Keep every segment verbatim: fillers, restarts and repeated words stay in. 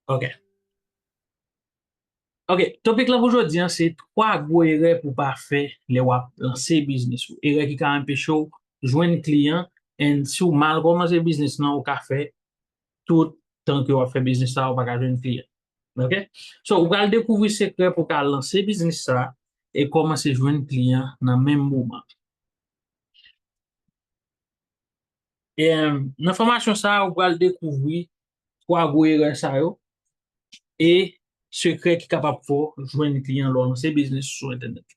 Ok. Ok, topik lan pou jodi an se twa gwo erè pou pa fè lè w ap lanse biznis ou. Erè ki ka anpeche w jwenn kliyan, and si w mal kòmanse biznis lan, ou ka fè tout tan ke w ap fè biznis la, ou pa ka jwenn kliyan. Ok? So, ou pral dekouvri sekrè pou ka lanse biznis sa e kòmanse jwenn kliyan nan menm moman. E, nan fòmasyon sa a, ou pral dekouvri twa gwo erè sa yo e sekrè ki kapab fè w jwenn kliyan lè w lanse biznis sou entènèt.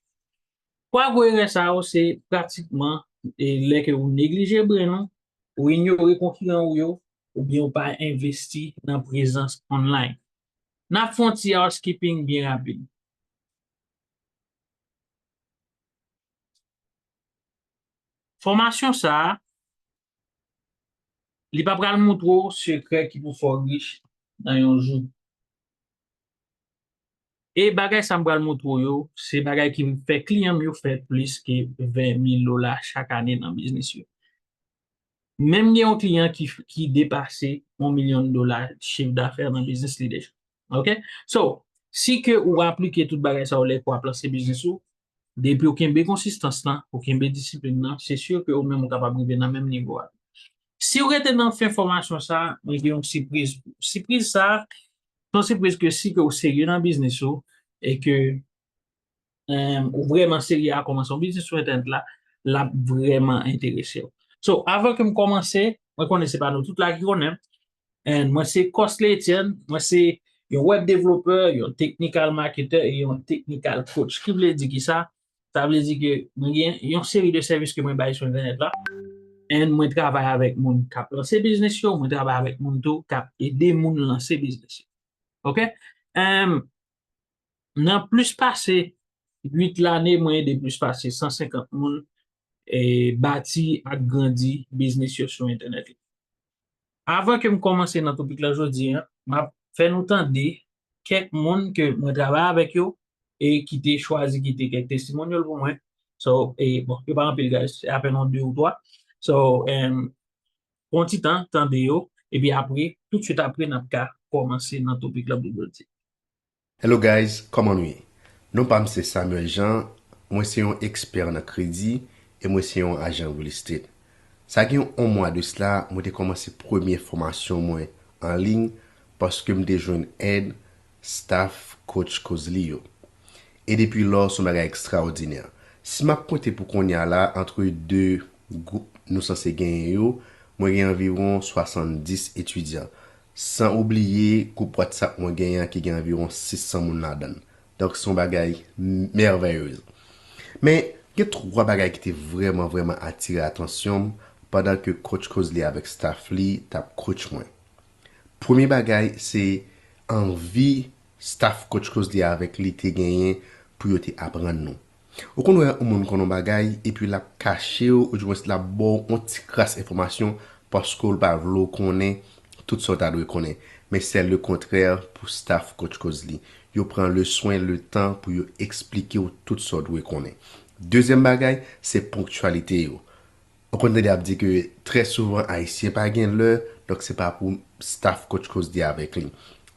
Twa gwo erè sa yo se pratikman e lè ke ou neglije bren ou, ou inyore konkiran ou yo, oubyen ou pa envesti nan prezans online. N ap fè yon ti housekeeping byen rapid. Fòmasyon sa a, li pa pral montre w sekrè ki pou fè w rich nan yon jou. E bagay sa m pral montre w yo, se bagay ki fè kliyan m yo fè plis ke ven mil dola chak ane nan biznis yo. Menm gen yon kliyan ki, ki depase yon milyon dola chif dafè nan biznis li deja. Ok? So, si ke ou aplike tout bagay sa yo lè ke w ap lanse biznis ou, depi w kenbe konsistans lan, ou kenbe disiplin nan, se si ke ou menm ou kapab rive nan menm nivo a. Si w rete nan fen fòmasyon sa, mwen gen yon sipriz pou ou. Sipriz sa, se yon sipriz ke si ke ou serye nan biznis ou, e ke em, ou vrèman serye a kòmanse yon biznis sou entènèt la, l ap vrèman enterese w. So, avan ke m kòmanse, mwen konnen se pa nou tout la ki konnen m. And mwen se Costley Etienne, mwen se yon web developer, yon technical marketer e yon technical coach. Ki vle di ki sa? Sa vle di ke mwen gen yon seri de sèvis ke mwen bay sou entènèt la. And mwen travay avèk moun k ap lanse biznis yo, mwen travay avèk moun tou k ap ede moun lanse biznis yo. Ok? Em, Nan plis pase uit lane, mwen ede plis pase san senkant moun e bati ak grandi biznis yo sou entènèt la. Avan ke m kòmanse nan topik la jodi a, m ap fè nou tande kèk moun ke mwen travay avèk yo e ki te chwazi kite kèk testimonyal pou mwen. So, e, bon, yo pa anpil, guys, se apèn yon de ou twa. So, em, pran ti tan, tande yo, epi apre, toutswit apre, n ap ka kòmanse nan topik la pou jodi. Hello guys, kòman nou ye? Non pa m se Samuel Jean, mwen se yon ekspè nan kredi e mwen se yon ajan real estate. Sa gen yon mwa de sila, mwen te kòmanse premye fòmasyon mwen an liy paske m te jwenn èd staff Coach Cozely yo. E depi lò, se yon bagay ekstraòdinè. Si m ap konte pou kounye a la, antre de gwoup nou sanse genyen yo, mwen gen anviwon swasanndis etidyan. San oubliye gwoup WhatsApp mwen genyen an ki gen anviwon sis san moun ladan l. Donk, se yon bagay mèvèyez. Men, gen twa bagay ki te vrèman, vrèman atire atansyon m pandan ke Coach Cozely avèk staff li t ap coach mwen. Premye bagay, se anvi staff Coach Cozely avèk li te genyen pou yo te aprann nou. Ou konn wè yon moun konn yon bagay, epi l ap kache w, oudimwens l ap ba w yon ti kras enfòmasyon paske l pa vle w konnen tout sa w ta dwe konnen. Men sè lekontrè pou staff Coach Cozely. Yo pran le swen, le tan pou yo eksplike w tout sa w dwe konnen. Dezyèm bagay, se ponktyalite yo. Ou konn tande ap di ke trè souvan Ayisyen pa gen lè, donk se pa pou staff Coach Cozely avèk li.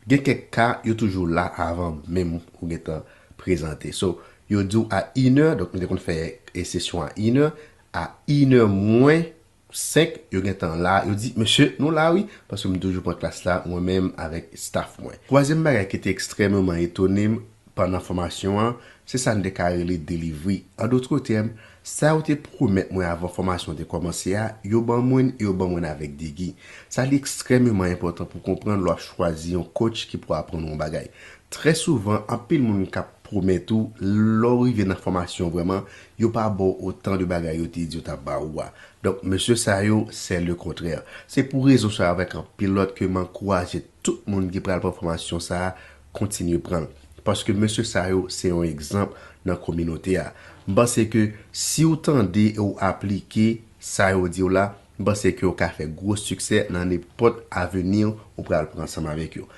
Gen kèk ka, yo toujou la avan menm ou gentan prezante. So, yo di w a inè, donk nou te konn fè e sesyon a inè, a inè mwen senk, yo gentan la, yo di, mesye, nou la wi, paske m toujou pran klas la, mwen menm avèk staff mwen. Twazyèm bagay ki te ekstrèmeman etone m, pandan fòmasyon an, se sa n te ka rele delivery. An dòt tèm, sa yo te pwomèt mwen avan fòmasyon an te kòmanse a, yo ban mwen l e yo ban mwen l avèk degi. Sa li ekstrèmeman enpòtan pou konprann lè w ap chwazi yon coach ki pou aprann ou yon bagay. Trè souvan, anpil moun k ap pwomèt ou, lè w rive nan fòmasyon vrèman, yo pa ba w otan de bagay yo te di yo t ap ba ou a. Donk, mesye sa yo, sè lekontrè. Se pou rezon sa yo avèk anpil lòt ke m ankouraje tout moun ki pral pran fòmasyon sa a, kontinye pran l. Paske mesye sa yo se yon egzanp nan kominote a. M panse ke si w tande e w aplike sa yo di w la, m panse ke w ka fè gwo siksè nan nenpòt avni w pral pran ansanm avèk yo.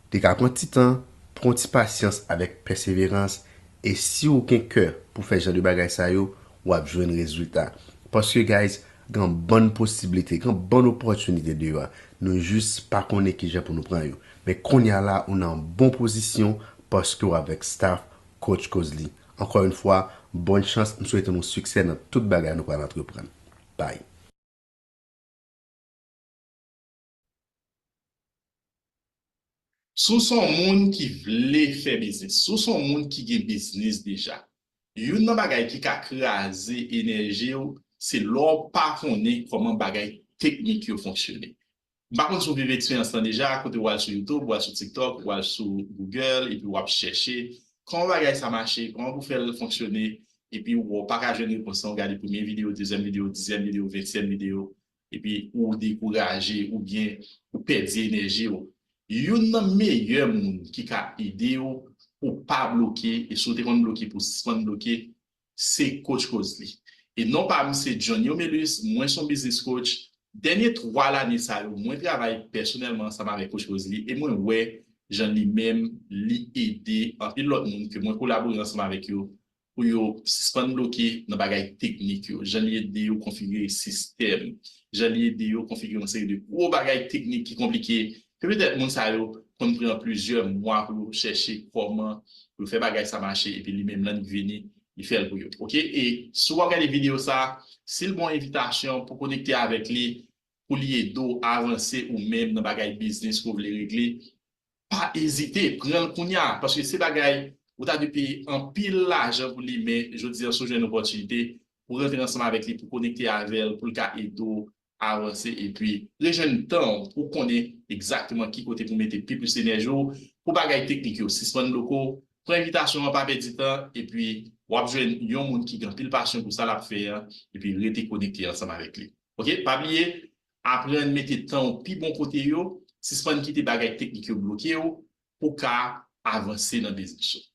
Li ka pran ti tan, pran ti pasyans avèk pèseverans, e si w gen kè pou fè jan de bagay sa yo, w ap jwenn rezilta. Paske, guys, Gen bann posiblite, gen bann opòtinite deyò a. Nou jis pa konnen kijan pou nou pran yo. Men kounye a la, ou nan bon pozisyon paske w avèk staff Coach Cozely. Ankò yon fwa, bòn chans, m swete nou siksè nan tout bagay nou pral antreprann. Bye. Si w se yon moun ki vle fè biznis, si w se yon moun ki gen biznis deja, youn nan bagay ki ka kraze enèji w, se lè w pa konnen kòman bagay teknik yo fonksyone. M pa konn si w viv eksperyans lan deja, kote w al sou YouTube, w al sou TikTok, w al sou Google, epi w ap chèche kòman bagay sa mache, kòman pou fè l fonksyone, epi w pa ka jwenn repons lan, w gade premye videyo, dezyèm videyo, dizyèm videyo, ventyèm videyo, epi ou dekouraje oubyen ou pèdi enèji w. Youn nan meyè moun ki ka ede w pou w pa bloke, e si w te konn bloke, pou w sispann bloke, se Coach Cozely. E non pa m se Johnny Omelus, mwen se yon business coach. Dènye twa lane sa yo, mwen travay pèsonèlman ansanm avèk Coach Cozely e mwen wè jan li menm li ede anpil lòt moun ke mwen kolabore ansanm avèk yo pou yo sispann bloke nan bagay teknik yo, jan li ede yo konfigire sistèm, jan li ede yo konfigire yon seri de gwo bagay teknik ki konplike, ke petèt moun sa yo konn pran plizyè mwa pou yo chèche kòman pou yo fè bagay sa mache, epi li menm lè li vini, li fè l pou yo. Oke? E si w ap gade videyo sa, si l ba w envitasyon pou konekte avèk li, pou li ede w avanse ou menm nan bagay biznis ke w vle regle, pa ezite, pran l kounye a, paske se bagay ou ta dwe peye anpil lajan pou li, men jodi a, si w jwenn opòtinite pou rantre ansanm avèk li, pou konekte avè l, pou l ka ede w avanse, epi rejwenn tan w pou w konnen egzakteman ki kote pou mete pi plis enèji w, pou bagay teknik yo sispann bloke w, pran envitasyon an, pa pèdi tan, epi w ap jwenn yon moun ki gen anpil pasyon pou sa l ap fè a, epi rete konekte ansanm avèk li. Oke? Pa bliye, aprann mete tan w pi bon kote yo, sispann kite bagay teknik yo bloke w pou w ka avanse nan biznis ou.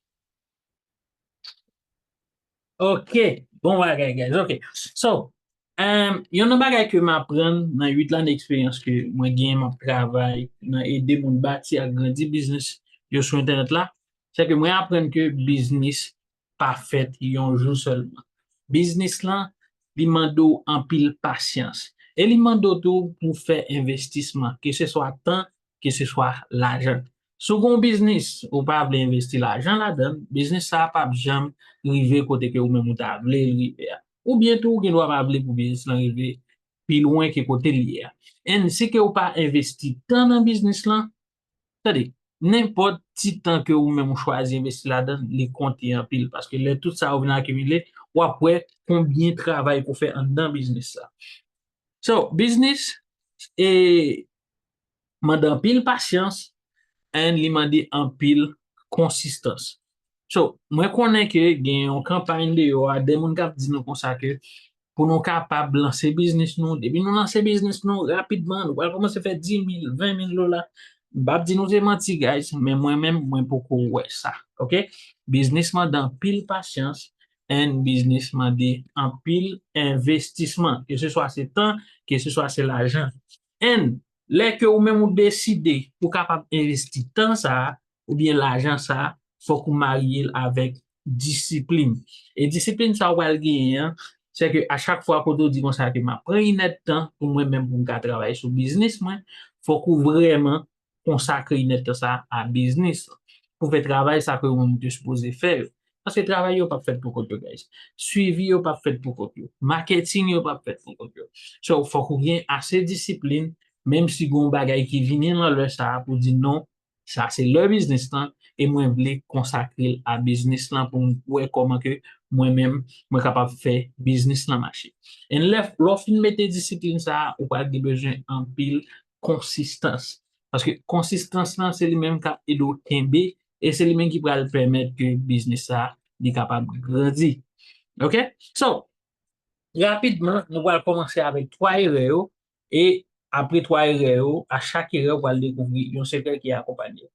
Ok, bon bagay, guys. Ok, so, um, yon nan bagay ke m aprann nan uit lane eksperyans ke mwen gen, m ap travay nan ede moun bati ak grandi biznis yo sou entènèt la, se ke mwen aprann ke biznis pa fèt yon jou sèlman. Biznis lan, li mande w anpil pasyans. E li mande w tou pou w fè envestisman, ke se swa tan, ke se swa lajan. Si w gen yon biznis, ou pa vle envesti lajan ladan l, biznis sa a p ap janm rive kote ke ou menm ou ta vle l rive a. Oubyen tou, ou gen dwa pa vle pou biznis lan rive pi lwen ke kote l ye a. And si ke ou pa envesti tan nan biznis lan, tande, nenpòt ti tan ke ou menm ou chwazi envesti ladan l, li konte anpil. Paske lè tout sa yo vin akimile, w ap wè konbyen travay ke w fè anndan biznis la. So, biznis, e, mande anpil pasyans, and li mande anpil konsistans. So, mwen konnen ke gen yon kanpay deyò a, de moun k ap di nou konsa ke pou nou kapab lanse biznis nou, depi nou lanse biznis nou, rapidman, nou pral kòmanse fè dis mil, ven mil dola. M p ap di nou se manti, guys, men mwen menm, mwen poko wè sa, ok? Biznis mande anpil pasyans, and biznis mande anpil envestisman, ke se swa se tan, ke se swa se lajan. And lè ke ou menm ou deside pou kapab envesti tan sa a, oubyen lajan sa a, fòk ou marye l avèk disiplin. E disiplin sa ou pral genyen an, se ke a chak fwa kote ou di konsa ke m ap pran inèdtan pou mwen menm pou m ka travay sou biznis mwen, fòk ou vrèman konsakre inèdtan sa a biznis lan. Pou fè travay sa ke ou menm ou te sipoze fè yo. Paske travay yo p ap fèt pou kont yo, guys. Swivi yo p ap fèt pou kont yo. Maketing yo p ap fèt pou kont yo. So, fòk ou gen ase disiplin, menm si gen yon bagay ki vini nan lè sa a pou di non, sa se lè biznis lan, e mwen vle konsakre l a biznis lan pou m wè kòman ke mwen menm, mwen kapab fè biznis lan mache. And lè, lè w fin mete disiplin sa a, ou pral gen bezwen anpil konsistans. Paske konsistans lan, se li menm k ap ede w kenbe, e se li menm ki pral pèmèt ke biznis sa, li kapab grandi. Ok? So, rapidman, nou pral kòmanse avèk twa erè yo, e apre twa erè yo, a chak erè, ou pral dekouvri yon sekrè ki akonpanye w.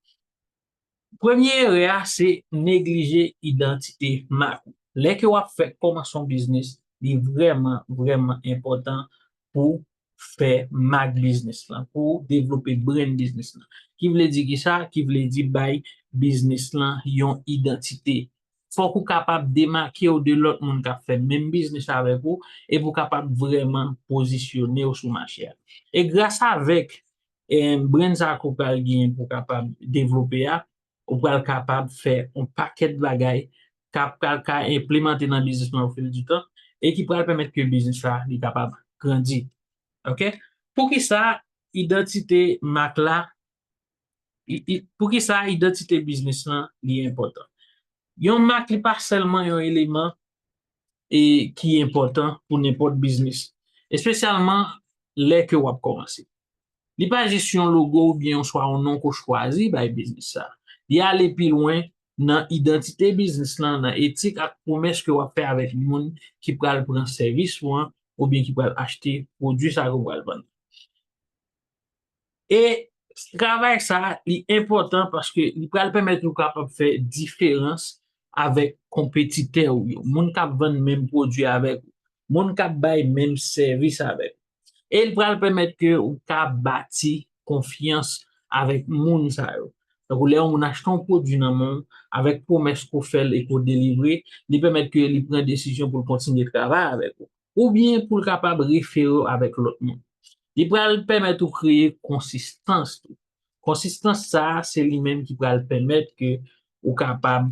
Premye erè a, se neglije idantite mak ou. Lè ke w ap fè kòmanse yon biznis, li vrèman, vrèman enpòtan pou fè mak biznis lan, pou devlope brand biznis lan. Ki vle di ki sa? Ki vle di bay biznis lan yon idantite. fòk ou kapab demake w de lòt moun k ap fè menm biznis avèk ou, epi w kapab vrèman pozisyone w sou mache a. E gras avèk, eh, brand sa a ke w pral genyen pou w kapab devlope a, ou pral kapab fè yon pakèt bagay k ap pral ka enplimante nan biznis lan ofil di tan e ki pral pèmèt ke biznis la li kapab grandi. Ok? Poukisa idantite mak la, i- i- poukisa idantite biznis lan li enpòtan? Yon mak li pa sèlman yon eleman e ki enpòtan pou nenpòt biznis, espesyalman lè ke w ap kòmanse. Li pa jis yon logo oubyen yon swa yon non ke w chwazi bay biznis sa. Li ale pi lwen nan idantite biznis lan, nan etik ak pwomès ke w ap fè avèk moun ki pral pran sèvis ou an oubyen ki pral achte pwodui sa ke w pral vann. E travay sa a, li enpòtan paske li pral pèmèt ou kapab fè diferans avèk konpetitè ou yo, moun k ap vann menm pwodui avèk ou, moun k ap bay menm sèvis avèk ou. E li pral pèmèt ke ou ka bati konfyans avèk moun sa yo. Tankou lè yon moun achte yon pwodui nan men w, avèk pwomès ke w fè l e ke w delivre, li pèmèt ke li pran desizyon pou l kontinye travay avèk ou. Oubyen pou l kapab refere w avèk lòt moun. Li pral pèmèt ou kreye konsistans tou. Konsistans sa a, se li menm ki pral pèmèt ke ou kapab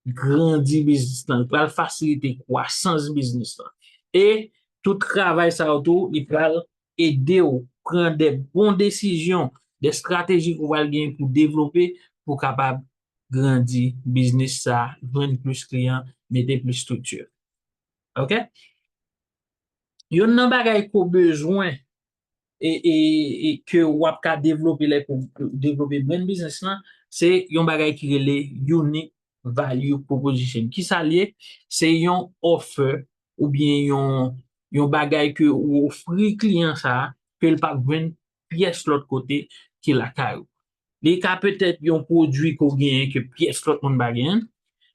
grandi biznis lan, li pral fasilite kwasans biznis lan. E tout travay sa yo tou, li pral ede w pran de bon desizyon, de estrateji ke w pral gen pou devlope, pou w kapab grandi biznis sa, jwenn plis kliyan, mete plis estrikti. Ok? Youn nan bagay ke w bezwen e, e, e ke w ap ka devlope lè ke w devlope brand biznis lan, se yon bagay ki rele unique value proposition. Kisa l ye? Se yon offer oubyen yon, yon bagay ke ou ofri kliyan sa a, ke l p ap jwenn pyès lòt kote ki lakay ou. Li ka petèt yon pwodui ke w genyen ke pyès lòt moun pa genyen.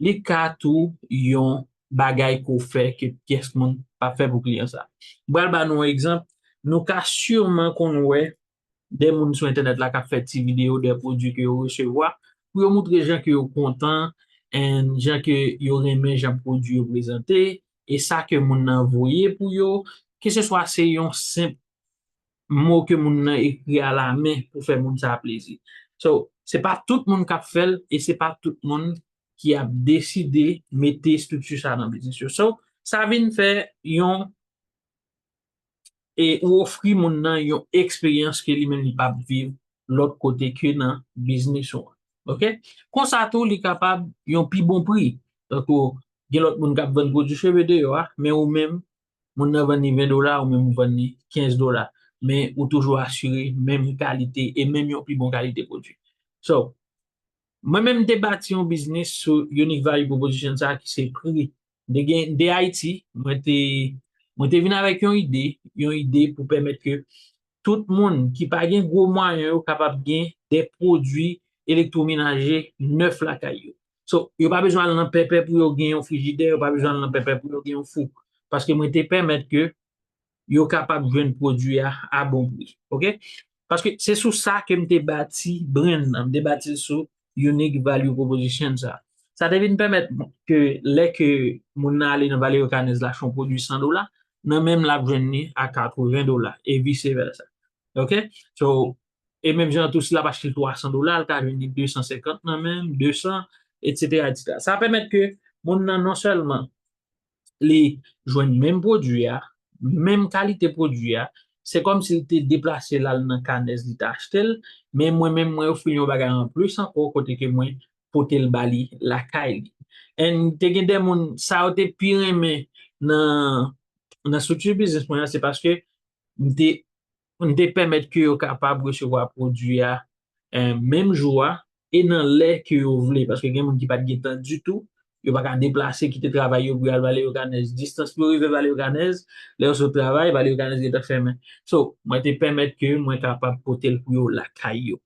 Li ka tou yon bagay ke w fè ke pyès moun p ap fè pou kliyan sa. M pral ba nou yon egzanp. Nou ka siman konn wè de moun sou entènèt la k ap fè ti videyo de pwodui ke yo resevwa pou yo moutre jan ke yo kontan and jan ke yo renmen jan pwodui yo prezante e sa ke moun nan voye pou yo, keseswa se yon senp mo ke moun nan ekri alamen pou fè moun sa a plezi. So, se pa tout moun k ap fè l e se pa tout moun ki ap deside mete estrikti sa nan biznis yo. So, sa vin fè yon, e ou ofri moun nan yon eksperyans ke li menm li p ap viv lòt kote ke nan biznis ou an. Ok? Konsa tou, li kapab yon pi bon pri. Tankou, gen lòt moun k ap vann pwodui cheve deyò a, men ou menm, moun nan vann li ven dola, ou menm ou vann li kenz dola. Men ou toujou asire menm kalite e menm yon pi bon kalite pwodui. So, mwen menm m te bati yon biznis sou unique value proposition sa ki se pri. M te gen, m te Ayiti, mwen te, mwen te vin avèk yon ide, yon ide pou pèmèt ke tout moun ki pa gen gwo mwayen yo kapab gen de pwodui elektwomenaje nèf lakay yo. So, yo pa bezwen al nan pèpè pou yo gen yon frijidè, yo pa bezwen al nan pèpè pou yo gen yon fou. Paske mwen te pèmèt ke yo kapab jwenn pwodui a a bon pri. Ok? Paske se sou sa ke m te bati brand nan, m te bati l sou unique value proposition sa. Sa te vin pèmèt ke lè ke moun nan ale nan Vale Rekanèz la achte yon pwodui san dola, nan men m l ap jwenn li a katreven dola e vice versa. Ok? So, e menm jan tou, si l ap achte l twa san dola, l ka jwenn li de san senkant nan men m, de san, etsetera, etsetera. Sa pèmèt ke moun nan non sèlman li jwenn menm pwodui a, menm kalite pwodui a, se kòmsi l te deplase l al nan Kanèz, li t achte l, men mwen menm, mwen ofri l yon bagay anplis ankò, kote ke mwen pote l ba li lakay li. And te gen de moun, sa yo te pi renmen nan, nan estrikti biznis mwen an, se paske m te, m te pèmèt ke yo kapab resevwa pwodui a, eh, menm jou a, e nan lè ke yo vle, paske gen moun ki pa t gen tan ditou, yo pa ka deplase, kite travay yo pou y al Vale Rekanèz. Distans pou yo rive Vale Rekanèz, lè yo sot travay, Vale Rekanèz gentan fèmen. So, mwen te pèmèt ke mwen kapab pote l pou yo lakay yo.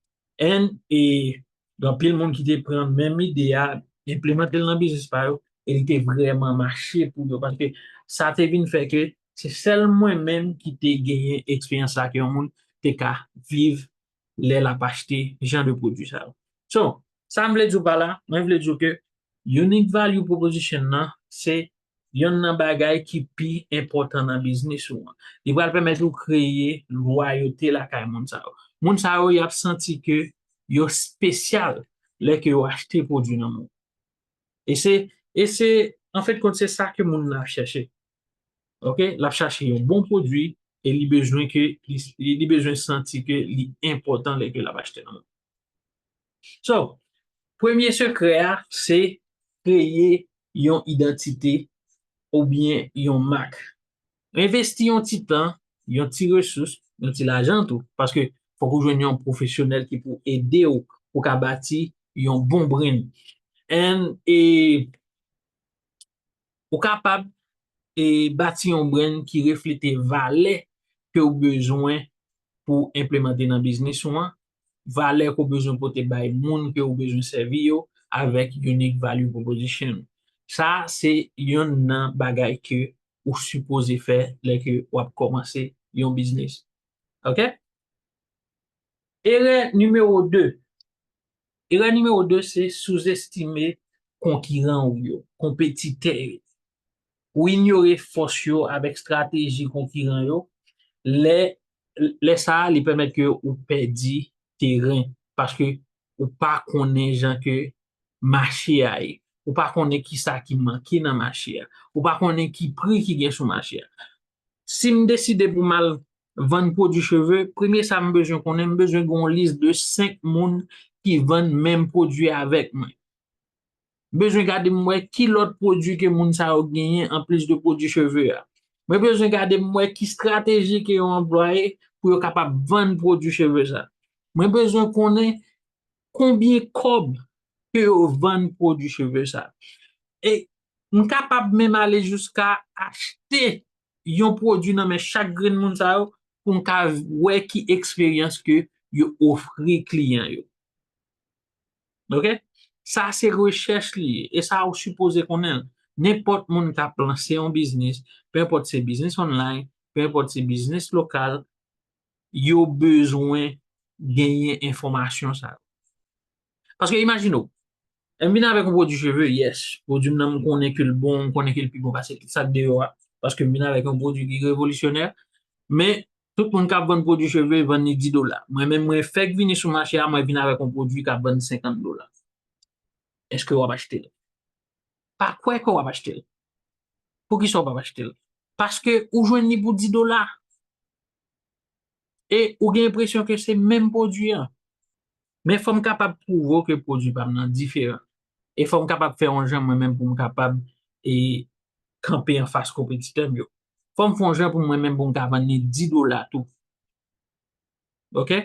And, e, gen anpil moun ki te pran menm ide a, enplimante l nan biznis pa yo, e li te vrèman mache pou yo, paske sa te vin fè ke se sèl mwen menm ki te genyen eksperyans sa ke yon moun te ka viv lè l ap achte jan de pwodui sa yo. So, sa m vle di w pa la, mwen vle di w ke Unique value proposition nan, se yonn nan bagay ki pi enpòtan nan biznis ou an. Li pral pèmèt ou kreye lwayote lakay moun sa yo. Moun sa yo, y ap santi ke yo espesyal lè ke yo achte pwodui nan men w. E se, e se, an fen de kont, se sa ke moun nan ap chèche. Ok? L ap chache yon bon pwodui e li bezwen ke, li, li bezwen santi ke li enpòtan lè ke l ap achte nan men w. So, premye sekrè a, se kreye yon idantite oubyen yon mak. Envesti yon ti tan, yon ti resous, yon ti lajan tou, paske fòk ou jwenn yon pwofesyonèl ki pou ede w pou ka bati yon bon brand. And, e, ou kapab, e, bati yon brand ki reflete valè ke w bezwen pou enplemante nan biznis ou an, valè ke w bezwen pote bay moun ke w bezwen sèvi yo avèk unique value proposition. Sa se yonn nan bagay ke ou sipoze fè lè ke w ap kòmanse yon biznis. Ok? Erè nimewo de. Erè nimewo de se souzestime konkiran ou yo, konpetitè yo. Ou inyore fòs yo avèk estrateji konkiran yo. Lè, lè sa a, li pèmèt ke ou pèdi teren, paske ou pa konnen jan ke mache a ye. Ou pa konnen ki sa ki manke nan mache a. Ou pa konnen ki pri ki gen sou mache a. Si m deside pou m al vann pwodui cheve, premye sa m bezwen konnen, m bezwen gen yon lis de senk moun ki vann menm pwodui avèk mwen. M bezwen gade m wè ki lòt pwodui ke moun sa yo genyen anplis de pwodui cheve a. Mwen bezwen gade m wè ki estrateji ke yo anplwaye pou yo kapab vann pwodui cheve sa. Mwen bezwen konnen konbyen kòb ke yo vann pwodui cheve sa. E m kapab menm ale jiska achte yon pwodui nan men chak grenn moun sa yo pou m ka wè ki eksperyans ke yo ofri kliyan yo. Ok? Sa se rechèch li ye. E sa ou sipoze konnen l. Nenpòt moun k ap lanse yon biznis, pe enpòt se biznis online, pe enpòt se biznis lokal, yo bezwen genyen enfòmasyon sa yo. Paske imajine w, m vin avèk yon pwodui cheve, yes, pwodui m nan m konnen ke l bon, m konnen ke l pi bon pase tout sa k deyò a, paske m vin avèk yon pwodui ki revolisyonè, men tout moun k ap vann pwodui cheve vann li dis dola. Mwen menm mwen fèk vini sou mache a, mwen vin avèk yon pwodui k ap vann senkant dola. Èske w ap achte l? Pa kwè ke w ap achte l. Poukisa w p ap achte l? Paske ou jwenn li pou dis dola. E ou gen enpresyon ke se menm pwodui an. Men fò m kapab pwouve w ke pwodui pa m nan diferan. E fò m kapab fè yon jan mwen menm pou m kapab, e, kanpe anfas konpetitè m yo. Fò m fè yon jan pou mwen menm pou m ka vann li dis dola tou. Ok?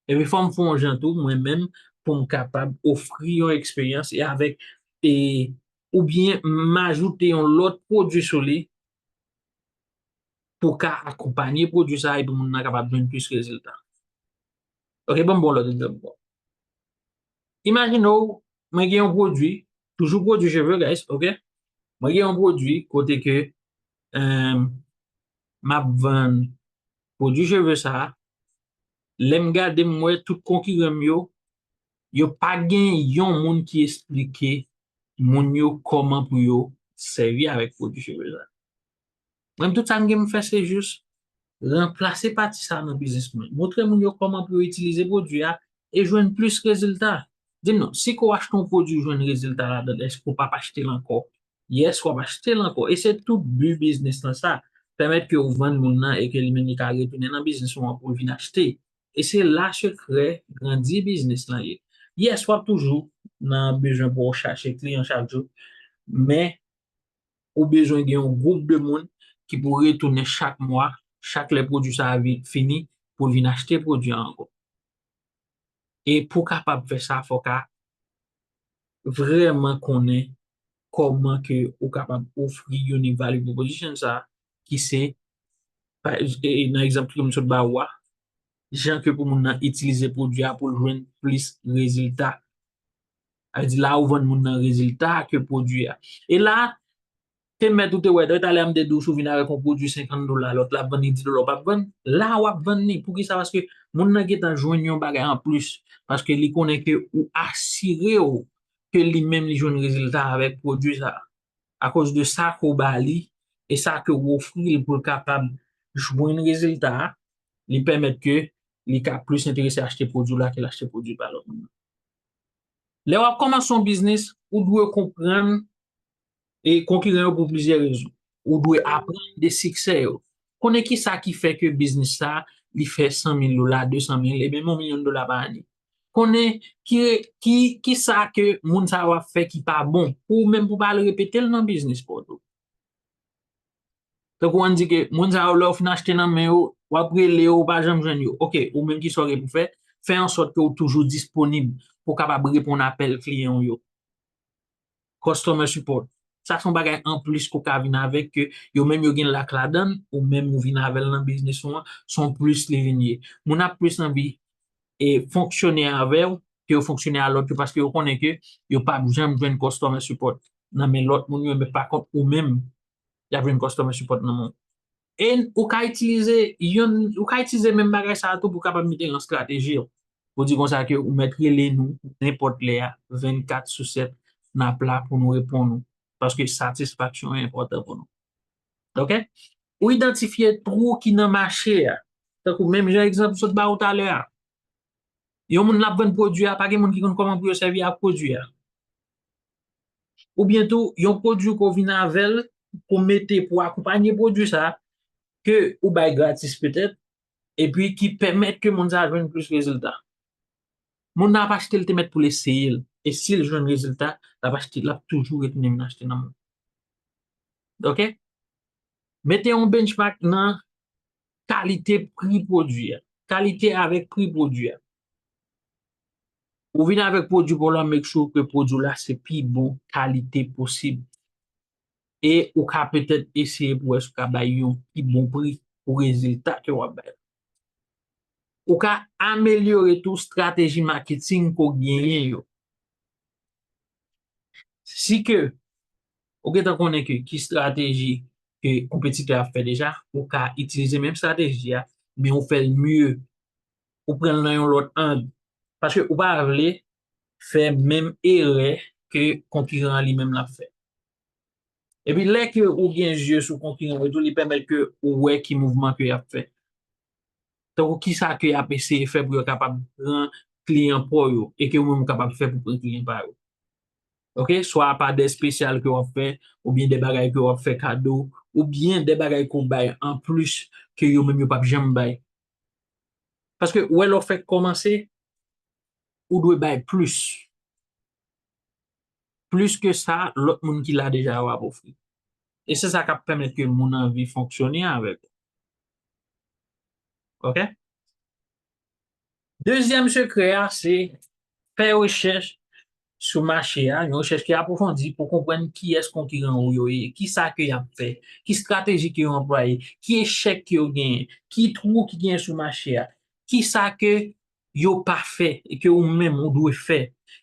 Epi fò m fè yon jan tou, mwen menm, pou m kapab ofri yon eksperyans e avèk, e, oubyen m ajoute yon lòt pwodui sou li pou ka akonpanye pwodui sa a epi moun nan kapab jwenn plis rezilta. Ok, ban m ba w lòt egzanp ankò. Imajine w, mwen gen yon pwodui, toujou pwodui cheve, guys, ok? Mwen gen yon pwodui kote ke, em, m ap vann pwodui cheve sa a. Lè m gade, m wè tout konkiran m yo, yo pa gen yon moun ki esplike moun yo kòman pou yo sèvi avèk pwodui cheve sa a. Mwen, tout sa m gen pou fè, se jis ranplase pati sa a nan biznis mwen. Montre moun yo kòman pou yo itilize pwodui a e jwenn plis rezilta. Di m non, si ke w achte yon pwodui, jwenn rezilta ladan l, èske w p ap achte l ankò? Yes, w ap achte l ankò. E se tout bi biznis lan sa. Pèmèt ke w vann moun nan e ke li menm li ka retounen nan biznis ou an pou l vin achte. E se la sekrè grandi biznis lan ye. Yes, w ap toujou nan bezwen pou w chache kliyan chak jou, men ou bezwen gen yon gwoup de moun ki pou retounen chak mwa, chak lè pwodui sa a vi-, fini, pou l vin achte pwodui a ankò. E pou w kapab fè sa, fò w ka vrèman konnen kòman ke ou kapab ofri unique value proposition sa, ki se, pa, e, nan egzanp ke m sot ba ou a, jan ke pou moun nan itilize pwodui a pou l jwenn plis rezilta. Sa vle di la ou vann moun nan rezilta ke pwodui a. E la, te mèt ou te wè, talè a m te di w si w vin avèk yon pwodui senkant dola, lòt la ap vann li dis dola, w p ap vann. La w ap vann li. Poukisa? Paske moun nan gentan jwenn yon bagay anplis. Paske li konnen ke ou asire w ke li menm li jwenn rezilta avèk pwodui sa a. Akoz de sa ke w ba li e sa ke w ofri l pou l kapab jwenn rezilta a, li pèmèt ke li ka plis enterese achte pwodui w la ke l achte pwodui pa lòt moun. Lè w ap kòmanse yon biznis, ou dwe konprann e konkiran yo pou plizyè rezon. Ou dwe aprann de siksè yo. Konnen ki sa ki fè ke biznis sa li fè san mil dola, de san mil, e menm yon milyon dola pa ane. Konnen ki, ki, ki sa ke moun sa yo ap fè ki pa bon, pou ou menm pou pa al repete l nan biznis pa w tou. Tankou ann di ke moun sa yo, lè w fin achte nan men yo, w ap rele yo, ou pa janm jwenn yo. Oke, ou menm ki sa w gen pou fè, fè an sòt ke w toujou disponib pou w kapab reponn apèl kliyan w yo. Customer support. Sa se yon bagay anplis ke w ka vin avèk ke yo menm yo gen lak ladan l, ou menm ou vin avè l nan biznis ou an, se yon plis li vin ye. Moun ap plis anvi e fonksyone avè w ke yo fonksyone a lòt yo paske yo konnen ke yo p ap janm jwenn customer support nan men lòt moun yo, men pa kont ou menm, y ap jwenn customer support nan men w. E ou ka itilize yon, ou ka itilize menm bagay sa a tou pou w kapab mete nan estrateji w. Pou di konsa ke ou mèt rele nou nenpòt lè a, vennkat sou sèt, n ap la pou nou reponn ou. Paske satisfaksyon enpòtan pou nou. Oke? Ou idantifye twou ki nan mache a. Tankou menm jan egzanp m sot ba ou talè a. Yon moun l ap vann pwodui a, pa gen moun ki konn kòman pou yo sèvi ak pwodui a. Oubyen tou, yon pwodui ke w vin avè l, pou mete, pou akonpanye pwodui sa, ke ou bay gratis petèt, epi ki pèmèt ke moun sa a jwenn plis rezilta. Moun nan ap achte l te mèt pou l eseye l. E si l jwenn rezilta, l ap achte, l ap toujou retounen vin achte nan men w. Oke? Mete yon benchmark nan kalite pri pwodui a. Kalite avèk pri pwodui a. Ou vin avèk pwodui pa w la, make sure ke pwodui w la se pi bon kalite posib. E ou ka petèt eseye pou wè si w ka bay yon pi bon pri pou rezilta ke w ap bay. Ou ka amelyore tou estrateji maketing ke w genyen yo. Si ke ou gentan konnen ke ki estrateji ke konpetitè a ap fè deja, ou ka itilize menm estrateji a, men ou fè l mye. Ou pran l nan yon lòt ang. Paske ou pa vle fè menm erè ke konkiran an li menm l ap fè. Epi lè ke ou gen zye sou konkiran yo tou, li pèmèt ke ou wè ki mouvman ke y ap fè. Tankou kisa ke y ap eseye fè pou yo kapab pran kliyan pa w yo, e ke ou menm ou kapab fè pou pran kliyan pa yo. Oke? Swa pa de espesyal ke w ap fè, oubyen de bagay ke w ap fè kado, oubyen de bagay ke w bay anplis ke yo menm yo p ap janm bay. Paske ou wè lè w fèk kòmanse, ou dwe bay plis. Plis ke sa lòt moun ki la deja yo ap ofri. E se sa k ap pèmèt ke moun anvi fonksyone avèk ou. Oke? Dezyèm sekrè a, se fè rechèch sou mache a, yon rechèch ki apwofondi pou konprann kiyès konkiran ou yo ye, kisa ke y ap fè, ki estrateji ke yo anplwaye, ki echèk ke yo genyen, ki twou ki genyen sou mache a, kisa ke yo pa fè e ke ou menm ou dwe fè,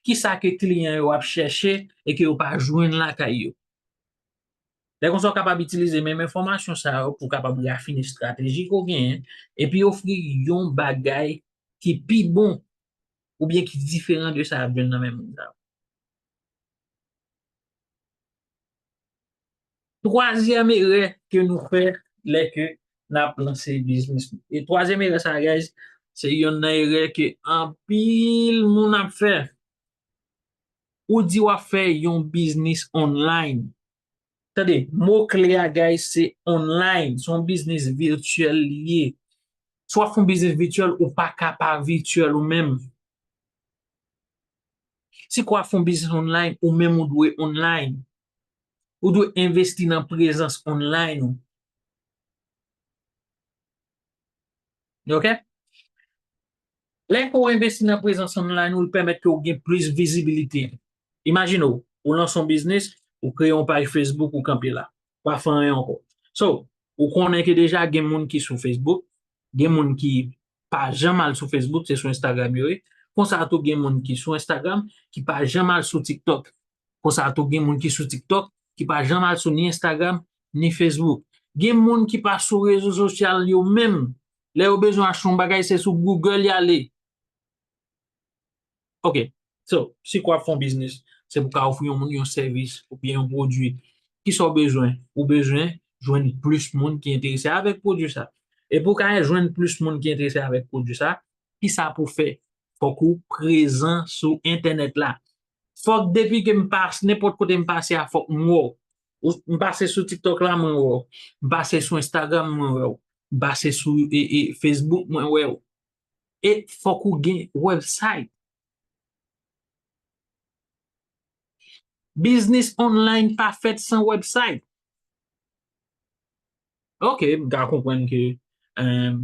kisa ke kliyan yo ap chèche e ke yo pa jwenn lakay yo. Lè konsa, w kapab itilize menm enfòmasyon sa yo pou w kapab rafine estrateji ke w genyen, epi ofri yon bagay ki pi bon oubyen ki diferan de sa y ap jwenn nan men moun sa yo. Twazyèm erè ke nou fè lè ke n ap lanse biznis nou. E twazyèm erè sa, guys, se yonn nan erè ke anpil moun ap fè. Ou di w ap fè yon biznis online. Tande, mo kle a, guys, se online. Se yon biznis vityèl li ye. Si w ap fè yon biznis vityèl, ou pa ka pa vityèl ou menm. Si w ap fè yon biznis online, ou menm ou dwe online. Ou dwe envesti nan prezans online ou. Oke? Lè ke w envesti nan prezans online ou, li pèmèt ke w gen plis vizibilite. Imajine w, ou lanse yon biznis, ou kreye yon paj Facebook, ou kanpe la. Ou pa fè anyen ankò. So, ou konnen ke deja gen moun ki sou Facebook, gen moun ki pa janm al sou Facebook, se sou Instagram yo ye. Konsa tou gen moun ki sou Instagram, ki pa janm al sou TikTok. Konsa tou gen moun ki sou TikTok, ki pa janm al sou ni Instagram, ni Facebook. Gen moun ki pa sou rezo sosyal yo menm. Lè yo bezwen achte yon bagay, se sou Google y ale. Oke. So, si ke w ap fè yon biznis, Se pou w ka ofri yon moun yon sèvis oubyen yon pwodui. Kisa w bezwen? Ou bezwen jwenn plis moun ki enterese avèk pwodui sa. E pou w ka jwenn plis moun ki enterese avèk pwodui sa, kisa pou w fè? Fòk ou prezan sou entènèt la. Fòk depi ke m pase, nenpòt kote m pase a, fòk m wè w. Ou, m pase sou TikTok la, mwen wè w. M pase sou Instagram, mwen wè w. M pase sou, e, e, Facebook, mwen wè w. E fòk ou gen website. Biznis online pa fèt san website. Ok, m ka konprann ke, em,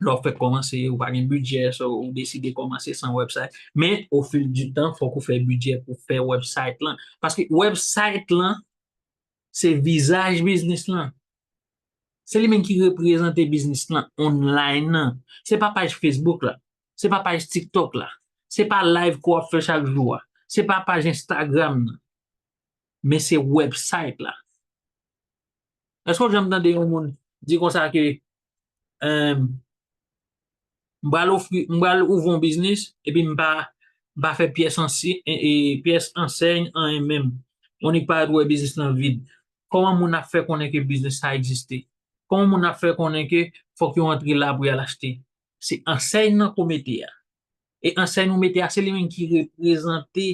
lè w fèk kòmanse, ou pa gen bidjè, so ou deside kòmanse san website. Men, au fil du temps, fòk ou fè bidjè pou fè website lan. Paske website lan, se vizaj biznis lan. Se li menm ki reprezante biznis lan online lan. Se pa paj Facebook la. Se pa paj TikTok la. Se pa live ke w ap fè chak jou a. Se pa paj Instagram nan. Men se website la. Èske w janm tande yon moun di konsa ke, em, m pral ofri, m pral ouvri yon biznis, epi m pa, m pa fè pyès ansi-, e, e, pyès ansèy, anyen menm. Ou nik parèt wè biznis lan vid. Kòman moun ap fè konnen ke biznis sa egziste? Kòman moun ap fè konnen ke fòk yo antre la pou y al achte? Se ansèy nan ke w mete a. E ansèy nou mete a, se li menm ki reprezante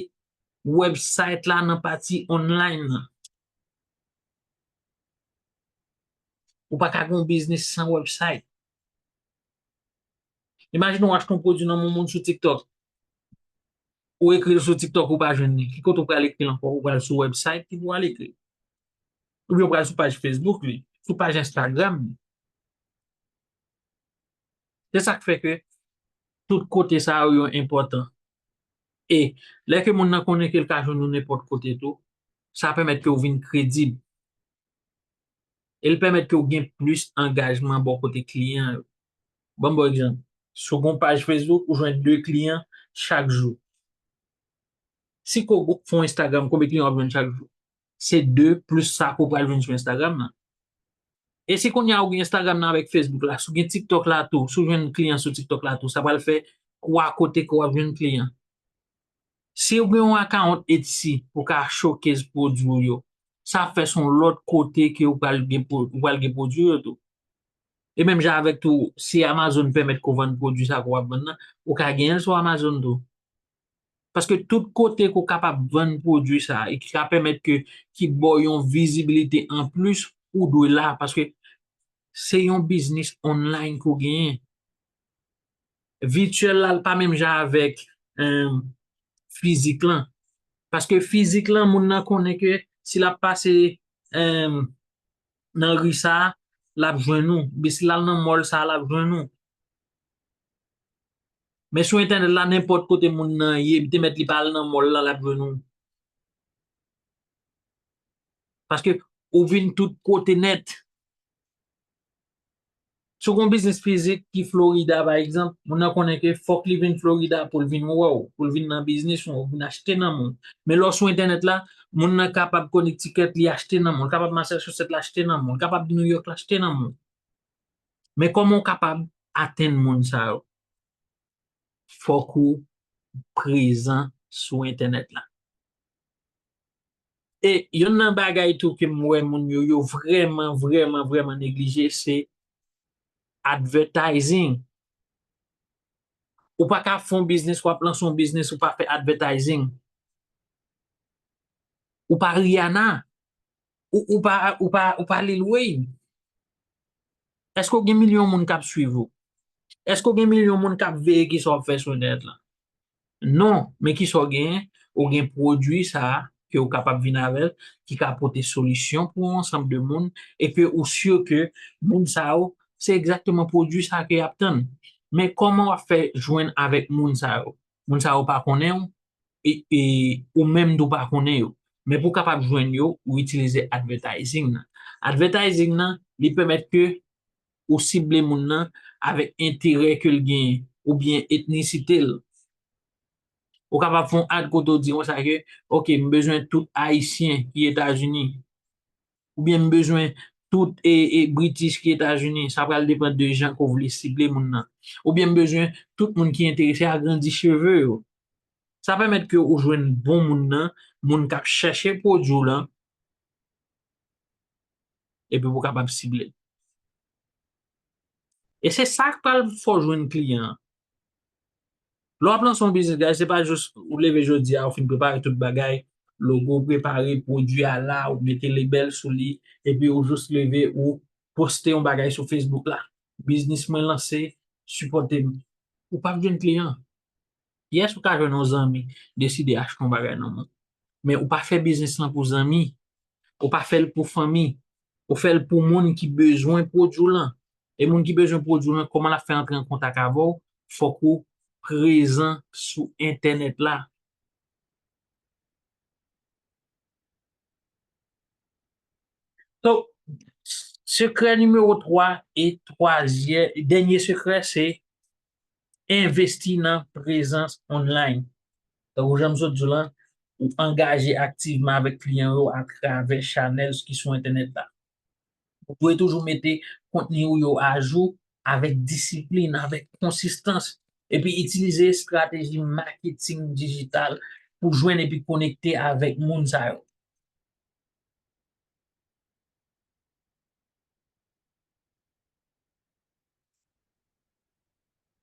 website la nan pati online nan. Ou pa ka gen yon biznis san website. Imajine w achte yon pwodui nan men yon moun sou TikTok. Ou ekri l sou TikTok, ou pa jwenn li. Ki kote ou pral ekri l ankò? Ou pral sou website li pou w al ekri l. Oubyen ou pral sou paj Facebook li, sou paj Instagram li. Se sa k fè ke tout kote sa yo, yo enpòtan. E lè ke moun nan konnen ke l ka jwenn ou nenpòt kote tou, sa pèmèt ke w vin kredib. E l pèmèt ke w gen plis angajman bò kote kliyan yo. Ban m ba w egzanp. Si w gen yon paj Facebook, ou jwenn de kliyan chak jou. Si ke w fè yon Instagram, konbyen kliyan w ap jwenn chak jou? Se de plis sa ke w pral jwenn sou Instagram nan. E si kounye a ou gen Instagram nan avèk Facebook la, si w gen TikTok la tou, si w jwenn kliyan sou TikTok la tou, sa pral fè twa kote ke w ap jwenn kliyan. Si w gen yon account Etsy pou w ka showcase pwodui w yo, sa ap fè se yon lòt kote ke w pral gen pwo-, w pral gen pwodui yo tou. E menm jan avèk tou, si Amazon pèmèt ke w vann pwodui sa ke w ap vann nan, ou ka genyen l sou Amazon tou. Paske tout kote ke w kapab vann pwodui sa e ki ka pèmèt ke, ki ba w yon vizibilite anplis, ou dwe la, paske se yon biznis online ke w genyen. Vityèl la, l pa menm jan avèk, em, fizik lan. Paske fizik lan, moun nan konnen ke si l ap pase, em, nan ri sa a, l ap jwenn ou. Oubyen si l al nan mall sa a, l ap jwenn ou. Men sou entènèt la, nenpòt kote moun nan ye, te mèt li pa al nan mall la, l ap jwenn ou. Paske ou vin tout kote nèt. Si w gen yon biznis fizik ki Florida, pa egzanp, moun nan konnen ke fòk li vin Florida pou l vin wè w, pou l vin nan biznis ou, vin achte nan men w. Men lè w sou entènèt la, moun nan kapab Connecticut, li achte nan men w, li kapab Massachusetts, li achte nan men w, li kapab New York, li achte nan men w. Men kòman w kapab atenn moun sa yo? Fòk ou prezan sou entènèt la. E yonn nan bagay tou ke m wè moun yo, yo vrèman, vrèman, vrèman neglije, se advertising. Ou pa ka fè yon biznis, w ap lanse yon biznis, ou pa fè advertising. Ou pa Rihanna. Ou, ou pa, ou pa, ou pa Lil Wayne. Èske w gen milyon moun k ap swiv ou? Èske w gen milyon moun k ap veye kisa w ap fè sou entènèt la? Non, men kisa w genyen? Ou gen pwodui sa a ke w kapab vin avè l, ki ka pote solisyon pou yon ansanm de moun, e ke ou si ke moun sa yo, se egzakteman pwodui sa a ke y ap tann. Men kòman w ap fè jwenn avèk moun sa yo? Moun sa yo pa konnen w, e, e ou menm tou pa konnen yo. Men pou w kapab jwenn yo, ou itilize advertising nan. Advertising nan, li pèmèt ke ou sible moun nan avèk enterè ke l genyen, oubyen etnisite l. Ou kapab fè yon ad kote w di konsa ke, ok, m bezwen tout Ayisyen ki Etazini. Oubyen m bezwen tout, e, e, British ki Etazini. Sa pral depann de jan ke w vle sible moun nan. Oubyen m bezwen tout moun ki enterese agrandi cheve yo. Sa pèmèt ke ou jwenn bon moun nan, moun k ap chèche pwodui w lan, epi pou w kapab sible l. E se sa k pral fè w jwenn kliyan an. Lè w ap lanse yon biznis, guys, se pa jis ou leve jodi a, ou fin prepare tout bagay, logo prepare, pwodui a la, ou mete lebèl sou li, epi ou jis leve, ou poste yon bagay sou Facebook la. Biznis mwen lanse, sipòte m. Ou p ap jwenn kliyan. Yes, ou ka jwenn yon zanmi, deside achte yon bagay nan men w. Men ou pa fè biznis lan pou zanmi. Ou pa fè l pou fanmi. Ou fè l pou moun ki bezwen pwodui w lan. E moun ki bezwen pwodui w lan, kòman l ap fè antre an kontak avè w? Fòk ou prezan sou entènèt la. So, sekrè nimewo twa e twazyè, dènye sekrè, se envesti nan prezans online. Tankou jan m sot di w lan, ou angaje aktivman avèk kliyan yo atravè chanèl ki sou entènèt la. Ou dwe toujou mete kontni ou yo ajou avèk disiplin, avèk konsistans, epi itilize estrateji maketing dijital pou jwenn epi konekte avèk moun sa yo.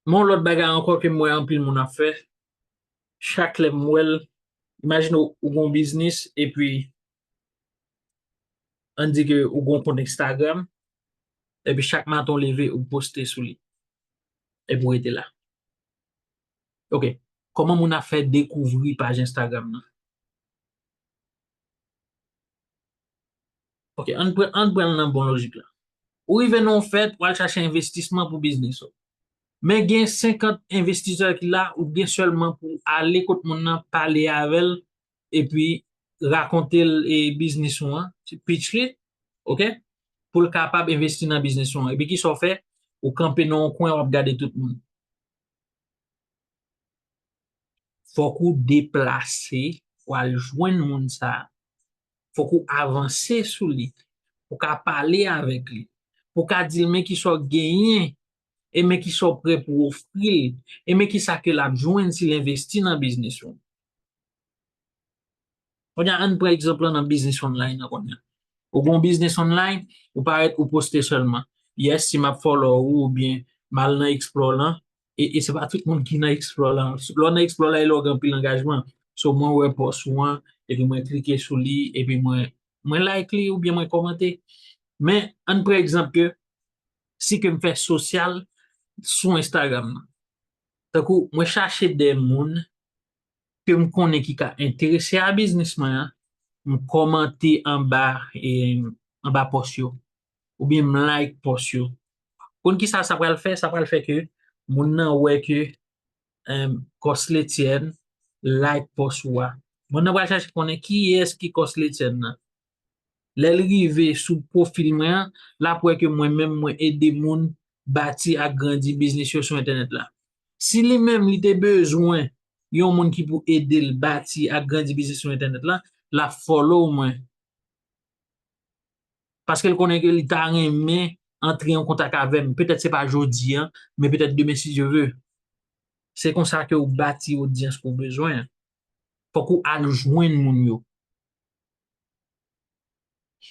Men yon lòt bagay ankò ke m wè anpil moun ap fè, chak lè m wè l, imajine w, ou gen yon biznis, epi ann di ke ou gen yon kont Instagram, epi chak maten w leve, ou poste sou li, epi w rete la. Ok, kòman moun ap fè dekouvri paj Instagram nan? Ok, ann pran, ann pran l nan bon lojik la. Ou rive nan yon fèt, w al chache envestisman pou biznis ou. Men gen senkant envestisè ki la, ou gen sèlman pou ale kot moun nan, pale avè l, epi rakonte l, e, biznis ou an, pitch li, ok? Pou l kapab envesti nan biznis ou an. Epi kisa w fè? Ou kanpe nan yon kwen, w ap gade tout moun. Fòk ou deplase, w al jwenn moun sa a. Fòk ou avanse sou li, pou w ka pale avèk li, pou w ka di l men kisa w genyen, e men kisa w prè pou w ofri l, e men kisa ke l ap jwenn si l envesti nan biznis ou. Kounye a, ann pran egzanp lan nan biznis online nan kounye a. Ou gen yon biznis online, ou parèt, ou poste sèlman. Yes, si m ap follow ou oubyen m al nan Explore lan, e, e se pa tout moun ki nan Explore lan. Lè w nan Explore la, e lè w gen anpil angajman. So, mwen wè post ou an, epi mwen klike sou li, epi mwen, mwen like li oubyen mwen kòmante. Men, ann pran egzanp ke si ke m fè sosyal sou Instagram nan. Tankou, mwen chache de moun ke m konnen ki ka enterese a biznis mwen an, m kòmante anba, e, anba post yo, oubyen m like post yo. Konn kisa sa pral fè? Sa pral fè ke moun nan wè ke, em, Cosly Etienne like post ou a. Moun nan pral chache konnen kiyès ki Cosly Etienne nan. Lè l rive sou pwofil mwen an, l ap wè ke mwen menm mwen ede moun bati ak grandi biznis yo sou entènèt la. Si li menm li te bezwen yon moun ki pou ede l bati ak grandi biznis sou entènèt la, l ap follow mwen. Paske l konnen ke li ta renmen antre an kontak avè m. Petèt se pa jodi a, men petèt demen si Dye ve. Se konsa ke w bati odyans ke w bezwen an. Fòk ou al jwenn moun yo.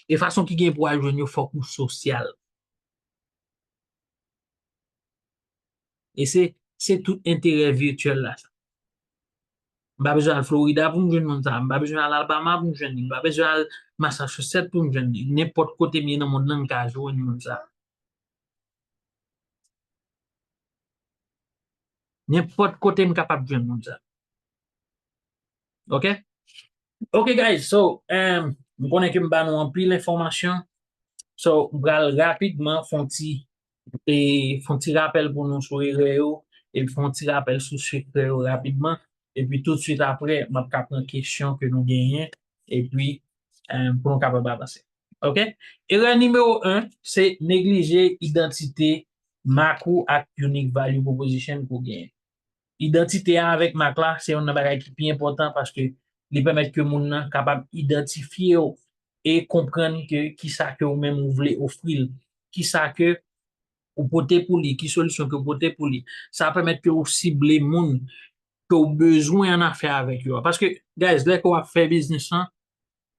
E fason ki gen pou al jwenn yo, fòk ou sosyal. E se, se tout enterè vityèl la sa. M pa bezwen al Florida pou m jwenn moun sa. M pa bezwen al Alabama pou m jwenn li. M pa bezwen al Massachusetts pou m jwenn li. Nenpòt kote m ye nan mond lan, m ka jwenn moun sa. Nenpòt kote m kapab jwenn moun sa. Ok? Ok, guys, so, em, m konnen ke m ba nou anpil enfòmasyon. So, m pral rapidman fè yon ti, e, fè yon ti rapèl pou nou sou erè yo, epi fè yon ti rapèl sou sekrè yo rapidman, epi toutswit apre, m ap ka pran kesyon ke nou genyen, epi, em, pou nou kapab avanse. Ok? Erè nimewo en, se neglije idantite mak ou ak unique value proposition ke w genyen. Idantite a avèk mak la, se youn nan bagay ki pi enpòtan paske li pèmèt ke moun nan kapab idantifye w e konprann ke kisa ke ou menm ou vle ofri l, kisa ke ou pote pou li, ki solisyon ke ou pote pou li. Sa pèmèt ke ou sible moun. ke w bezwen annafè avèk yo a. Paske, guys, lè ke w ap fè biznis lan,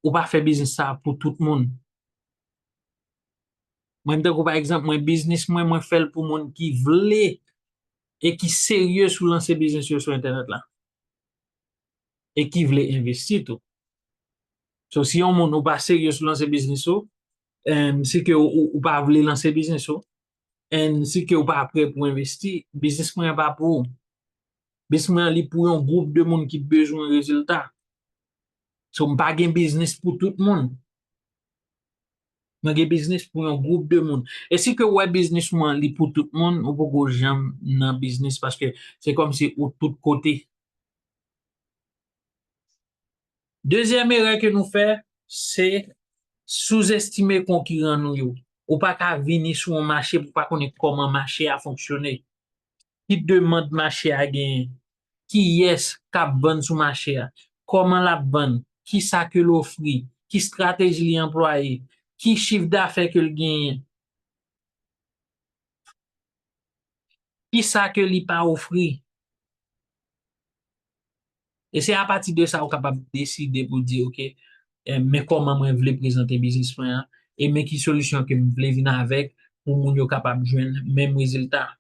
ou pa fè biznis sa pou tout moun. Mwen, tankou pa egzanp, mwen, biznis mwen, mwen fè l pou moun ki vle e ki serye sou lanse biznis yo sou entènèt la. E ki vle envesti tou. So, si yon moun ou pa serye sou lanse biznis ou, and si ke ou, ou, ou pa vle lanse biznis ou, and si ke ou pa prè pou envesti, biznis mwen an pa pou ou. Biznis mwen an li pou yon gwoup de moun ki bezwen rezilta. So, m pa gen biznis pou tout moun. Mwen gen biznis pou yon gwoup de moun. E si ke w wè biznis mwen li pou tout moun, ou poko janm nan biznis paske se kòmsi ou tout kote. Dezyèm erè ke nou fè, se souzestime konkiran nou yo. Ou pa ka vini sou yon mache pou pa konnen kòman mache a fonksyone. Ki demann mache a genyen? Kiyès k ap vann sou mache a? Kòman l ap vann? Kisa ke l ofri? Ki estrateji li anplwaye? Ki chif dafè ke l genyen? Kisa ke li pa ofri? E se apati de sa ou kapab deside pou di, oke, eh, men kòman mwen vle prezante biznis mwen an, e men ki solisyon ke m vle vin avèk pou moun yo kapab jwenn menm rezilta.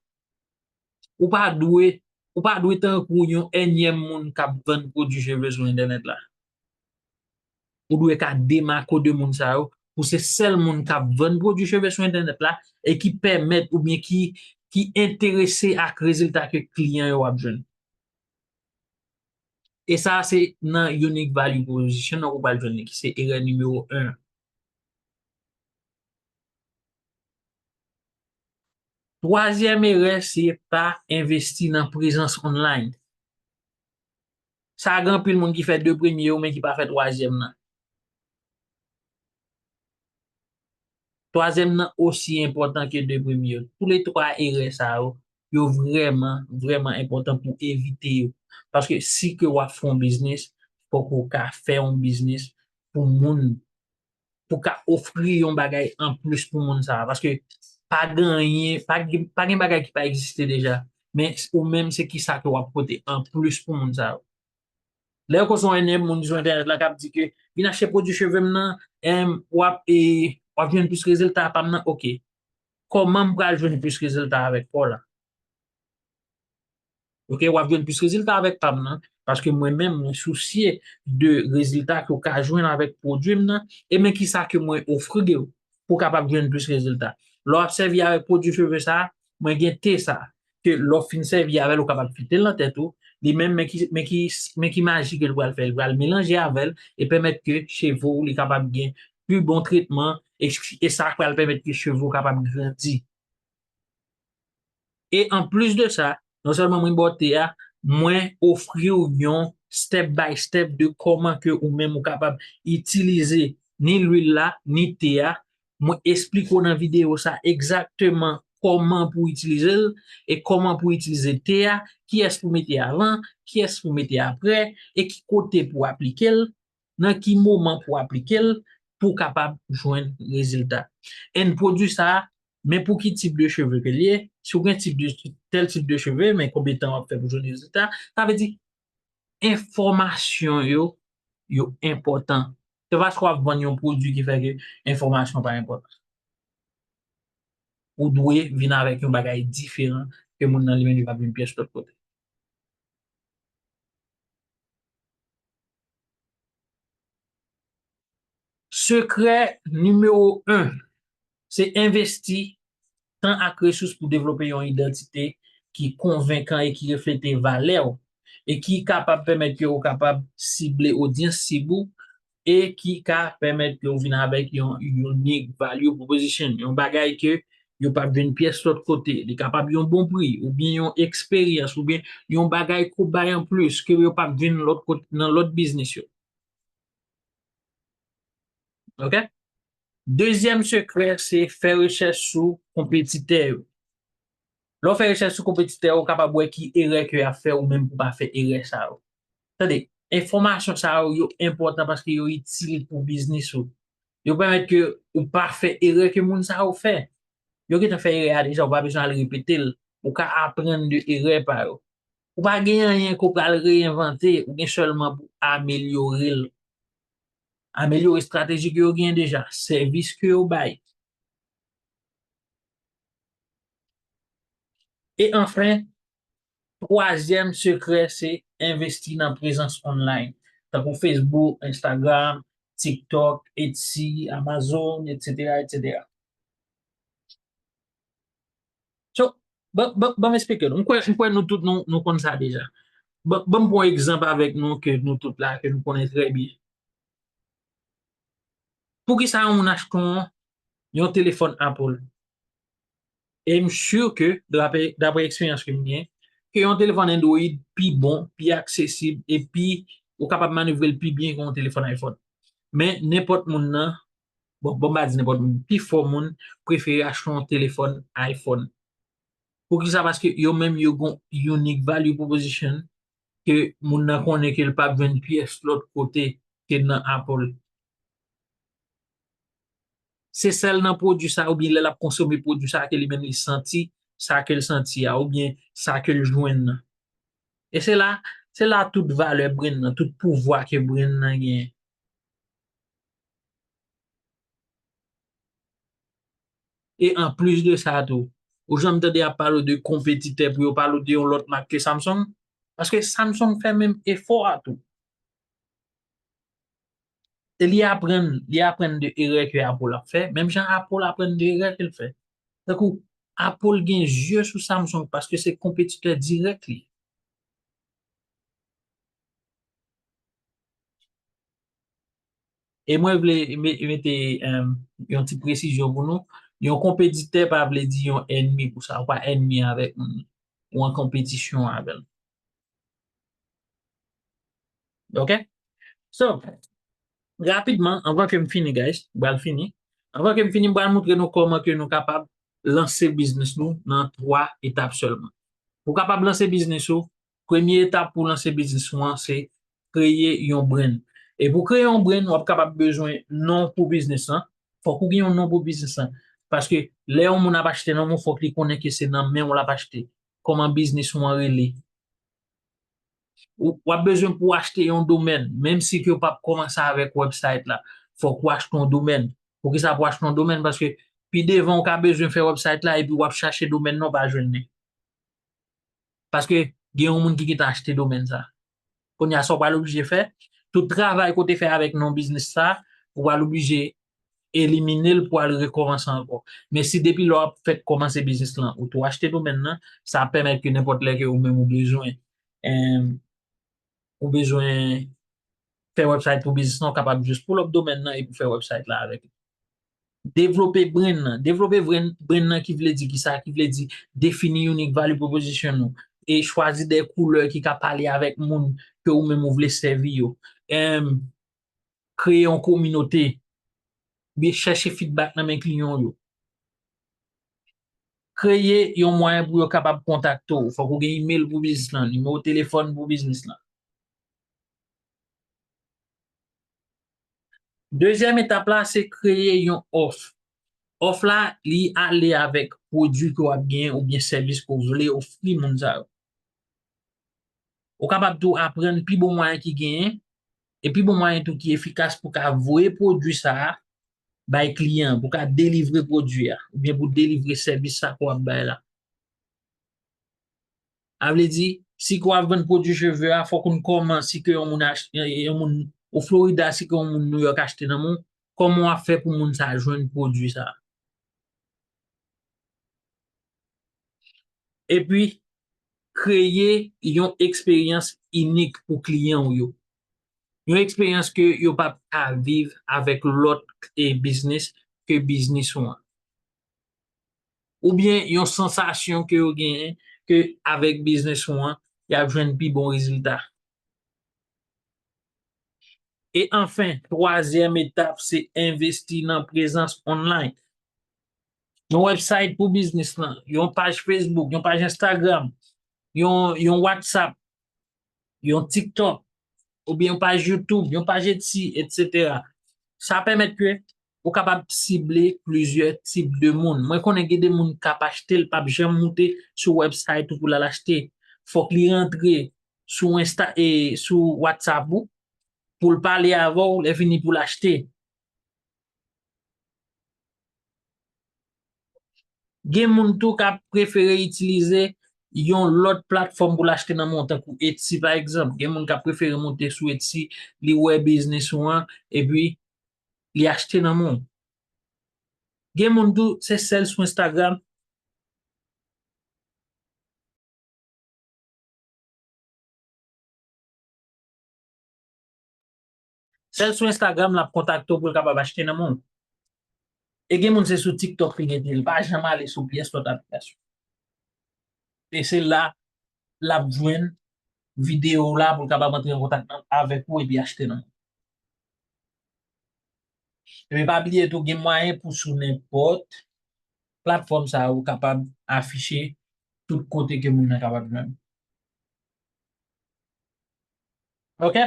Ou pa dwe, ou pa dwe tankou yon ènyèm moun k ap vann pwodui cheve sou entènèt la. Ou dwe ka demake w de moun sa yo, pou se sèl moun k ap vann pwodui cheve sou entènèt la e ki pèmèt oubyen ki, ki enterese ak rezilta ke kliyan yo ap jwenn. E sa se nan unique value proposition nan ou pral jwenn li, ki se erè nimewo en. Twazyèm erè, se pa envesti nan prezans online. Sa gen anpil moun ki fè de premye yo, men ki pa fè twazyèm nan. Twazyèm nan osi enpòtan ke de premye yo. Toulètwa erè sa yo, yo vrèman, vrèman enpòtan pou evite yo. Paske si ke w ap fè yon biznis, fòk ou ka fè yon biznis pou moun, pou ka ofri yon bagay anplis pou moun sa a. Paske pa gen anyen, pa gen, pa gen bagay ki pa egziste deja. Men ou menm, se kisa ke w ap pote anplis pou moun sa yo. Lè yo konsa yon ènyèm moun sou entènèt la k ap di ke vin achte pwodui cheve m nan, em, w ap, e, w ap jwenn plis rezilta pa m nan, oke. Kòman m pral jwenn plis rezilta avèk pa w la? Oke, w ap jwenn plis rezilta avèk pa m nan, paske mwen menm, mwen sousye de rezilta ke w ka jwenn avèk pwodui m nan, e men kisa ke mwen ofri w pou w kapab jwenn plis rezilta. Lè w ap sèvi avèk pwodui cheve sa a, mwen gen te sa a, ke lè w fin sèvi avè l, ou kapab fite l nan tèt ou, li menm, men ki, men ki, men ki maji ke l pral fè, l pral melanje avè l e pèmèt ke cheve w li kapab gen pi bon tretman, e, e sa pral pèmèt ke cheve w kapab grandi. E anplis de sa, non sèlman mwen ba w te a, mwen ofri w yon step by step de kòman ke ou menm ou kapab itilize ni lwil la, ni te a. Mwen esplike w nan videyo sa egzakteman kòman pou w itilize l e kòman pou w itilize te a, kiyès pou mete avan, kiyès pou mete aprè, e ki kote pou w aplike l, nan ki moman pou w aplike l, pou w kapab jwenn rezilta. And pwodui sa a, men pou ki tip de cheve ke l ye, si w gen tip de, tèl tip de cheve, men konbyen tan w ap fè pou jwenn rezilta, sa vle di, enfòmasyon yo, yo enpòtan. Se pa paske w ap vann yon pwodui ki fè ke enfòmasyon pa enpòtan. Ou dwe vin avèk yon bagay diferan ke moun nan li menm li p ap jwenn pyès lòt kote. Sekrè nimewo en, se envesti tan ak resous pou devlope yon idantite ki konvenkan e ki reflete valè w, e ki kapab pèmèt ke w kapab sible odyans sib ou, e ki ka pèmèt ke w vin avèk yon unique value proposition, yon bagay ke yo p ap jwenn pyès lòt kote. Li kapab yon bon pri, oubyen yon eksperyans, oubyen yon bagay ke w bay anplis ke yo p ap jwenn lòt kote, nan lòt biznis yo. Oke? Dezyèm sekrè, se fè rechèch sou konpetitè yo. Lè w fè rechèch sou konpetitè yo, ou kapab wè ki erè ke y ap fè ou menm pou w pa fè erè sa yo. Tande, enfòmasyon sa yo, yo enpòtan paske yo itil pou biznis ou. Yo pèmèt ke ou pa fè erè ke moun sa yo fè. Yo gentan fè erè a deja, ou pa bezwen al repete l. Ou ka aprann de erè pa yo. Ou pa gen anyen ke w pral reenvante, ou gen sèlman pou amelyore l. Amelyore estrateji ke yo gen deja, sèvis ke yo bay. E anfen, twazyèm sekrè, se envesti nan prezans online. Tankou Facebook, Instagram, TikTok, Etsy, Amazon, et cetera, et cetera. So, ban, ban, ban m eksplike nou. M kwè, m kwè nou tout nou, nou konn sa deja. Ban, ban m pran yon egzanp avèk nou ke nou tout la, ke nou konnen trè byen. Poukisa yon moun achte yon, yon telefòn Apple? E m si ke, daprè, daprè eksperyans ke m gen, ke yon telefòn Android pi bon, pi aksesib, epi ou kapab manevre l pi byen ke yon telefòn iPhone. Men, nenpòt moun nan, bon, bon, m pa di nenpòt moun, pifò moun prefere achte yon telefòn iPhone. Poukisa? Paske yo menm yo gon unique value proposition ke moun nan konnen ke l p ap jwenn pyès lòt kote ke nan Apple. Se sèl nan pwodui sa, oubyen lè l ap konsome pwodui sa, ke li menm li santi sa ke l santi a, oubyen sa ke l jwenn nan. E se la, se la tout valè brand nan, tout pouvwa ke brand nan genyen. E anplis de sa tou, ou janm tande y ap pale de konpetitè pou yo pale de yon lòt mak ke Samsung? Paske Samsung fè menm efò a tou. E li aprann, li aprann de erè ke Apple ap fè, menm jan Apple aprann de erè ke l fè. Tankou, Apple gen zye sou Samsung paske se konpetitè dirèk li. E mwen vle me-, mete, em, yon ti presizyon pou nou. Yon konpetitè pa vle di yon ènmi pou sa. Ou pa ènmi avèk moun. Ou an konpetisyon avè l. Ok? So, rapidman, anvan ke m fini, guys, m pral fini. Anvan ke m fini, m pral montre nou kòman ke nou kapab lanse biznis nou nan twa etap sèlman. Pou w kapab lanse biznis ou, premye etap pou w lanse biznis ou an, se kreye yon brand. E pou kreye yon brand, w ap kapab bezwen non pou biznis lan. Fòk ou gen yon non pou biznis lan. Paske lè yon moun ap achte nan men w, fòk li konnen ke se nan men w l ap achte. Kòman biznis ou an rele? Ou, w ap bezwen pou w achte yon domèn, menm si ke w p ap kòmanse avèk website la. Fòk ou achte yon domèn. Poukisa pou w achte yon domèn? Paske pi devan ou ka bezwen fè website la epi w ap chache domèn nan, w pa jwenn li. Paske gen yon moun ki gentan achte domèn sa. Kounye a, sa w pral oblije fè, tout travay ke w te fè avèk non biznis sa, ou pral oblije elimine l pou al rekòmanse ankò. Men si depi lè w ap fèk kòmanse biznis lan, ou tou achte domèn nan, sa ap pèmèt ke nenpòt lè ke ou menm ou bezwen, em, ou bezwen fè website pou biznis lan, ou kapab jis pull up domèn nan epi w fè website la avèk li. Devlope brand nan. Devlope brand, brand nan ki vle di kisa? Ki vle di defini unique value proposition nou. E chwazi de koulè ki ka pale avèk moun ke ou menm ou vle sèvi yo. Em, kreye yon kominote. Oubyen chèche feedback nan men kliyan w yo. Kreye yon mwayen pou yo kapab kontakte w. Fòk ou gen email pou biznis lan, nimewo telefòn pou biznis lan. Dezyèm etap la, se kreye yon òf. Òf la, li ale avèk pwodui ke w ap genyen oubyen sèvis ke w vle ofri moun sa yo. Ou kapab tou aprann pi bon mwayen ki genyen, e pi bon mwayen tou ki efikas pou ka voye pwodui sa a bay kliyan, pou ka delivre pwodui a, oubyen pou delivre sèvis sa ke w ap bay la. A vle di, si ke w ap vann pwodui cheve a, fòk ou konn kòman, si ke yon moun ach-, yon moun o Florida, si ke yon moun New York achte nan men w, kòman w ap fè pou moun sa a jwenn pwodui sa a. Epi, kreye yon eksperyans inik pou kliyan w yo. Yon eksperyans ke yo p ap ka viv avèk lòt, e, biznis ke biznis ou an. Oubyen yon sansasyon ke yo genyen ke avèk biznis ou an, y ap jwenn pi bon rezilta. E anfen, twazyèm etap, se envesti nan prezans online. Yon website pou biznis lan, yon paj Facebook, yon paj Instagram, yon, yon WhatsApp, yon TikTok, oubyen yon paj YouTube, yon paj Etsy, et cetera. Sa pèmèt ke ou kapab sible plizyè tip de moun. Mwen konnen gen de moun k ap achte, l p ap janm moute sou website ou pou l al achte. fòk li rantre sou Insta, e, sou WhatsApp ou, pou l pale avè w, lè fini pou l achte. Gen moun tou k ap prefere itilize yon lòt platfòm pou l achte nan men w, tankou Etsy, pa egzanp. Gen moun k ap prefere monte sou Etsy, li wè biznis ou an, epi li achte nan men w. Gen moun tou, se sèl sou Instagram. Sèl sou Instagram l ap kontakte w pou l kapab achte nan men w. E gen moun se sou TikTok li gentan ye, li pa janm ale sou pyès lòt aplikasyon. E se la l ap jwenn videyo w la pou l kapab antre an kontak avèk ou epi achte nan men w. Epi pa bliye tou, gen mwayen pou sou nenpòt platfòm sa yo kapab afiche tout kote ke moun nan kapab jwenn. Ok?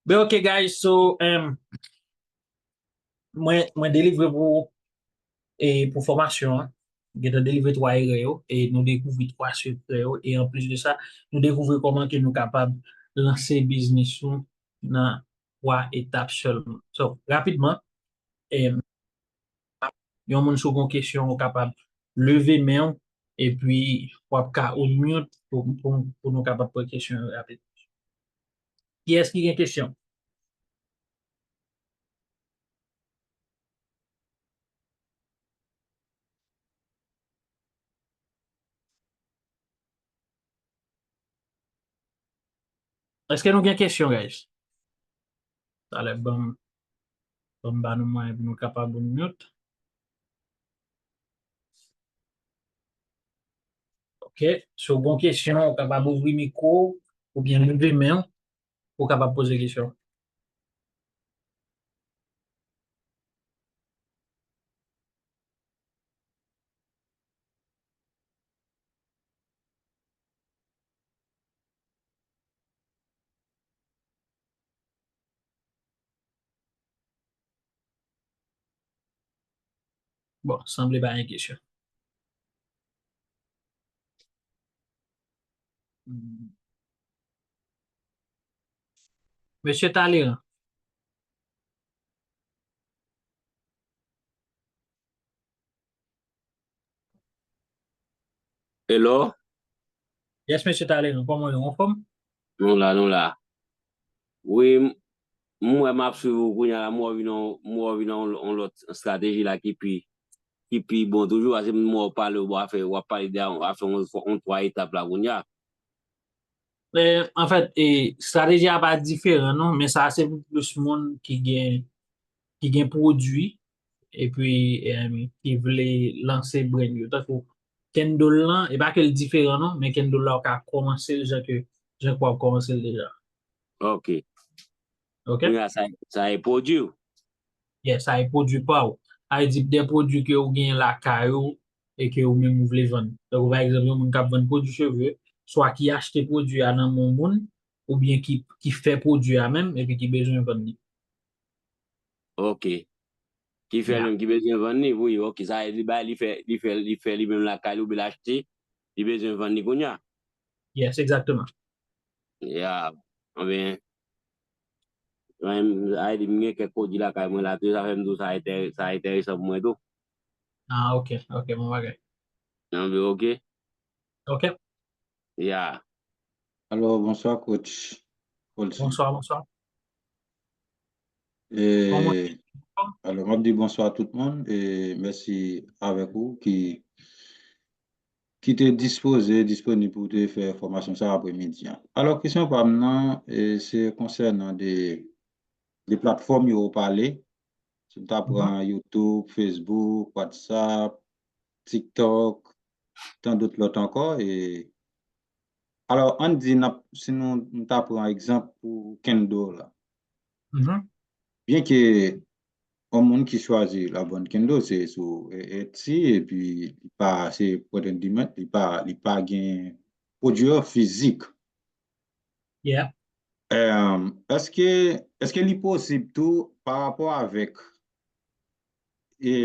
Ben ok, guys, so, um, mwen, mwen delivre pou, e, pou fòmasyon an. Gentan delivre twa erè yo, e nou dekouvri twa sekrè yo, e anplis de sa, nou dekouvri kòman ke nou kapab lanse biznis nou nan twa etap sèlman. So, rapidman, e, yon moun si w gen kesyon, ou kapab leve men w, epi w ap ka unmute pou, pou, pou nou kapab pran kesyon yo rapid. Kiyès ki gen kesyon? Èske nou gen kesyon, guys? Talè, ban m, ban m ba nou mwayen pou nou kapab unmute. Ok, si w gen kesyon, ou kapab ouvri mikwo w oubyen leve men w pou w kapab poze kesyon. Bon, sanble pa gen kesyon. Mesye Talleyrand. Hello? Yes, Mesye Talleyrand, kòman w ye? Anfòm? Nou la, nou la. Wi, m, m wè m ap swiv ou kounye a la, m wè w vin yon, m wè w vin yon, yon lòt estrateji la ki pi, ki pi bon toujou, paske m wè w pale, w ap fè, w ap pale de afè yon, yon twa etap la kounye a. E, anfèt, e, estrateji a pa diferan, non, men sa se pou plis moun ki gen, ki gen pwodui, epi, em, ki vle lanse brand yo. Tankou candle lan, e pa ke l diferan, non, men candle la, ou ka kòmanse l jan ke, jan ke w ap kòmanse l deja. Ok. Ok? Kounye a, sa, sa e pwodui w. Yes, sa e pwodui pa w. Sa vle di, de pwodui ke ou genyen lakay ou e ke ou menm ou vle vann. Tankou, pa egzanp, yon moun k ap vann pwodui cheve, swa ki achte pwodui a nan men yon moun, oubyen ki, ki fè pwodui a menm, epi ki bezwen vann li. Ok. Ki fè l menm, ki bezwen vann li, wi, ok, sa vle di, bay, li fè, li fè, li fè li menm lakay li, oubyen l achte, li bezwen vann li kounye a. Yes, egzakteman. Ya, anben, mwen, sa vle di, m gen kèk pwodui lakay mwen la tou, sa fè m di w sa enterè-, sa enteresan pou mwen tou. Ah, ok, ok, bon bagay. Anben, ok. Ok. Ya. Alò, bonswa, coach Paulson. Bonswa, bonswa. E, alò, m ap di bonswa tout moun, e mèsi avèk ou ki, ki te dispoze, disponib pou te fè fòmasyon sa apremidi an. Alò, kesyon pa m nan, e, se konsènan de, de platfòm yo ou pale. Si m ta pran YouTube, Facebook, WhatsApp, TikTok, tan dòt lòt ankò, e alò, ann di n ap, si nou, nou ta pran egzanp pou candle la. Byen ke yon moun ki chwazi la vann candle, se sou, e, Etsy, epi li pa, se point on demand, li pa, li pa gen pwodui an fizik. Yeah. Em, èske, èske li posib tou pa rapò avèk, e,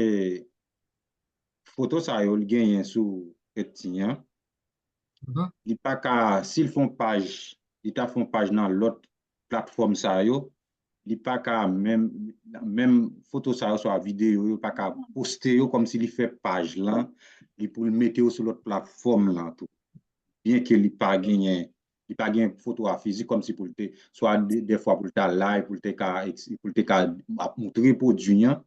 foto sa yo l genyen sou Etsy an? li pa ka, si l fè yon paj, li ta fè yon paj nan lòt platfòm sa yo, li pa ka menm, menm foto sa yo, swa videyo yo, pa ka poste yo kòmsi li fè paj lan, li pou l mete yo sou lòt platfòm lan tou. Byenke li pa genyen, li pa gen foto a fizik kòmsi pou l te, swa de, dèfwa pou l ta live, pou l te ka, pou l te ka ap moutre pwodui an,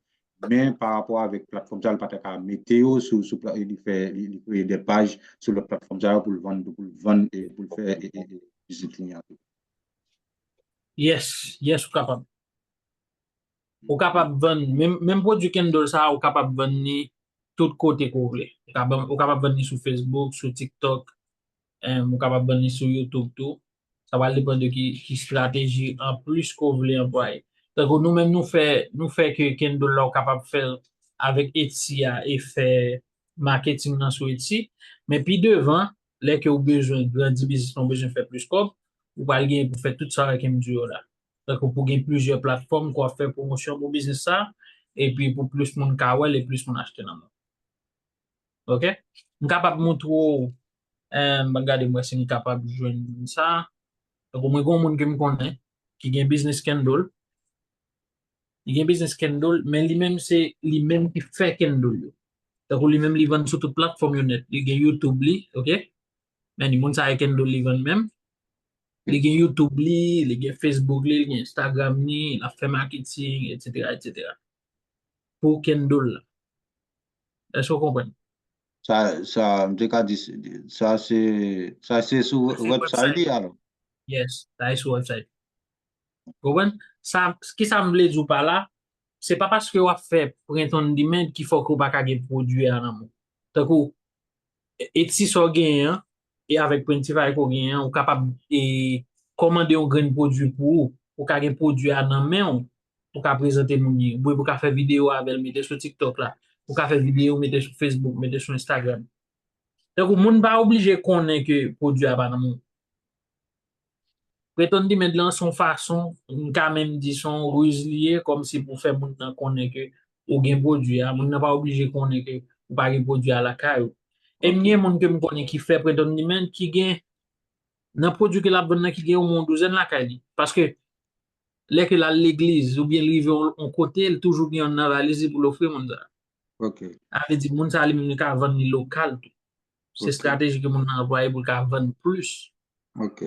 men pa rapò avèk platfòm sa, li pa ta ka mete yo sou, sou pla- li fè, li, li kreye de paj sou lòt platfòm sa yo pou l vann, pou l vann, e pou l fè, e, e, e, vizit li an tou. Yes, yes, ou kapab. Ou kapab vann, menm, menm pwodui Kendall sa, ou kapab vann li tout kote ke w vle. Ou kapab, ou kapab vann li sou Facebook, sou TikTok, em, ou kapab vann li sou YouTube tou. Sa pral depann de ki, ki estrateji anplis ke w vle anplwaye. Tankou nou menm nou fè, nou fè ke Kendall la, ou kapab fè l avèk Etsy a e fè marketing nan sou Etsy. Men pi devan, lè ke w bezwen grandi biznis lan, ou bezwen fè plis kòb, ou pral gen pou fè tout sa ke m di yo la. Tankou pou gen plizyè platfòm ke w ap fè pwomosyon pou biznis sa, epi pou plis moun ka wè l e plis moun achte nan men w. Ok? M kapab montre w, eh, m gade m wè si m kapab jwenn sa. Tankou mwen gen yon moun ke m konnen, ki gen biznis Kendall. Li gen biznis Kendall, men li menm se li menm ki fè Kendall yo. Tankou li menm li vann sou tout platfòm yo nèt. Li gen YouTube li, ok? Men li moun sa e Kendall li vann menm. Li gen YouTube li, li gen Facebook li, li gen Instagram li, l ap fè marketing, etsetera, etsetera. Pou Kendall la. Èske w konprann? Sa, sa, m te ka di, sa se, sa se sou website li alò? Yes, sa e sou website. Konprann? Sa, ki sa m vle di w pa la, se pa paske w ap fè print on demand ki fè ke w pa ka gen pwodui a nan men w. Tankou, Etsy sa w genyen an, e avèk Printify ke w genyen an, ou kapab e, kòmande yon grenn pwodui pou ou, ou ka gen pwodui a nan men w, ou ka prezante moun li, oubyen ou ka fè videyo avè l, mete sou TikTok la, ou ka fè videyo, mete sou Facebook, mete sou Instagram. Tankou moun pa oblije konnen ke pwodui a pa nan men w. Print on demand lan se yon fason, m ka menm di se yon riz li ye, kòmsi pou fè moun nan konnen ke ou gen pwodui a, moun nan pa oblije konnen ke ou pa gen pwodui a lakay ou. E m gen moun ke m konnen ki fè print on demand ki gen, nan pwodui ke l ap vann nan ki gen omwen yon douzèn lakay li. Paske lè ke l al legliz oubyen l rive yon, yon kote, l toujou gen yon nan valiz li pou l ofri moun sa. Ok. Sa vle di moun sa li menm li ka vann li lokal tou. Se estrateji ke moun nan anplwaye pou l ka vann plis. Ok.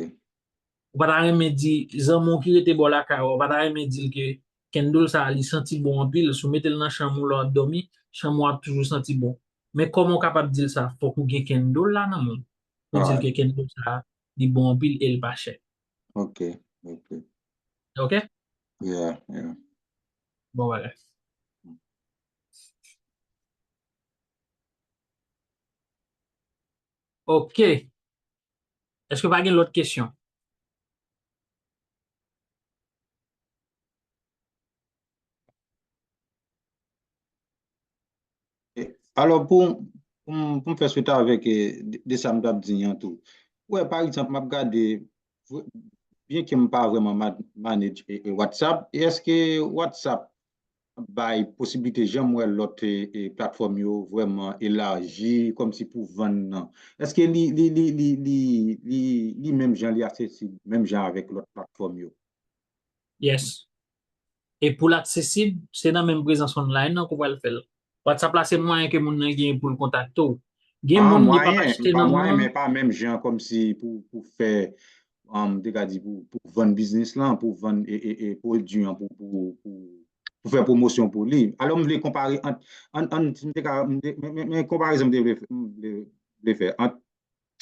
Ou pa ta renmen di zanmi w ki rete bò lakay ou, ou pa ta renmen di l ke kendol sa a li santi bon anpil, si w mete l nan chanm ou lè w ap dòmi, chanm ou ap toujou santi bon. Men kòman w kapab di l sa? Fòk ou gen kendol la nan men w. Pou di l ke kendol sa a li bon anpil e l pa chè. Ok, ok. Ok? Yeah, yeah. Bon bagay. Ok. Èske pa gen lòt kesyon? Alò, pou, pou, m- pou m fè swit avèk e, de, de sa m t ap di an tou. Ou wè, pa egzanp, m ap gade, vre- byenke m pa vrèman ma- manage e, e WhatsApp, e èske WhatsApp bay posiblite, jan m wè lòt e, e platfòm yo vrèman elaji, kòmsi pou vann nan? Èske li, li, li, li, li, li, li menm jan, li aksesib menm jan avèk lòt platfòm yo? Yes. E pou l aksesib, se nan menm prezans online nan ke w pral fè l. WhatsApp la se mwayen ke moun nan genyen pou l kontakte w. Gen moun li p ap achte nan men w. Men pa menm jan kòmsi pou, pou fè, um, te ka di pou, pou vann biznis lan, pou vann e, e, e pwodui an, pou, pou, pou, pou fè pwomosyon pou li. Alò m vle konpare ant, an, an, m te ka, m te, men, men, men konparezon m te vle, m vle, vle fè ant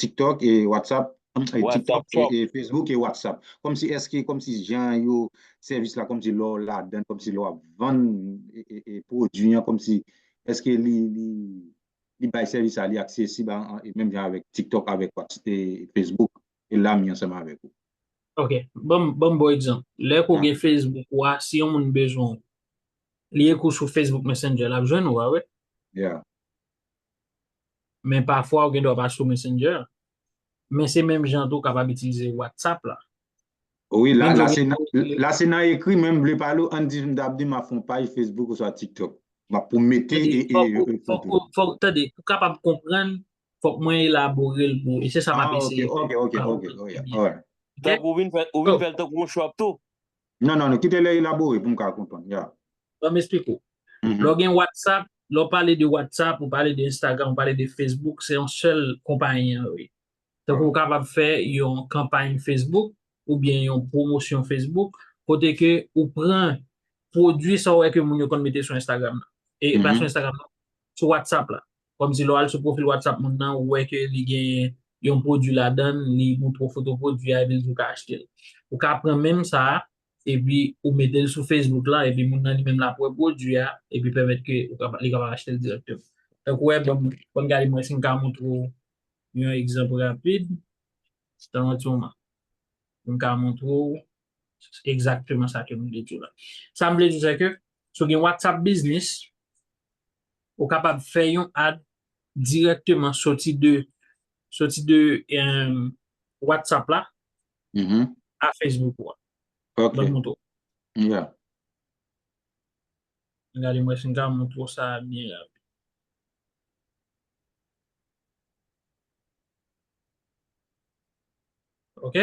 TikTok e WhatsApp, e TikTok e, e Facebook e WhatsApp. Kòmsi èske, kòmsi jan yo, sèvis la, kòmsi lè w ladan, kòmsi lè w ap vann e, e, e pwodui an, kòmsi èske li, li, li bay sèvis la, li aksesib a, a, e menm jan avèk TikTok, avèk WhatsApp, e Facebook, e la m ye ansanm avèk ou. Ok, ban m, ban m ba w egzanp. Lè ke w gen Facebook ou a, si yon moun bezwen w, li ekri w sou Facebook Messenger, l ap jwenn ou, pa vre? Yeah. Men pafwa, ou gen dwa pa sou Messenger. Men se menm jan tou w kapab itilize WhatsApp la. Wi, la, la se nan, la se nan ekri, men m vle pale w, ann di, m t ap di m ap fè yon paj Facebook oswa TikTok. M ap pou mete e, e, fòk, fòk, tande, pou w kapab konprann fòk mwen elabore l pou ou. E se sa m ap Ah, ok, eseye fè. ok, ok, Ah, ok, ok. oh, yeah, Ebyen. alright. Tankou ou vin fè, ou vin fè l tankou yon shop tou. Non, non, non, kite lè elabore pou m ka konprann, yeah. Ban m esplike w. Mhm. Lè w gen WhatsApp, lè w pale de WhatsApp, ou pale de Instagram, ou pale de Facebook, se yon sèl konpayi an, wi. Tankou ou kapab fè yon kanpay Facebook oubyen yon pwomosyon Facebook, kote ke ou pran pwodui sa w wè ke moun yo konn mete sou Instagram nan. E pa sou Mhm. Instagram nan, sou WhatsApp la. Kòmsi lè w al sou pwofil WhatsApp moun nan, ou wè ke li gen yon pwodui ladan l, li montre w foto pwodui a, epi l di w ka achte l. Ou ka pran menm sa a, epi ou mete l sou Facebook la, epi moun nan li menm l ap wè pwodui a, epi pèmèt ke ou kapa-, li kapab achte l dirèkteman. Tankou wè, ban m, ban m gade mwen si m ka montre w yon egzanp rapid. Tann yon ti moman. M ka montre w egzakteman sa ke m vle di w la. Sa m vle di w, se ke si w gen WhatsApp Business, ou kapab fè yon ad dirèkteman soti de, soti de, em, WhatsApp la Mhm. a Facebook ou a. Ok. Ban m montre w. Yeah. Gade mwen si m ka montre w sa byen rapid. Ok?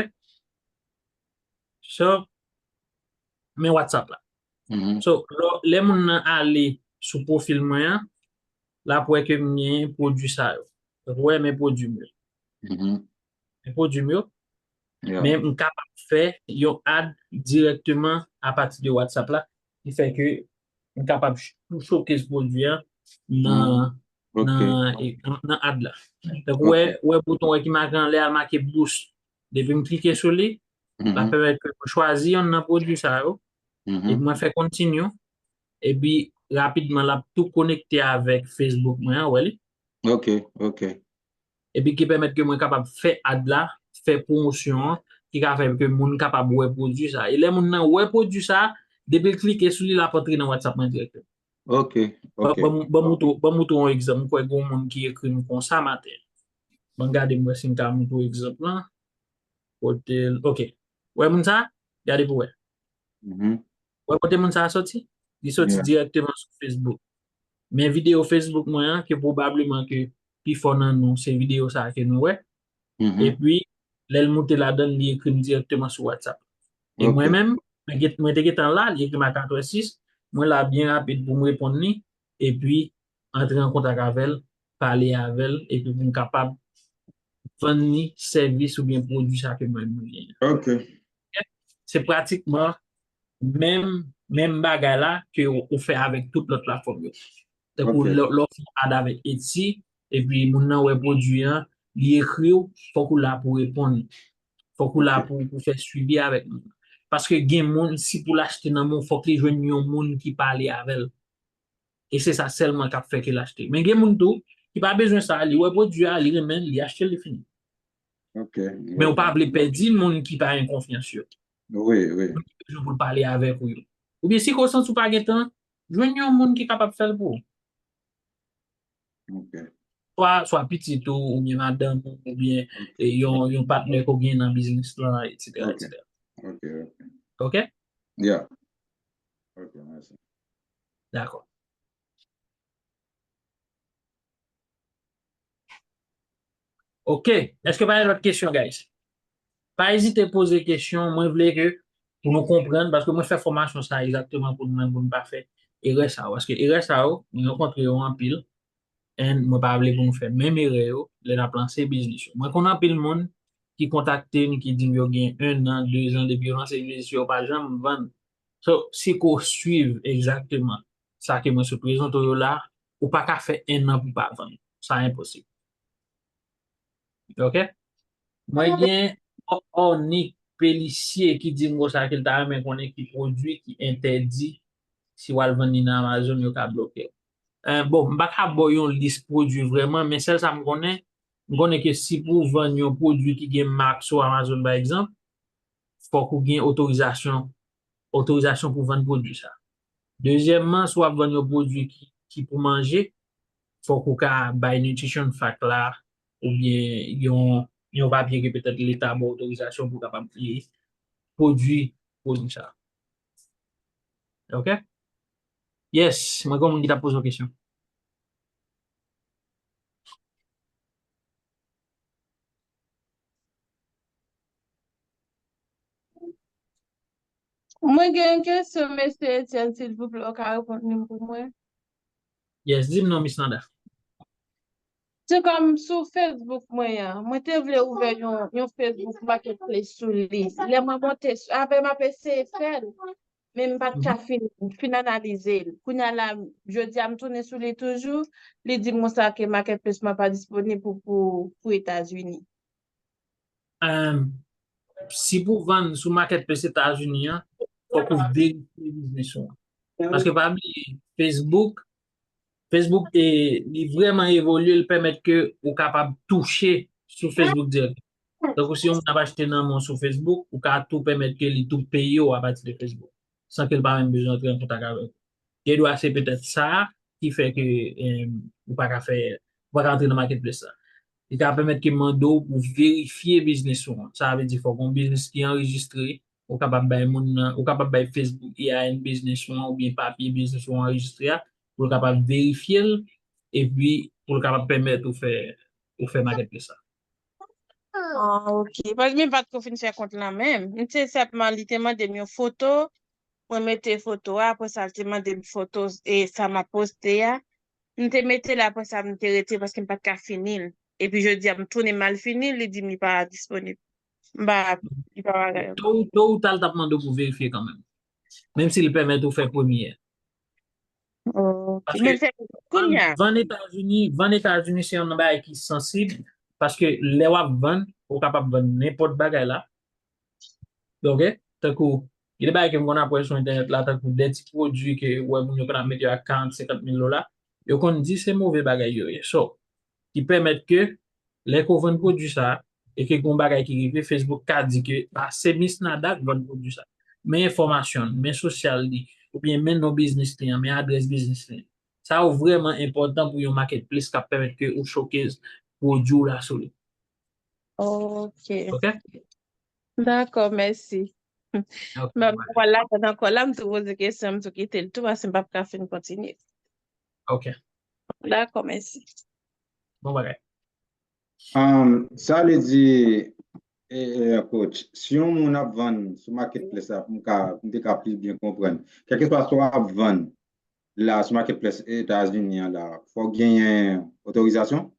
So, men WhatsApp la. Mhm. So, lò, lè moun nan ale sou pwofil mwen an, l ap wè ke m gen pwodui sa yo. Ou wè, men pwodui m yo. Mhm. Men pwodui m yo. Yeah. Men m kapab fè yon ad dirèkteman apati de WhatsApp la, ki fè ke m kapab ch-, showcase pwodui an nan, Ok. nan, e, nan, nan ad la. Donk, wè, Ok. wè bouton wè ki make anlè a make boost. Depi m klike sou li, l ap Mhm. pèmèt ke mwen chwazi yonn nan pwodui sa yo, epi Mhm. mwen fè continue, epi rapidman l ap tou konekte avèk Facebook mwen an, wè li. Ok, ok. Epi ki pèmèt ke mwen kapab fè ad la, fè pwomosyon an, ki ka fè ke moun kapab wè pwodui sa. E lè moun nan wè pwodui sa, depi l klike sou li, l ap antre nan WhatsApp mwen dirèkteman. Ok, Ban ok. ban m ban m montre w, ban m montre w yon egzanp. M kwè gen yon moun ki ekri m konsa maten. Ban m gade m wè si m ka montre w egzanp lan. Kote l, ok. Wè moun sa? Gade pou wè. Mhm. Wè kote moun sa a soti? Li soti Yeah. dirèkteman sou Facebook. Men videyo Facebook mwen an, ke pwobableman ke pifò nan nou, se videyo sa a ke nou wè. Mhm. Epi, lè l moute ladan l, li ekri m dirèkteman sou WhatsApp. E Ok. mwen menm, mwen gen, mwen te gentan la, li ekri m a katrè sis, mwen la byen rapid pou m reponn li, epi antre an kontak avè l, pale avè l, epi pou m kapab vann li sèvis oubyen pwodui sa ke mwen menm mwen genyen. Ok. Se pratikman menm, menm bagay la ke ou, ou fè avèk tout lòt platfòm yo. Tankou Ok. lè, lè w fè yon ad avèk Etsy, epi moun nan wè pwodui an, li ekri w, fòk ou la pou reponn. Fòk ou la Ok. pou, pou fè swivi avèk moun. Paske gen moun, si pou l achte nan men w, fòk li jwenn yon moun ki pale avè l. E se sa sèlman k ap fè ke l achte. Men gen moun tou, ki pa bezwen sa, li wè pwodui a, li renmen l, li achte l, li fini. Ok. Men ou pa vle pèdi moun ki pa gen konfyans yo. Wi, wi. Moun ki bezwen pou l pale avèk ou yo. Oubyen si ke w santi w pa gen tan, jwenn yon moun ki kapab fè l pou ou. Ok. Swa, swa pitit ou, oubyen madanm ou, oubyen, Ok. e, yon, yon patnè ke w gen nan biznis lan, etsetera, Ok. etsetera. Ok, ok. Ok? Yeah. Ok, mèsi. Dakò. Ok. Èske pa gen lòt kesyon, guys? Pa ezite poze kesyon. Mwen vle ke pou nou konprann, paske mwen fè fòmasyon sa egzakteman pou nou menm, pou nou pa fè erè sa yo. Paske erè sa yo, mwen rankontre yo anpil. And mwen pa vle pou nou fè menm erè yo lè n ap lanse biznis yo. Mwen konn anpil moun ki kontakte m, ki di m yo gen en an, de zan depi yo lanse biznis yo, yo pa janm vann. So, si ke w swiv egzakteman sa ke mwen sot prezante w yo la, ou pa ka fè en an pou pa vann. Sa enposib. Ok? Mwen gen Ornick Pélissier ki di m konsa ke l ta renmen konnen ki pwodui ki entèdi, si w al vann li nan Amazon, yo ka bloke w. Eh, bon, m pa ka ba w yon lis pwodui vrèman, men sèl sa m konnen, m konnen ke si pou w vann yon pwodui ki gen mak sou Amazon, pa egzanp, fòk ou gen otorizasyon, otorizasyon pou vann pwodui sa. Dezyèmman, si w ap vann yon pwodui ki, ki pou manje, fòk ou ka bay nutrition fact la, oubyen yon, yon papye ke petèt leta ba w otorizasyon pou w kapab kreye pwodui, pwodui sa. Ok? Yes, mwen gen yon moun ki t ap poze yon kesyon. Mwen gen yon kesyon, mesye Etienne, silvouplè, ou ka reponn li pou mwen? Yes, di m non, Miss Nanda. Se kòm sou Facebook mwen an, mwen te vle ouvè yon, yon Facebook Marketplace sou li. Lè mwen monte, avè m ap eseye fè l, men m pa t ka fin, fin analize l. Kounye a la, jodi a m tounen sou li toujou, li di m konsa ke Marketplace mwen pa disponib pou, pou, pou Etazini. Um, si pou vann sou Marketplace Etazini an, fòk ou verifye biznis ou an. Paske pa bliye, Facebook, Facebook e, li vrèman evolye, li pèmèt ke ou kapab touche sou Facebook dirèk. Donk, si yon moun ap achte nan men w sou Facebook, ou ka tou pèmèt ke li tou peye w apati de Facebook, san ke l pa menm bezwen antre an kontak avè w. Gen dwa se petèt sa ki fè ke em, ou pa ka fè, ou pa ka antre nan marketplace la. Li ka pèmèt ke mande w pou verifye biznis ou an. Sa vle di fòk yon biznis ki anrejistre, ou kapab bay moun nan, ou kapab bay Facebook E I N biznis ou an oubyen papye biznis ou an anrejistre a, pou l kapab verifye l, epi pou l kapab pèmèt ou fè, ou fè marketplace la. Ah, ok. Paske mwen pa t ko fin fè kont lan menm. M te sèlman, li te mande m yon foto, mwen mete foto a, apre sa, li te mande m foto e sa m ap poste a. M te mete l, apre sa, m te rete paske m pa t ka fini l. Epi jodi a, m tounen m al fini l, li di m li pa disponib. M pa, li pa bagay ankò. To, to ou ta, l t ap mande w pou verifye kanmenm. Menm si l pèmèt ou fè premye. Ok. Men fè kounye a. Vann Etazini, vann Etazini se yon bagay ki sansib, paske lè w ap vann, ou kapab vann nenpòt bagay la. Ok? Tankou, gen de bagay ke m konn ap wè sou entènèt la, tankou de ti pwodui ke ou wè moun yo konn ap mete yo a karant, senkant mil dola, yo konn di se move bagay yo ye. So, ki pèmèt ke lè ke w vann pwodui sa, e ke gen yon bagay ki rive, Facebook ka di ke, ah, se Miss Nada k vann pwodui sa. Men enfòmasyon l, men sosyal li, oubyen men non biznis li an, men adrès biznis li an. Sa yo vrèman enpòtan pou yon marketplace k ap pèmèt ke ou showcase pwodui w la sou li. Ok. Ok? Dakò, mèsi. Ok, Mwen, mwen wè l la, pandan ankò la, m tou poze kesyon, m tou kite l tou, paske m p ap ka fin kontinye. Ok. Dakò, mèsi. Bon bagay. Um, sa vle di, e, e, coach, si yon moun ap vann sou marketplace la, pou m ka, pou m te ka plis byen konprann, kèlkeswa sa w ap vann la sou marketplace Etazini an la, fò w genyen otorizasyon?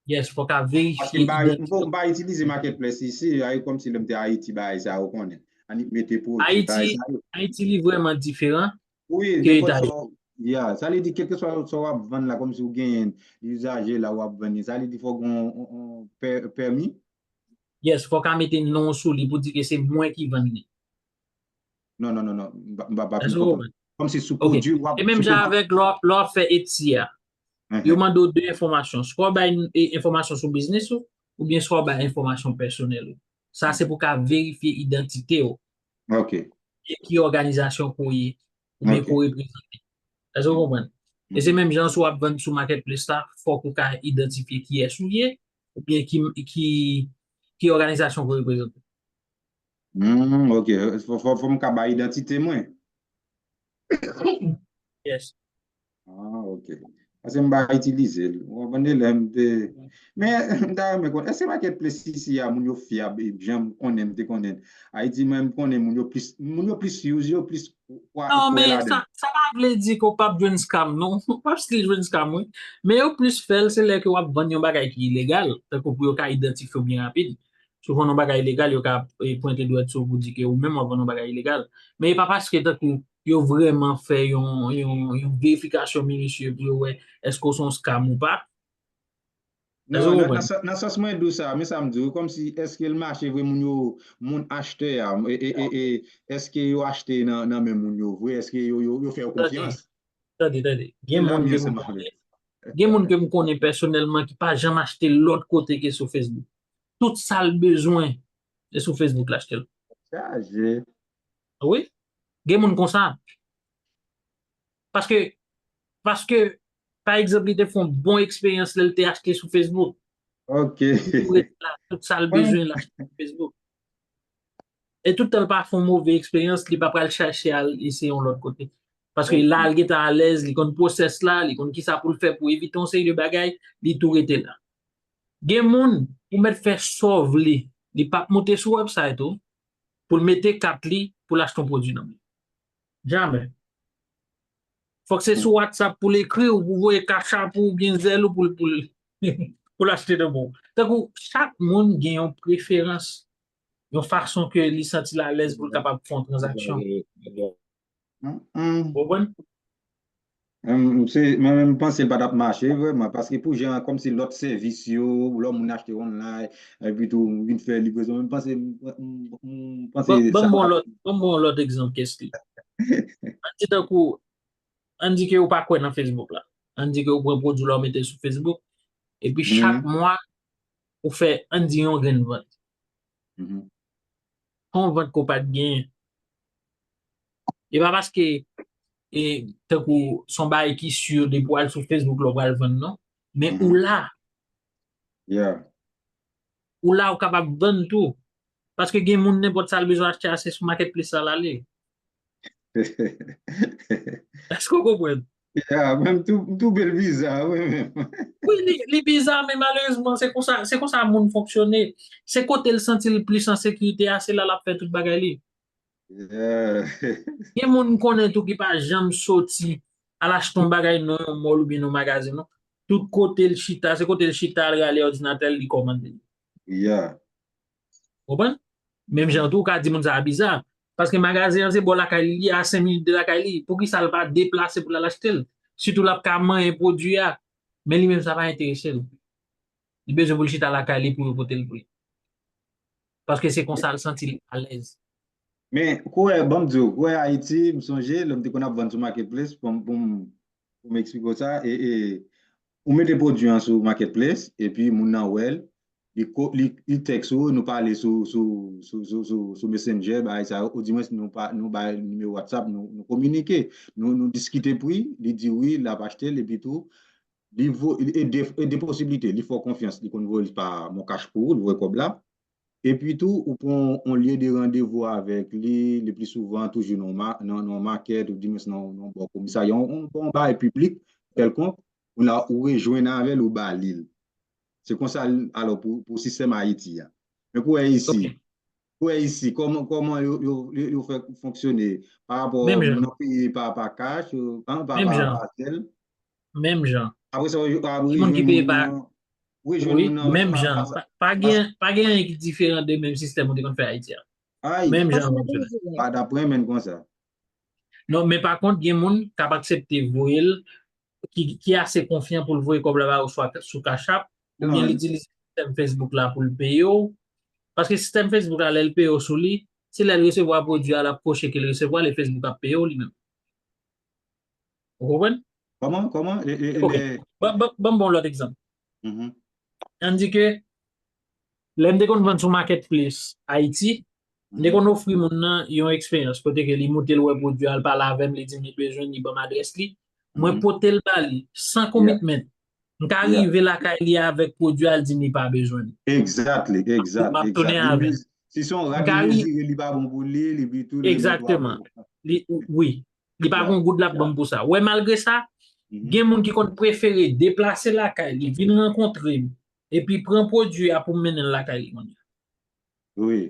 Yes, fò w ka Paske verifye m pa, m idantite pa, m pa itilize marketplace isi, a, e kòmsi lè m te Ayiti, bagay sa yo konnen. Annik mete pwodui, bagay Ayiti, sa yo. Ayiti li vrèman diferan Wi, ke nenpòt Etazini. sa w, ya, sa vle di, kèlkeswa sa w ap vann la, kòmsi w genyen izaje la w ap vann li, sa vle di fò w gen yon, yon, yon pè-, pèmi? Yes, fò w ka mete non w sou li pou di ke se mwen ki vann li. Non, non, non, non, m pa, m pa, m pa fin Èske w konprann. konprann? Kòmsi sou Ok. pwodui w ap, E menm sou jan pwodui. Avèk lè w ap, lè w ap fè Etsy a, yo Mhm. mande w de enfòmasyon. Swa w bay n-, e, enfòmasyon sou biznis ou, oubyen swa w bay enfòmasyon pèsonèl ou. Sa se pou ka verifye idantite w. Ok. E ki òganizasyon ke w ye, oubyen Ok. ke w reprezante. Èske w konprann? E se Mhm. menm jan si w ap vann sou marketplace la, fòk ou ka idantifye kiyès ou ye, oubyen ki, ki, ki òganizasyon ke w reprezante. Hmm, ok. Fò, fò, fò m ka bay idantite mwen. Yes. Ah, ok. Paske m pa itilize l. Ou konprann, lè m te, men m ta renmen konn, èske marketplace isi a, moun yo fyab, e jan m konnen, m te konnen Ayiti, mwen, m konnen moun yo plis, moun yo plis use, yo plis kwè, Non, kwè men ladan. Sa, sa pa vle di ke w p ap jwenn scam, non. W p ap still jwenn scam, wi. Men yo plis fè l, se lè ke w ap vann yon bagay ki ilegal, tankou pou yo ka idantifye w byen rapid. Si w vann yon bagay ilegal, yo ka, e, pwente dwèt sou ou pou di ke ou menm w ap vann yon bagay ilegal. Men e pa paske tankou yo vrèman fè yon, yon, yon verifikasyon minisye pou yo wè èske w se yon scam ou pa. Non, Èske w nan, konprann? Nan sa-, nan sans mwen di w sa, men sa m di w, kòmsi èske l mache vre, moun yo, moun achtè a, e, e, e, e, èske yo achte nan, nan men moun yo vre, èske yo, yo, yo fè yo Tande, konfyans? Tande, tande. Gen Nan moun men ke m se male. konnen, gen moun ke m konnen pèsonèlman ki pa janm achte lòt kote ke sou Facebook. Tout sa l bezwen, se sou Facebook l achte l. Chaje. Wi. Gen moun konsa. Paske, paske, pa egzanp, li te fè yon bon eksperyans lè l te achte sou Facebook. Ok. Li tou rete la, tout sa l Mwen, bezwen, l achte sou Facebook. E tout tan l pa fè yon move eksperyans, li pa pral chache al eseye yon lòt kote. Paske la, l gentan alèz, li konn pwosès la, li konn kisa pou l fè pou evite yon seri de bagay, li tou rete la. Gen moun, ou mèt fè sa w vle, li p ap monte sou website ou, pou l mete kat li, pou l achte yon pwodui nan men w. Jamè. Fòk se sou WhatsApp pou l ekri w, pou voye Cash App ou oubyen Zelle ou pou l, pou l, pou l achte nan men w. Tankou chak moun gen yon preferans, yon fason ke li santi l alèz pou l kapab fè yon tranzaksyon. Ou konprann? Mwen menm m panse l pa t ap mache vrèman, paske pou jan kòmsi lòt sèvis yo, lè moun achte online, epi tou vin fè livrezon, mwen panse, mwen panse. Ban m bon lòt, ban m bon lòt egzanp, Kesly. Ann di tankou, ann di ke ou pa kwè nan Facebook la. Ann di ke ou pran pwodui la ou mete l sou Facebook, epi chak mwa ou fè, ann di, yon grenn vant. Fè yon vant ke w pa t genyen. E pa paske e tankou se yon bagay ki si depi w al sou Facebook la w pral vann non. Men ou la. Ou la ou kapab vann tou. Paske gen moun nenpòt sa l bezwen achte a se sou marketplace la l ale. Èske w konprann? Ya, mwen m tou, m twouve l biza, wi, menm. Wi, li, li biza, men malerezman, se konsa, se konsa moun fonksyone. Se kote l santi l plis an sekirite a, se la l ap fè tout bagay li. Gen moun m konnen tou ki pa janm soti al achte yon bagay nan yon mall oubyen nan yon magazen, non. Tout kote l chita, se kote l chita, l rale òdinatè l, li kòmande. Ou konprann? Menm jan tou, ou ka di moun sa a biza. Paske magazen an se bò lakay li, li a senk minit de lakay li. Poukisa l pa deplase pou l al achte l? Sitou l ap ka manyen pwodui a. Men li menm sa pa enterese l. Li bezwen pou l chita lakay li pou yo pote l pou li. Paske se konsa l santi l alèz. Men, kouwè, ban m di w, kouwè Ayiti, m sonje, lè m te konn ap vann sou marketplace, pou m, pou m, pou m eksplike w sa, e, e, ou mete pwodui an sou marketplace, epi moun nan wè l, li, li, li tèks ou, nou pale sou, sou, sou, sou, sou, sou Messenger, bagay sa yo, oudimwens nou pa, nou bay nimewo WhatsApp, nou, nou kominike, nou, nou diskite pri, li di wi, l ap achte l, epi tou, li vo, e de, e de posiblite, li fè w konfyans, li konn voye l pa mon cash pou ou, li voye kòb la. Epi tou, ou pran yon lye de randevou avèk li, le pli souvan toujou nan, nan, nan makèt, oudimwens nan, nan bò komisarya, yon, yon, yon bagay piblik kèlkonk, ou la, ou rejwenn avè l, ou ba li l. Se konsa, alò, pou, pou sistèm Ayiti a. Men pou wè isi, pou wè isi, kòman, kòman yo, yo, yo, yo fè fonksyone pa rapò moun nan peye pa, pa cash, pa, pa, pa Zelle. Menm jan. Apre sa, yo ap rejwenn moun nan. Wi, menm jan. Pa, pa gen, pa gen anyen ki diferan de menm sistèm ou te konn fè Ayiti a. Menm jan. Pa t ap renmen l konsa. Non, men pa kont, gen moun k ap aksepte voye l, ki, ki ase konfyan pou l voye kòb la ba ou swa sou Cash App, oubyen l itilize sistèm Facebook la pou l peye w. Paske sistèm Facebook la, lè l peye w sou li, se lè l resevwa pwodui a, l ap koche ke l resevwa l, e Facebook ap peye w li menm. Ou konprann? Kòman, kòman? E, e, e, Ok. Ban, ban, ban m ba w lòt egzanp. Ann di ke lè m te konn vann sou Marketplace Ayiti, m te konn ofri moun nan yon eksperyans kote ke li moute l wè pwodui a, l pale avè m, li di m li bezwen l, li ban m adrès li. Mwen pote l ba li, san commitment. M ka rive lakay li avèk pwodui a, l di m li pa bezwen l. Exactly, exact, M ap tounen avè l. Si se yon rad li mezire, li pa bon pou li, li pi tou li. Egzakteman. Li, wi. Li pa gen yon goud l ap ban m pou sa. Wè, malgre sa, gen moun ki konn prefere deplase lakay li, vin rankontre m, epi pran pwodui a pou m mennen l lakay li kounye a. Wi.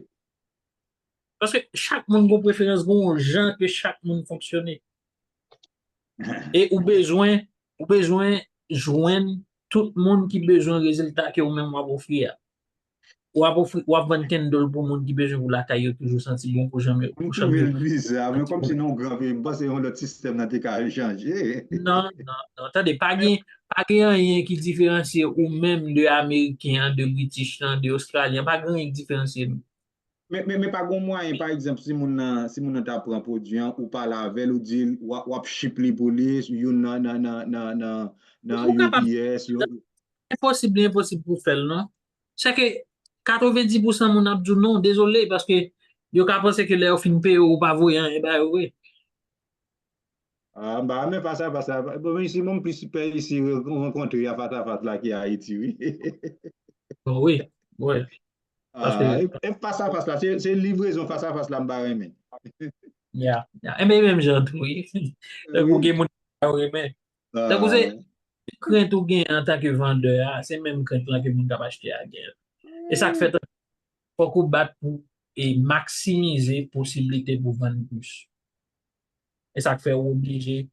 Paske chak moun gen preferans, gen yon jan ke chak moun fonksyone. E ou bezwen, ou bezwen jwenn tout moun ki bezwen rezilta ke ou menm w ap ofri a. W ap ofri, w ap vann candle pou moun ki bezwen pou lakay yo toujou santi bon, pou janm yo, pou janm yo. Bizarre, men kòmsi nan yon gran peyi, m panse yon lòt sistèm nan te ka chanje. Non, non, non. Tande, pa gen, pa gen anyen ki diferansye ou menm de Ameriken an, de British lan, de Ostralyen an, pa gen anyen ki diferansye nou. Men, men, men pa gen mwayen, pa egzanp, si moun nan, si moun nan ta pran pwodui an, ou pale avè l, ou di l, w ap, w ap ship li pou li, youn nan, nan, nan, nan, nan, nan U P S, yo. Enposib, li enposib pou fè l, non. Se ke katrevenndis pousan moun ap di w non, dezole, paske yo ka panse ke lè yo fin peye w, ou pa voye anyen ba yo vre. Ah, m pa renmen fas a fas la. Bon, men isi, mwen, m plis pè isi rankontre a fas a fas la ki Ayiti, wi. Bon, wi, wi. Ah, e, e fas a fas la, se, se livrezon fas a fas la m pa renmen. Ya, ya. E men menm jan tou, wi. Tankou gen moun ki pa renmen. Tankou se krent ou gen antanke vandè a, se menm krent lan ke moun k ap achte a gen. E sa k fè fòk ou bat pou e maksimize posiblite pou vann plis. E sa k fè ou oblije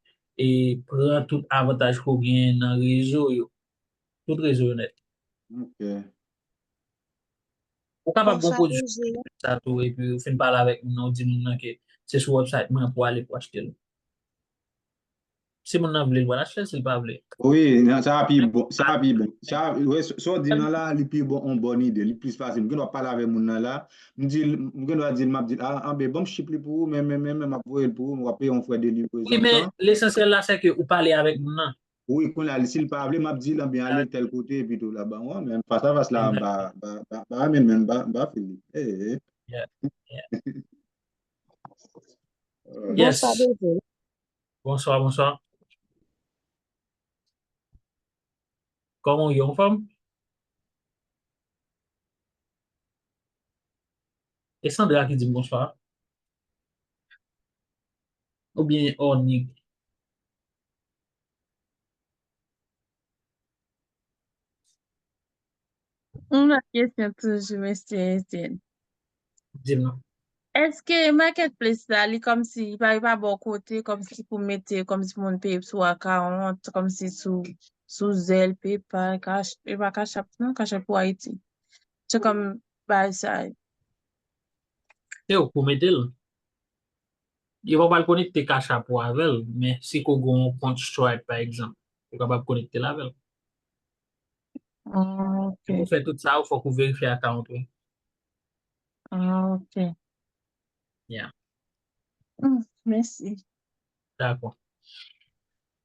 e pran tout avantaj ke w genyen nan rezo yo. Tout rezo yo nèt. Ok. Ou kapab gon pwodui sa tou, epi ou fin pale avèk moun nan, ou di moun nan ke se sou website mwen pou ale pou achte l. Si moun nan vle, l pral achte l, si l pa vle. Wi, nan, sa a pi bon, sa a pi bon. Sa, wi, sa w di nan la, li pi bon, yon bòn ide, li plis fasil. M gen dwa pale avèk moun nan la, m di l, m gen dwa di l, m ap di l, a, anben, ban m chip li pou ou, men, men, men, men, m ap voye l pou ou, m ap peye yon frè de livraison. Wi, men lesansyèl la, se ke ou pale avèk moun nan. Wi, kounye a, si l pa vle, m ap di l, anben, ale tèl kote, epi tou la, ba, wi, men fas a fas la, m pa, pa, pa, pa renmen l, men m pa, m pa fè li. Eh, eh. Yeah, yeah. Yes. Bonswa, Bebe. Bonswa, bonswa. Kòman w ye, anfòm? E Sandra ki di m bonswa. Oubyen Ornig? Yon lòt kesyon toujou, mesye Etienne. Di m non. Èske marketplace la, li kòmsi, li pa, li pa ba w kote, kòmsi pou mete, kòmsi pou moun peye sou account, kòmsi sou, sou Zelle, PayPal, Cash, e pa Cash App, non, Cash App pou Ayiti. Se kòm bagay sa. Se ou k pou mete l. Yo pa pral konekte Cash App ou avè l, men si ke w gen yon kont Stripe, pa egzanp, ou kapab konekte l avè l. Ah, ok. Pou fè tout sa, ou fòk ou verifye account ou. Ah, ok. Yeah. Hmm, mèsi. Dakò.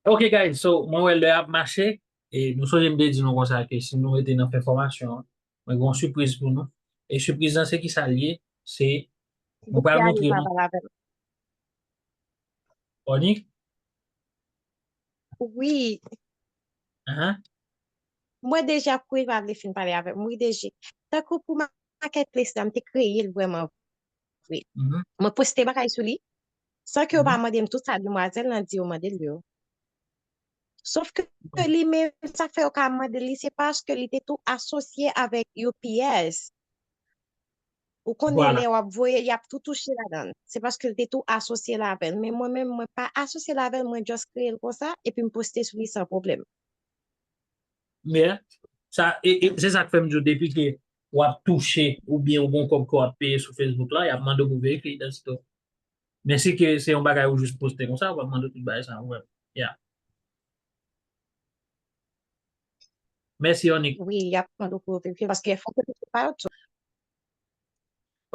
Ok, guys, so, mwen wè lè ap mache, e nou sonje m te di nou konsa ke si nou rete nan fen fòmasyon an, mwen gen yon sipriz pou nou. E sipriz lan, se kisa l ye? Se, mwen pral montre nou. Ornik? Wi. Ahan. Mwen deja kouri pa vle fin pale avè m. Wi, deja. Tankou pou marketplace la, m te kreye l vrèman vre. Mhm. Mwen poste bagay sou li, san ke yo pa mande m tout sa demwazèl lan di yo mande l yo. Sof ke li menm, sa k fè yo ka mande li, se paske li te tou asosye avèk U P S. Ou konnen lè w ap voye, y ap tou touche ladan l. Se paske l te tou asosye l avè l. Men mwen menm, mwen pa asosye l avè l, mwen just kreye l konsa, epi m poste sou li san pwoblèm. Men, sa, e, e, se sa k fè m di w, depi ke w ap touche, oubyen ou gon kòb ke w ap peye sou Facebook la, y ap mande w pou verifye idantite w. Men si ke se yon bagay ou jis poste konsa, yo p ap mande w tout bagay sa, ou wè. Yeah. Mèsi, Ornik. Wi, y ap mande w pou yo verifye, paske fòk yo verifye pa yo tou.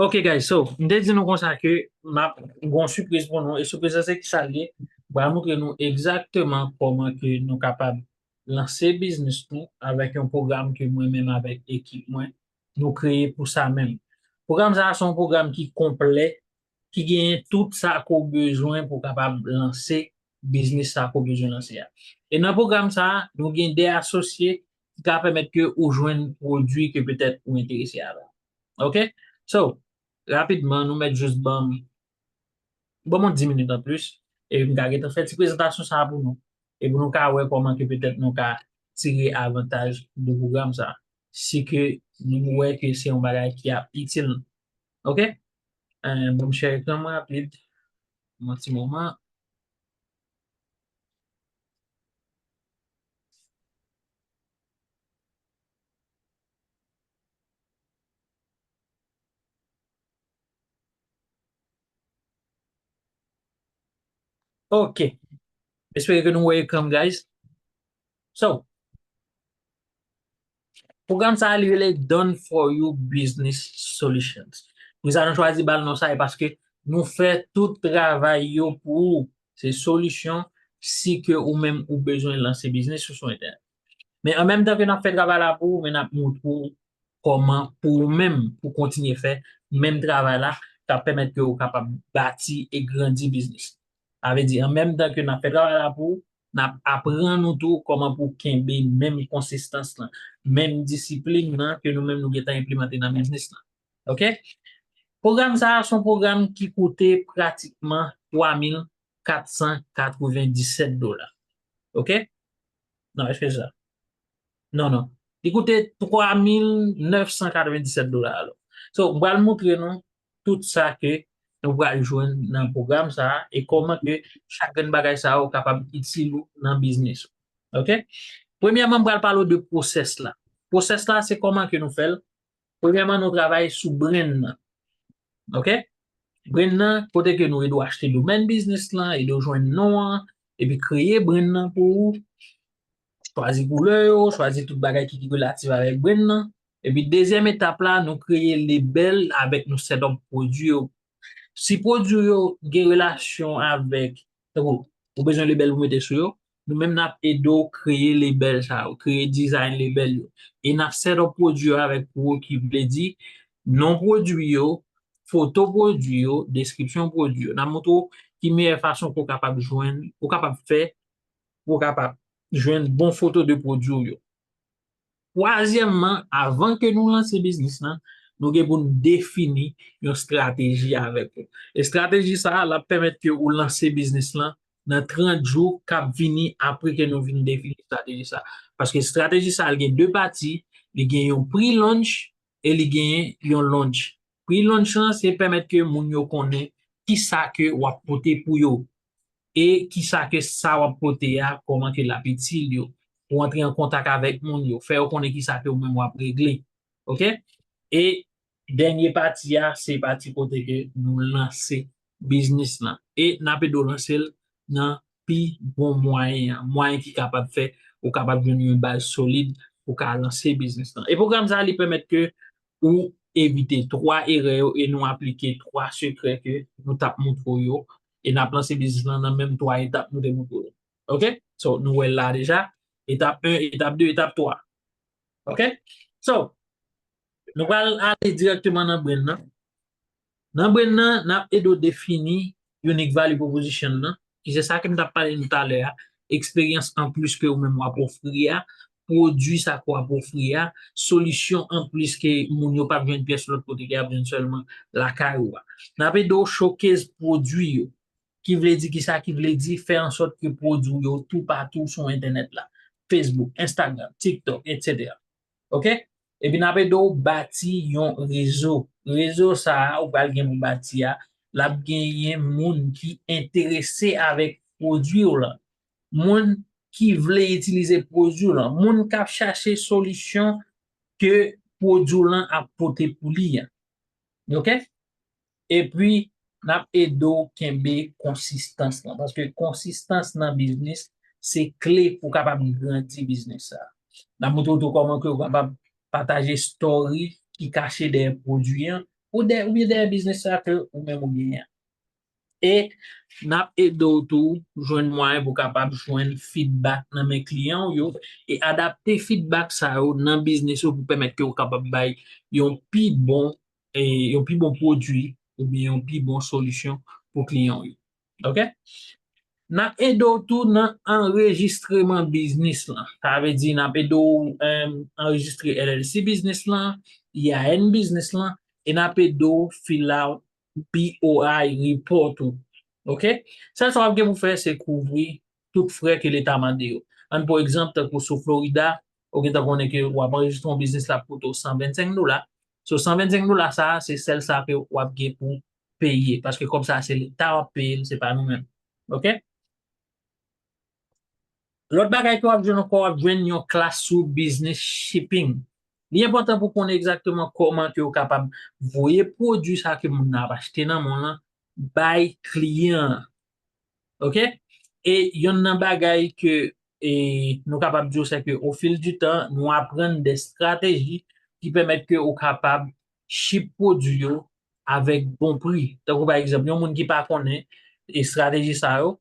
Ok, guys, so, m te di nou konsa ke m ap gon sipriz pou nou, e sipriz la se kisa l ye? M pral montre nou egzakteman kòman ke nou kapab lanse biznis nou avèk yon pwogram ke mwen menm avèk ekip mwen, nou kreye pou sa menm. Pwogram sa a se yon pwogram ki konplè, ki genyen tout sa ke w bezwen pou w kapab lanse biznis sa ke w bezwen lanse a. E nan pwogram sa a, nou gen de asosye ki ka pèmèt ke ou jwenn pwodui ke petèt ou enterese avè l. Ok? So, rapidman, nou mèt jis ban m, ban m yon dis minit anplis, e m ka gentan fè ti prezantasyon sa a pou nou. E pou nou ka wè kòman ke petèt nou ka tire avantaj de pwogram sa a. Si ke nou wè ke se yon bagay ki ap itil nou. Ok? Eh, ban m share ekran mwen rapid. Yon ti moman. Ok. M espere ke nou wè ekran m, guys. So, pwogram sa a, li rele Done For You Business Solutions. Poukisa nou chwazi ba l non sa, e paske nou fè tout travay yo pou ou. Se solisyon si ke ou menm ou bezwen lanse biznis ou sou entènèt. Men an menm tan ke n ap fè travay la pou ou, men n ap montre w kòman pou ou menm, pou kontinye fè menm travay la, k ap pèmèt ke ou kapab bati e grandi biznis. Sa vle di, an menm tan ke n ap fè travay la pou ou, n ap aprann ou tou kòman pou w kenbe menm konsistans lan, menm disiplin nan ke nou menm nou gentan enplimante nan biznis lan. Ok? Pwogram sa a se yon pwogram ki koute pratikman twa mil kat san katrevenndisèt dola. Ok? Non, eskize sa. Non, non. Li koute twa mil nèf san katrevenndisèt dola alò. So, m pral montre nou tout sa ke nou pral jwenn nan pwogram sa a e kòman ke chak grenn bagay sa yo kapab itil ou nan biznis ou. Ok? Premyèman, m pral pale w de pwosès la. Pwosès la, se kòman ke nou fè l. Premyèman, nou travay sou brand nan. Ok? Brand nan, kote ke nou ede w achte domèn biznis lan, ede w jwenn non an, epi kreye brand nan pou ou. Chwazi koulè yo, chwazi tout bagay ki, ki relatif avèk brand nan. Epi dezyèm etap la, nou kreye label avèk nou setup pwodui yo. Si pwodui yo gen relasyon avèk, tankou, ou bezwen label pou mete sou yo, nou menm n ap ede w kreye label sa yo, kreye design label yo. E n ap setup pwodui yo avèk pou ou ki vle di non pwodui yo, foto pwodui yo, deskripsyon pwodui yo. N ap montre w ki meyè fason pou w kapab jwenn, ou kapab fè, pou w kapab jwenn bon foto de pwodui w yo. Twazyèmman, avan ke nou lanse biznis lan, nou gen pou n defini yon estrateji avèk ou. Estrateji sa a, l ap pèmèt ke ou lanse biznis lan nan trant jou k ap vini apre ke nou fin defini estrateji sa a. Paske estrateji sa a, l gen de pati, li gen yon pre-launch e li gen yon launch. Pre-launch lan, se pèmèt ke moun yo konnen kisa ke w ap pote pou yo e kisa ke sa w ap pote a, kòman ke l ap itil yo. Pou antre an kontak avèk moun yo, fè yo konnen kisa ke ou menm w ap regle. Ok? E dènye pati a, se pati kote ke nou lanse biznis lan. E n ap ede w lanse l nan pi bon mwayen an. Mwayen ki kapab fè ou kapab jwenn yon baz solid pou ka lanse biznis lan. E pwogram sa a, li pèmèt ke ou evite twa erè yo e nou aplike twa sekrè ke nou t ap montre w yo. E n ap lanse biznis lan nan menm twa etap nou te montre w yo. Ok? So, nou wè l la deja. Etap en, etap de, etap twa. Ok? So, nou pral ale dirèkteman nan brand nan. Nan brand nan, n ap ede w defini unique value proposition nan, ki se sa ke m t ap pale nou talè a, eksperyans anplis ke ou menm w ap ofri a, pwodui sa ke w ap ofri a, solisyon anplis ke moun yo p ap jwenn pyès lòt kote, ke y ap jwenn sèlman lakay ou a. N ap ede w showcase pwodui yo, ki vle di kisa, ki vle di fè ansòt ke pwodui yo toupatou sou entènèt la, Facebook, Instagram, TikTok, etsetera. Ok? Epi n ap ede w bati yon rezo. Rezo sa a, ou pral gen pou bati a, l ap genyen moun ki enterese avèk pwodui w lan. Moun ki vle itilize pwodui w lan. Moun k ap chache solisyon ke pwodui w lan ap pote pou li an. Ok? Epi, n ap ede w kenbe konsistans lan. Paske konsistans nan biznis, se kle pou w kapab grandi biznis sa a. N ap montre w tou kòman ke w kapab pataje story ki kache dèyè pwodui an, ou dèyè, oubyen dèyè biznis sa ke ou menm ou genyen an. E n ap ede w tou jwenn mwayen pou w kapab jwenn feedback nan men kliyan w yo e adapte feedback sa yo nan biznis ou pou pèmèt ke w kapab bay yon pi bon, e, yon pi bon pwodui oubyen yon pi bon solisyon pou kliyan w yo. Ok? N ap ede w tou nan anrejistreman biznis lan. Sa vle di n ap ede w, em, anrejistre L L C biznis lan, I A N biznis lan, e n ap ede w fill out P O I report ou. Ok? Sèl sa w ap gen pou fè, se kouvri tout frè ke leta mande yo. Ann, pa egzanp, tankou sou Florida, ou gentan konnen ke w ap anrejistre yon biznis, l ap koute w san vennsenk dola. So, san vennsenk dola sa a, se sèl sa ke w ap gen pou peye. Paske kòb sa a, se leta w ap peye l, se pa nou menm. Ok? Lòt bagay ke w ap jwenn ankò, w ap jwenn yon klas sou business shipping. Li enpòtan pou w konnen egzakteman kòman ke w kapab voye pwodui sa ke moun nan ap achte nan men w lan bay kliyan an. Ok? E yonn nan bagay ke, e, nou kapab di w, se ke au fil du temps, nou aprann de estrateji ki pèmèt ke w kapab ship pwodui yo avèk bon pri. Tankou pa egzanp, yon moun ki pa konnen estrateji sa yo,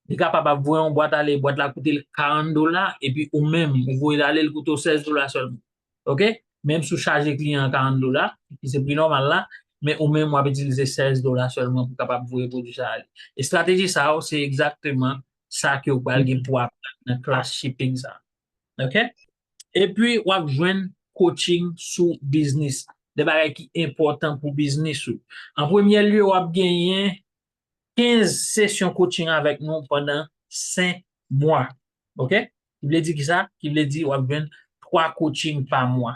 li kapab ap voye yon bwat ale, bwat la koute l karant dola, epi ou menm, ou voye l ale, l koute w sèz dola sèlman. Ok? Menm si w chaje kliyan an karant dola, ki se pri nòmal la, men ou menm w ap itilize sèz dola sèlman pou w kapab voye pwodui sa ale. Estrateji sa yo, se egzakteman sa ke w pral gen pou aprann nan klas shipping sa. Ok? Epi, w ap jwenn coaching sou biznis. De bagay ki enpòtan pou biznis ou. An premye lye, w ap genyen kenz sesyon coaching avèk nou pandan senk mwa. Ok? Ki vle di kisa? Ki vle di w ap jwenn twa coaching pa mwa.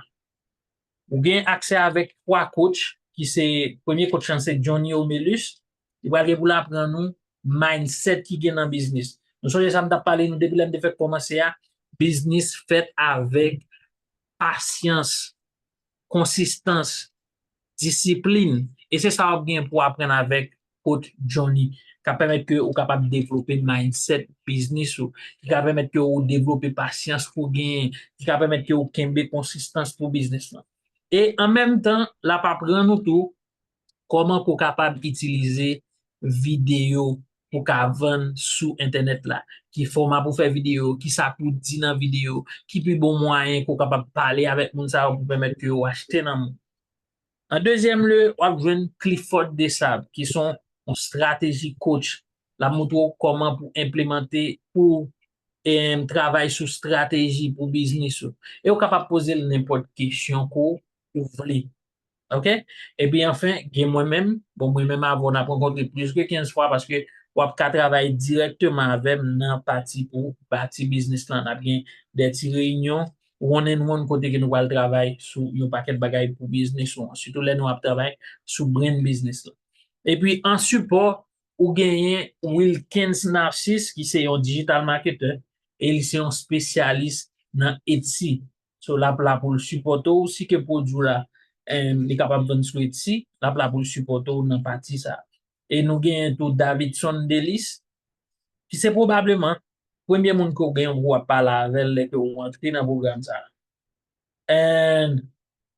Ou gen aksè avèk twa coach ki se premye coach lan se Johnny Omelus. Li pral gen pou l aprann nou mindset ki gen nan biznis. Nou sonje sa m t ap pale nou depi lè m te fèk kòmanse a, biznis fèt avèk pasyans, konsistans, disiplin. E se sa w ap gen pou aprann avèk coach Johnny, k ap pèmèt ke ou kapab devlope mindset biznis ou, ki ka pèmèt ke ou devlope pasyans pou genyen, ki ka pèmèt ke ou kenbe konsistans pou biznis lan. E an menm tan, l ap aprann ou tou kòman pou w kapab itilize videyo pou ka vann sou entènèt la. Ki fòma pou fè videyo, ki sa pou di nan videyo, ki pi bon mwayen pou w kapab pale avèk moun sa yo pou pèmèt ke yo achte nan moun. An dezyèm lye, w ap jwenn Clifford Desab, ki se yon strateji coach. L ap montre w kòman pou enplemante, pou em, travay sou strateji pou biznis ou. E ou kapab poze l nenpòt kesyon ke ou vle. Ok? Epi anfen, gen mwen menm. Bon, mwen menm avè w n ap rankontre plis ke kenz fwa paske w ap ka travay dirèkteman avè m nan pati pou bati biznis lan. N ap gen de ti reyinyon one and one kote ke nou pral travay sou yon pakèt bagay pou biznis ou an. Sitou lè nou ap travay sou brand biznis lan. Epi an sipò, ou genyen Wilkens Narcisse, ki se yon digital marketer, e li se yon spesyalis nan Etsy. So, l ap la pou l sipòte w, si ke pwodui w la, em, li kapab vann sou Etsy, l ap la pou l sipòte w nan pati sa. E nou genyen tou Davidson Delis, ki se pwobableman premye moun ke w gen pou w ap pale avè l lè ke w antre nan pwogram sa. And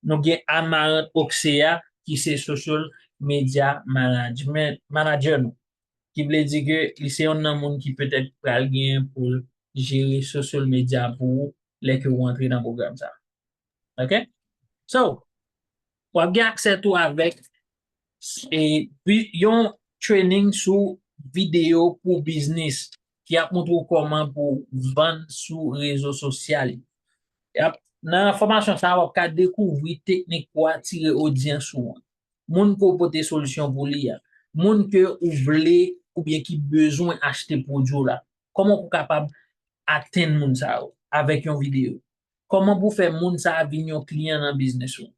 nou gen Amarant Oxea, ki se social media management, manager nou. Ki vle di ke li se yonn nan moun ki petèt pral gen pou l jere social media pou ou lè ke w antre nan pwogram sa. Ok? So, w ap gen aksè tou avèk e, bi- yon training sou videyo pou biznis ki ap montre w kòman pou vann sou rezo sosyal yo. Y ap, nan fòmasyon sa a, w ap ka dekouvri teknik pou atire odyans ou an. Moun ke w pote solisyon pou li a. Moun ke ou vle oubyen ki bezwen achte pwodui w la. Kòman pou w kapab atenn moun sa yo avèk yon videyo? Kòman pou w fè moun sa a vin yon kliyan nan biznis ou?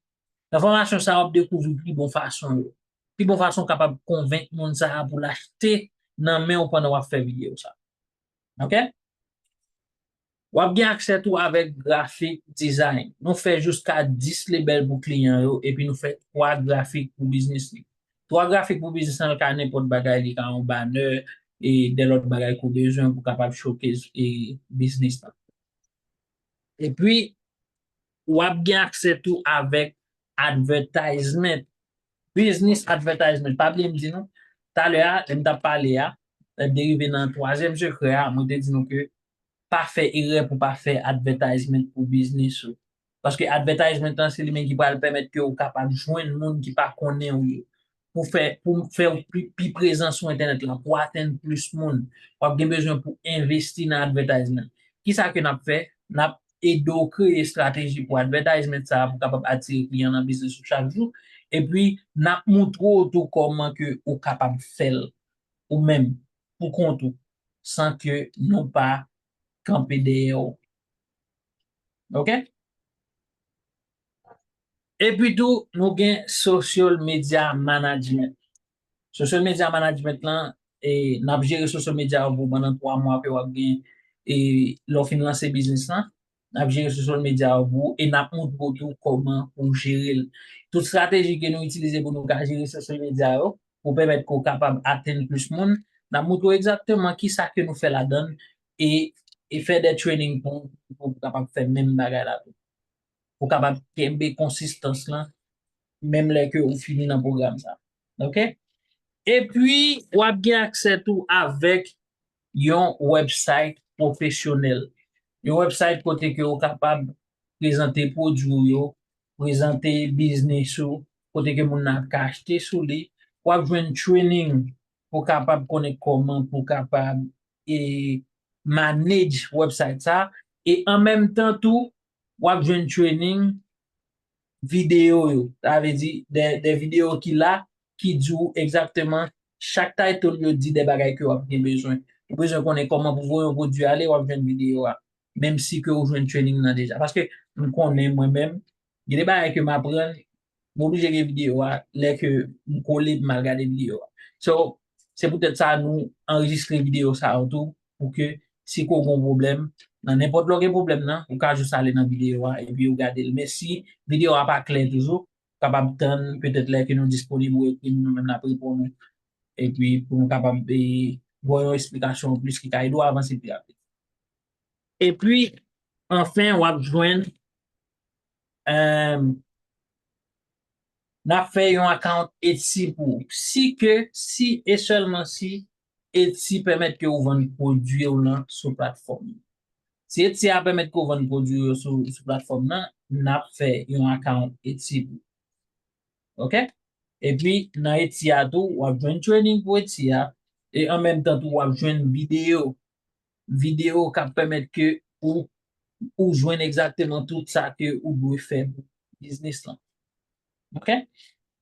Nan fòmasyon sa a, w ap dekouvri pi bon fason yo. Pi bon fason w kapab konvenk moun sa a pou l achte nan men w pandan w ap fè videyo sa. Ok? W ap gen aksè tou avèk grafik design. Nou fè jiska dis lebèl pou kliyan yo, epi nou fè twa grafik pou biznis li. Twa grafik pou biznis lan, l ka nenpòt bagay, li ka yon banner, e de lòt bagay ke w bezwen pou kapab showcase e biznis lan. Epi, w ap gen aksè tou avèk advertisement, business advertisement. Pa bliye m di nou, talè a, lè m t ap pale a, lè m te rive nan twazyèm sekrè a, mwen te di nou ke pa fè erè pou pa fè advertisement pou biznis ou. Paske advertisement lan, se li menm ki pral pèmèt ke ou kapab jwenn moun ki pa konnen ou yo. Pou fè, pou fè ou pi, pi prezan sou entènèt lan, pou atenn plis moun. W ap gen bezwen pou envesti nan advertisement. Kisa ke n ap fè? N ap ede w kreye estrateji pou advertisement sa a, pou kapab atire kliyan nan biznis ou chak jou. Epi, n ap montre w tou kòman ke ou kapab fè l ou menm, pou kont ou, san ke nou pa kanpe dèyè w. Ok? Epi tou, nou gen social media management. Social media management lan, e, n ap jere social media yo pou pandan twa mwa ke w ap gen, e, lè w fin lanse biznis lan. N ap jere social media yo pou ou e n ap montre w tou kòman pou w jere l. Tout estrateji ke nou itilize pou nou ka jere social media yo, pou pèmèt ke w kapab atenn plis moun, n ap montre w egzakteman kisa ke nou fè ladan l e, e fè de training pou, pou w kapab fè menm bagay la tou. Pou w kapab kenbe konsistans lan, menm lè ke ou fini nan pwogram sa. Ok? Epi, w ap gen aksè tou avèk yon website pwofesyonèl. Yon website kote ke ou kapab prezante pwodui w yo, prezante biznis ou, kote ke moun nan ka achte sou li. W ap jwenn training pou kapab konnen kòman pou kapab e manage website sa. E an menm tan tou, w ap jwenn training videyo yo. Sa vle di, de, de videyo ki la, ki di w egzakteman chak title yo di de bagay ke w ap gen bezwen. Ou bezwen konnen kòman pou voye yon pwodui ale, w ap jwenn videyo a. Menm si ke ou jwenn training nan deja. Paske m konnen mwen menm, gen de bagay ke m aprann, m oblije gen videyo a lè ke m kole m al gade videyo a. So, se poutèt sa nou anrejistre videyo sa yo tou, pou ke si ke w gen yon pwoblèm, nan nenpòt lè w gen pwoblèm nan, ou ka jis ale nan videyo a epi ou gade l. Men si videyo a pa klè toujou, ou kapab tann petèt lè ke nou disponib ou ekri nou, nou menm n ap reponn ou. Epi pou nou kapab eh, ba w yon esplikasyon anplis ki ka ede w avanse pi rapid. Epi, anfen, w ap jwenn, eh, n ap fè yon account Etsy pou ou. Si ke, si e sèlman si Etsy pèmèt ke ou vann pwodui w lan sou platfòm nan. Si Etsy a pèmèt ke ou vann pwodui w sou, sou platfòm nan, n ap fè yon account Etsy pou ou. Ok? Epi, nan Etsy a tou, w ap jwenn training pou Etsy a. E an menm tan tou, w ap jwenn videyo. Videyo k ap pèmèt ke ou, ou jwenn egzakteman tout sa ke ou dwe fè pou biznis lan. Ok?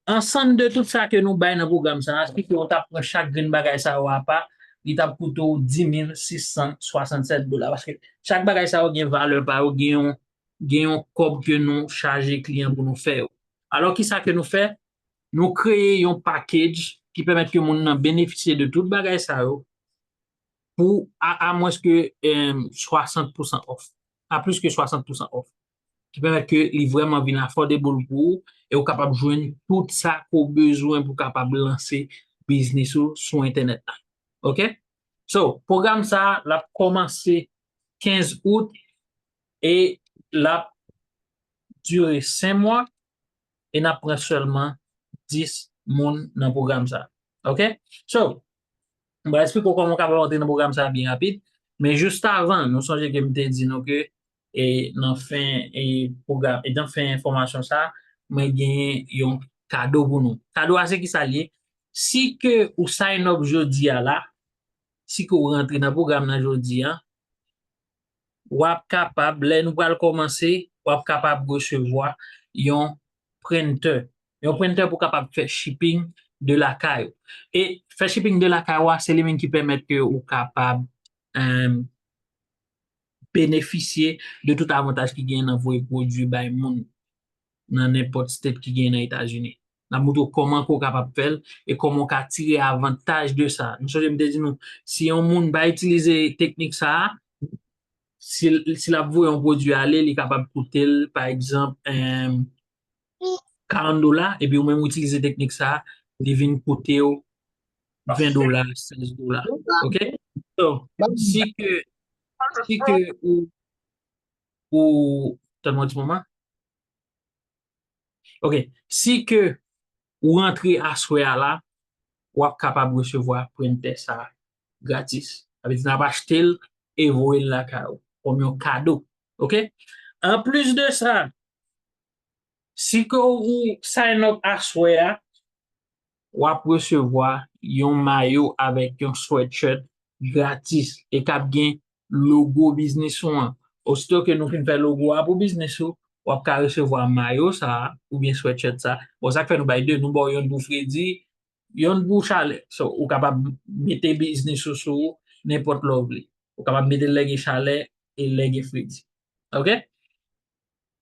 Ansanm de tout sa ke nou bay nan pwogram sa a, si ke w ta pran chak grenn bagay sa yo apa, li t ap koute w dis mil sis san swasannsèt dola. Paske chak bagay sa yo gen valè pa yo, gen yon, gen yon kòb ke nou chaje kliyan pou nou fè yo. Alò, kisa ke nou fè? Nou kreye yon package ki pèmèt ke moun nan benefisye de tout bagay sa yo pou a, a mwens ke, eh, swasant pousan off. A plis ke swasant pousan off. Ki pèmèt ke li vrèman vin affordable pou ou e ou kapab jwenn tout sa ke w bezwen pou w kapab lanse biznis ou sou entènèt la. Ok? So, pwogram sa a, l ap kòmanse kenz out e l ap dire senk mwa e n ap pran sèlman dis moun nan pwogram sa a. Ok? So, m pral eksplike w kòman w kapab antre nan pwogram sa a byen rapid. Men jis avan, nou sonje ke m te di nou ke e nan fen e pwogram, e nan fen enfòmasyon sa a, mwen genyen yon kado pou nou. Kado a se kisa l ye? Si ke ou sign up jodi a la, si ke ou rantre nan pwogram nan jodi a, w ap kapab, lè nou pral kòmanse, w ap kapab resevwa yon printer. Yon printer pou kapab fè shipping de lakay ou. E fè shipping de lakay ou a, se li menm ki pèmèt ke ou kapab, eh, benefisye de tout avantaj ki gen nan voye pwodui bay moun nan nenpòt state ki gen nan Etazini. N ap montre w kòman ke w kapab fè l e kòman w ka tire avantaj de sa. Nou sonje m te di nou, si yon moun pa itilize teknik sa a, si, si l ap voye yon pwodui ale, li kapab koute l, pa egzanp, eh, karant dola, epi ou menm ou itilize teknik sa a, li vin koute w ven dola, sèz dola. Ok? So, si ke, si ke ou, ou, tann mwen ti moman. Ok, si ke ou rantre aswè a la, w ap kapab resevwa printer sa a gratis. Sa vle di n ap achte l e voye l lakay ou kòm yon kado. Ok? Anplis de sa, si ke ou sign up aswè a, w ap resevwa yon mayo avèk yon sweatshirt gratis e k ap gen logo biznis ou an. Osito ke nou fin fè logo a pou biznis ou, w ap ka resevwa mayo sa a oubyen sweatshirt sa a. Bon, sa k fè nou bay de, nou ba w yonn pou fredi, yonn pou chalè. So, ou kapab mete biznis ou sou nenpòt lè w vle. Ou kapab mete l lè gen chalè e lè gen fredi. Ok?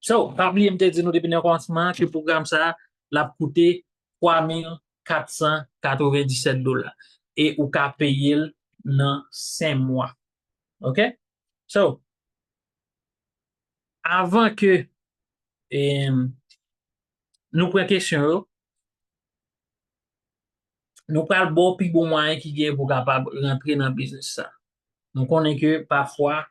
So, pa bliye m te di nou depi nan kòmansman ke pwogram sa a, l ap koute twa mil kat san katrevenndisèt dola. E ou ka peye l nan senk mwa. Ok? So, avan ke, em, nou pran kesyon yo, nou pral ba w pi bon mwayen ki gen pou w kapab rantre nan biznis sa. Nou konnen ke pafwa,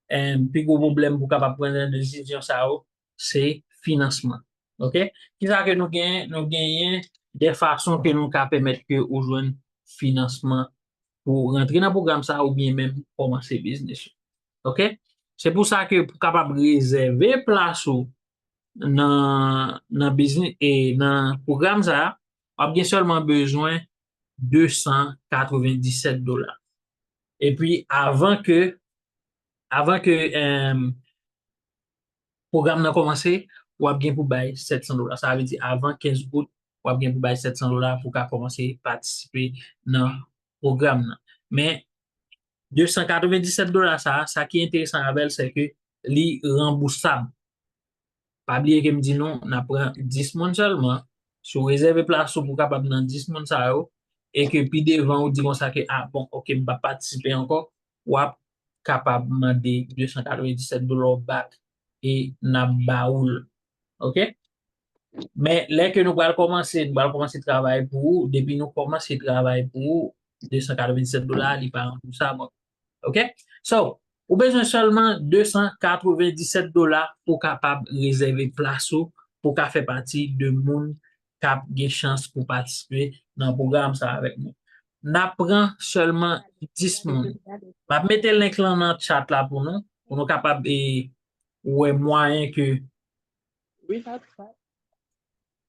em, pi gwo pwoblèm pou w kapab pran nan desizyon sa yo, se finansman. Ok? Kisa ke nou genyen? Nou genyen de fason ke nou ka pèmèt ke ou jwenn finansman pou rantre nan pwogram sa oubyen menm kòmanse biznis ou. Ok? Se pou sa ke pou kapab rezève plas ou nan, nan biznis e nan pwogram sa a, w ap gen sèlman bezwen de san katrevenndisèt dola. Epi avan ke, avan ke, em, pwogram nan kòmanse, w ap gen pou bay sèt san dola. Sa vle di avan kenz out, w ap gen pou bay sèt san dola pou w ka kòmanse patisipe nan pwogram nan. Men, de san katrevenndisèt dola sa a, sa ki enteresan avè l, se ke li ranbousab. Pa bliye ke m di nou, n ap pran dis moun sèlman. Si w rezève plas ou pou w kapab nan dis moun sa yo, e ke pi devan ou di konsa ke, ah, bon, ok, m p ap patisipe ankò, w ap kapab mande de san katrevenndisèt dola w back e n ap ba ou l. Ok? Men lè ke nou pral kòmanse, nou pral kòmanse travay pou ou. Depi nou kòmanse travay pou ou, de san katrevenndisèt dola, li pa ranbousab ankò. Ok? So, ou bezwen sèlman de san katrevenndisèt dola pou w kapab rezève plas ou, pou w ka fè pati de moun k ap gen chans pou patisipe nan pwogram sa avèk nou. N ap pran sèlman dis moun. M ap mete link lan nan chat la pou nou, pou nou kapab, e, wè mwayen ke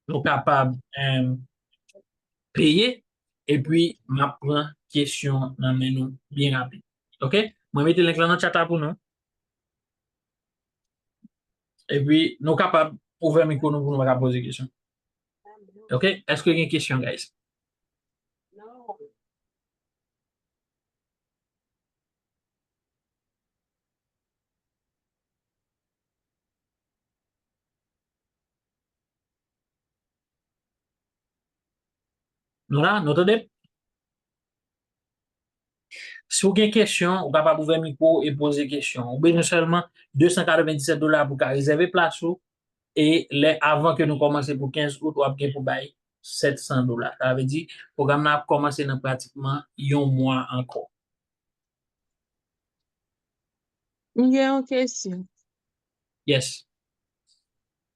nou kapab, em, peye, epi m ap pran kesyon nan men nou byen rapid. Ok? Mwen mete link lan nan chat la pou nou. Epi nou kapab ouvè mikwo nou pou nou ka poze kesyon. Ok? Èske gen kesyon, guys? Nou la, nou tande? Si w gen kesyon, ou kapab ouvè mikwo e poze kesyon. Ou bezwen sèlman de san katrevenndisèt dola pou w ka rezève plas ou. E lè, avan ke nou kòmanse pou kenz out, w ap gen pou bay sèt san dola. Sa vle di, pwogram nan ap kòmanse nan pratikman yon mwa ankò. M gen yon kesyon. Yes.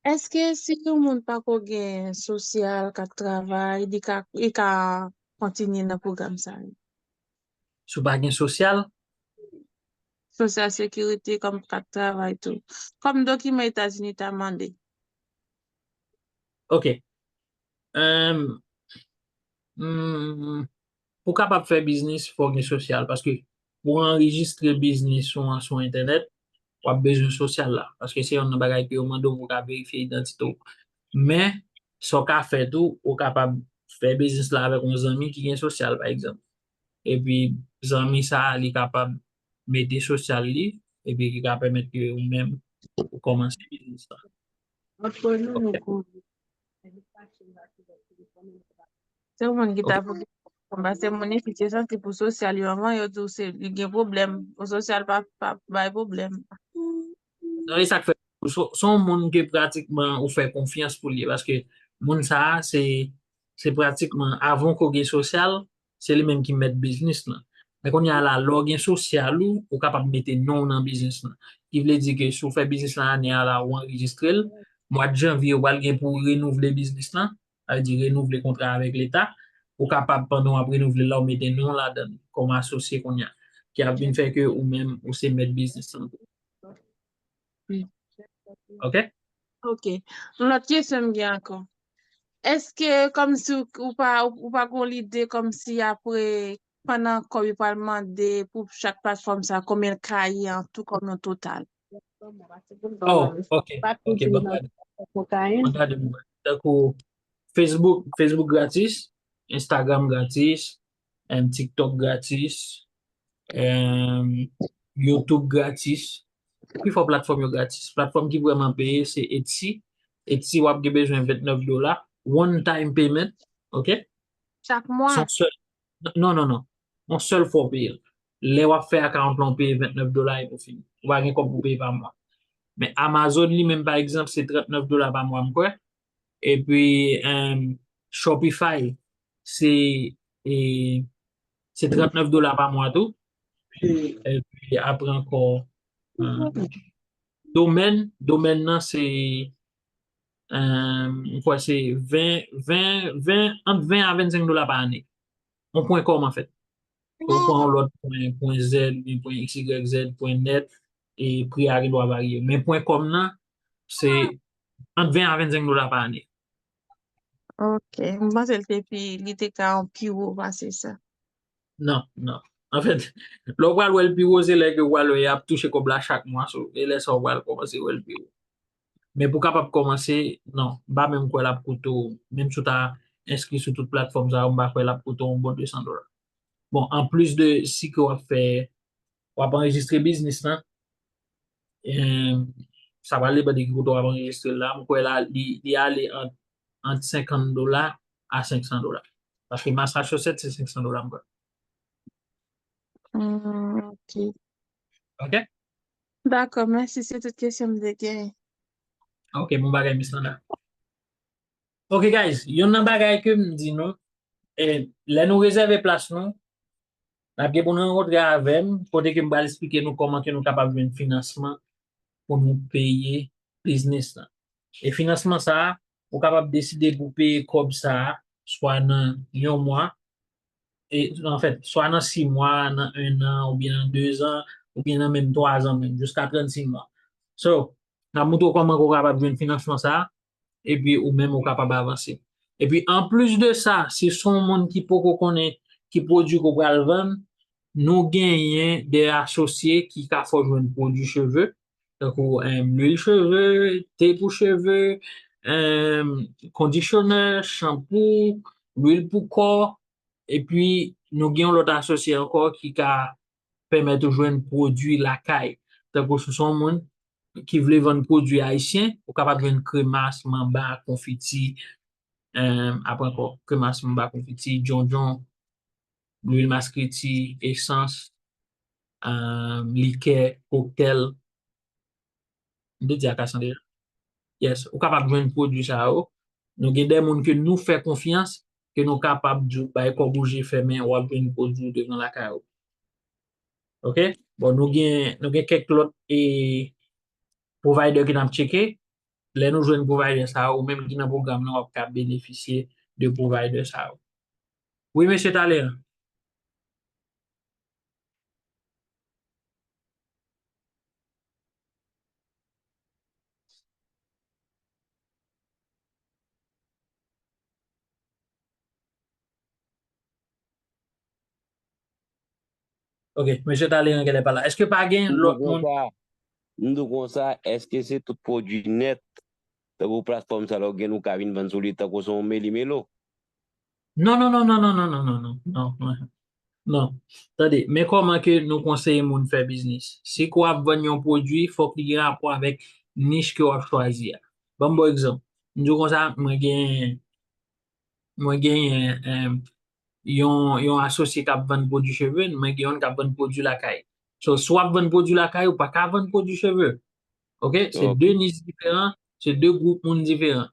Èske si yon moun pako gen sosyal, k ap travay, li ka, li ka kontinye nan pwogram sa yo? Si w pa gen sosyal? Sosyal sekirite, kòm kat travay tou. Kòm dokiman Etazini ta mande. Ok. Em, mm, pou w kapab fè biznis, fò w gen sosyal. Paske pou w anrejistre biznis ou an sou entènèt, w ap bezwen sosyal la. Paske se youn nan bagay ke yo mande w pou w ka verifye idantite w. Men, sa w ka fè tou, ou kapab fè biznis la avèk yon zanmi ki gen sosyal, pa egzanp. Epi, zanmi sa a, li kapab mete sosyal li, epi ki ka pèmèt ke ou menm, ou kòmanse biznis la. Antre nou, nou konnen. Se yon moun ki ta pou gen pwoblèm, paske moun isit yo santi pou sosyal yo anvan, yo di w se, li gen pwoblèm. Pou sosyal pa, pa bay pwoblèm. Non, e sa k fè, se, se yon moun ke pratikman ou fè konfyans pou li, paske moun sa a, se, se pratikman, avan ke w gen sosyal, se li menm ki mèt biznis lan. Men kounye a la, lè w gen sosyal ou, ou kapab mete non w nan biznis lan. Ki vle di ke si w fè biznis lan ane a la, ou anrejistre l, mwa de janvye, ou pral gen pou w renouvle biznis lan, sa vle di renouvle kontra avèk Leta, ou kapab, pandan w ap renouvle la, ou mete non w ladan l kòm asosye kounye a, ki ap vin fè ke ou menm, ou se mèt biznis lan tou. Ok? Ok. Yon lòt kesyon m gen ankò. Èske, kòmsi ou, ou pa, ou pa gon lide kòmsi apre, pandan kòb yo pral mande pou chak platfòm sa, konbyen l ka ye an tou kòm yon total? Oh, ok. Ok, bon, gade. Bon, gade, bon, gade. Tankou Facebook, Facebook gratis, Instagram gratis, em, TikTok gratis, em, YouTube gratis. Pifò platfòm yo gratis. Platfòm ki vrèman peye, se Etsy. Etsy, w ap gen bezwen vennèf dola. One time payment, ok? Chak mwa? Se yon sèl, non, non, non. Yon sèl fwa w peye l. Lè w ap fè account lan, w peye vennèf dola epi w fini. Ou pa gen kòb pou peye pa mwa. Men Amazon li menm, pa egzanp, se trannèf dola pa mwa, m kwè. Epi, em, Shopify, se, e, se trannèf dola pa mwa tou. Epi apre ankò, em, domèn, domèn nan se, em, m kwè se ven, ven, ven, ant ven a vennsenk dola pa ane. Yon pwen kòm, anfèt. Ou pran yon lòt pwen, pwen Z, oubyen pwen X Y Z, pwen nèt, e pri a gen dwa varye. Men pwen kòm nan, se ant ven a vennsenk dola pa ane. Ok. M panse l te pi, li te ka yon pi wo pase sa. Non, non. Anfèt, lè w pral wè l pi wo, se lè ke w pral wè y ap touche kòb la chak mwa, so, e lè sa w pral kòmanse wè l pi wo. Men pou w kapab kòmanse, non, m pa menm kwè l ap koute w, menm si w ta enskri sou tout platfòm sa yo, m pa kwè l ap koute w yon bon de san dola. Bon, anplis de si ke w ap fè, w ap anrejistre biznis lan, em, sa pral depann de ki kote w ap anrejistre l la. M kwè la, li, li ale ant, ant senkant dola a senk san dola. Paske Massachusetts, se senk san dola, m kwè. Hmm, ok. Ok? Dakò, mèsi. Se tout kesyon m te gen. Ok, bon bagay, Miss Landa. Ok, guys, youn nan bagay ke m di nou, e, lè nou rezève plas nou, n ap gen pou nou rankontre avè m, kote ke m pral eksplike nou kòman ke nou kapab jwenn finansman pou nou peye biznis lan. E finansman sa a, ou kapab deside pou peye kòb sa a, swa nan yon mwa, e, anfèt, swa nan sis mwa, nan en an, oubyen nan de zan, oubyen nan menm twa zan menm, jiska trannsis mwa. So, n ap montre w kòman ke w kapab jwenn finansman sa a, epi ou menm ou kapab avanse. Epi anplis de sa, si se yon moun ki poko konnen ki pwodui ke w pral vann, nou genyen de asosye ki ka fè w jwenn pwodui cheve, tankou, em, lwil cheve, te pou cheve, em, kondisyonè, chanpou, lwil pou kò, epi nou gen yon lòt asosye ankò ki ka pèmèt ou jwenn pwodui lakay. Tankou si w se yon moun ki vle vann pwodui ayisyen, ou kapab jwenn kremas, manba, konfiti, em, apre ankò, kremas, manba, konfiti, djondjon, lwil maskreti, esans, em, likè, koktèl. M te di a Cassandra. Yes, ou kapab jwenn pwodui sa yo. Nou gen de moun ke nou fè konfyans, ke nou kapab di w bay kòb ou je fèmen, w ap jwenn pwodui w devan lakay ou. Ok? Bon, nou gen, nou gen kèk lòt, e, provider ke n ap tcheke. Lè nou jwenn provider sa yo, ou menm ki nan pwogram nan, w ap ka benefisye de provider sa yo. Wi, mesye Talleyrand. Ok, mesye Talleyrand genlè pa la. Èske pa gen lòt moun? M di w konsa, èske se tout pwodui nèt, tankou platfòm sa lè w gen ou ka vin vann sou li tankou se yon meli melo? Non, non, non, non, non, non, non, non, non, non, non, non. Non. Tande, men kòman ke nou konseye moun fè biznis. Si ke w ap vann yon pwodui, fòk li gen rapò avèk nich ke w ap chwazi a. Ban m bon egzanp. M di w konsa, mwen gen, mwen genyen, em, yon, yon asosye k ap vann pwodui cheve, mwen gen youn k ap vann pwodui lakay. So, si w ap vann pwodui lakay, ou pa ka vann pwodui cheve. Ok? Se de nich diferan, se de gwoup moun diferan.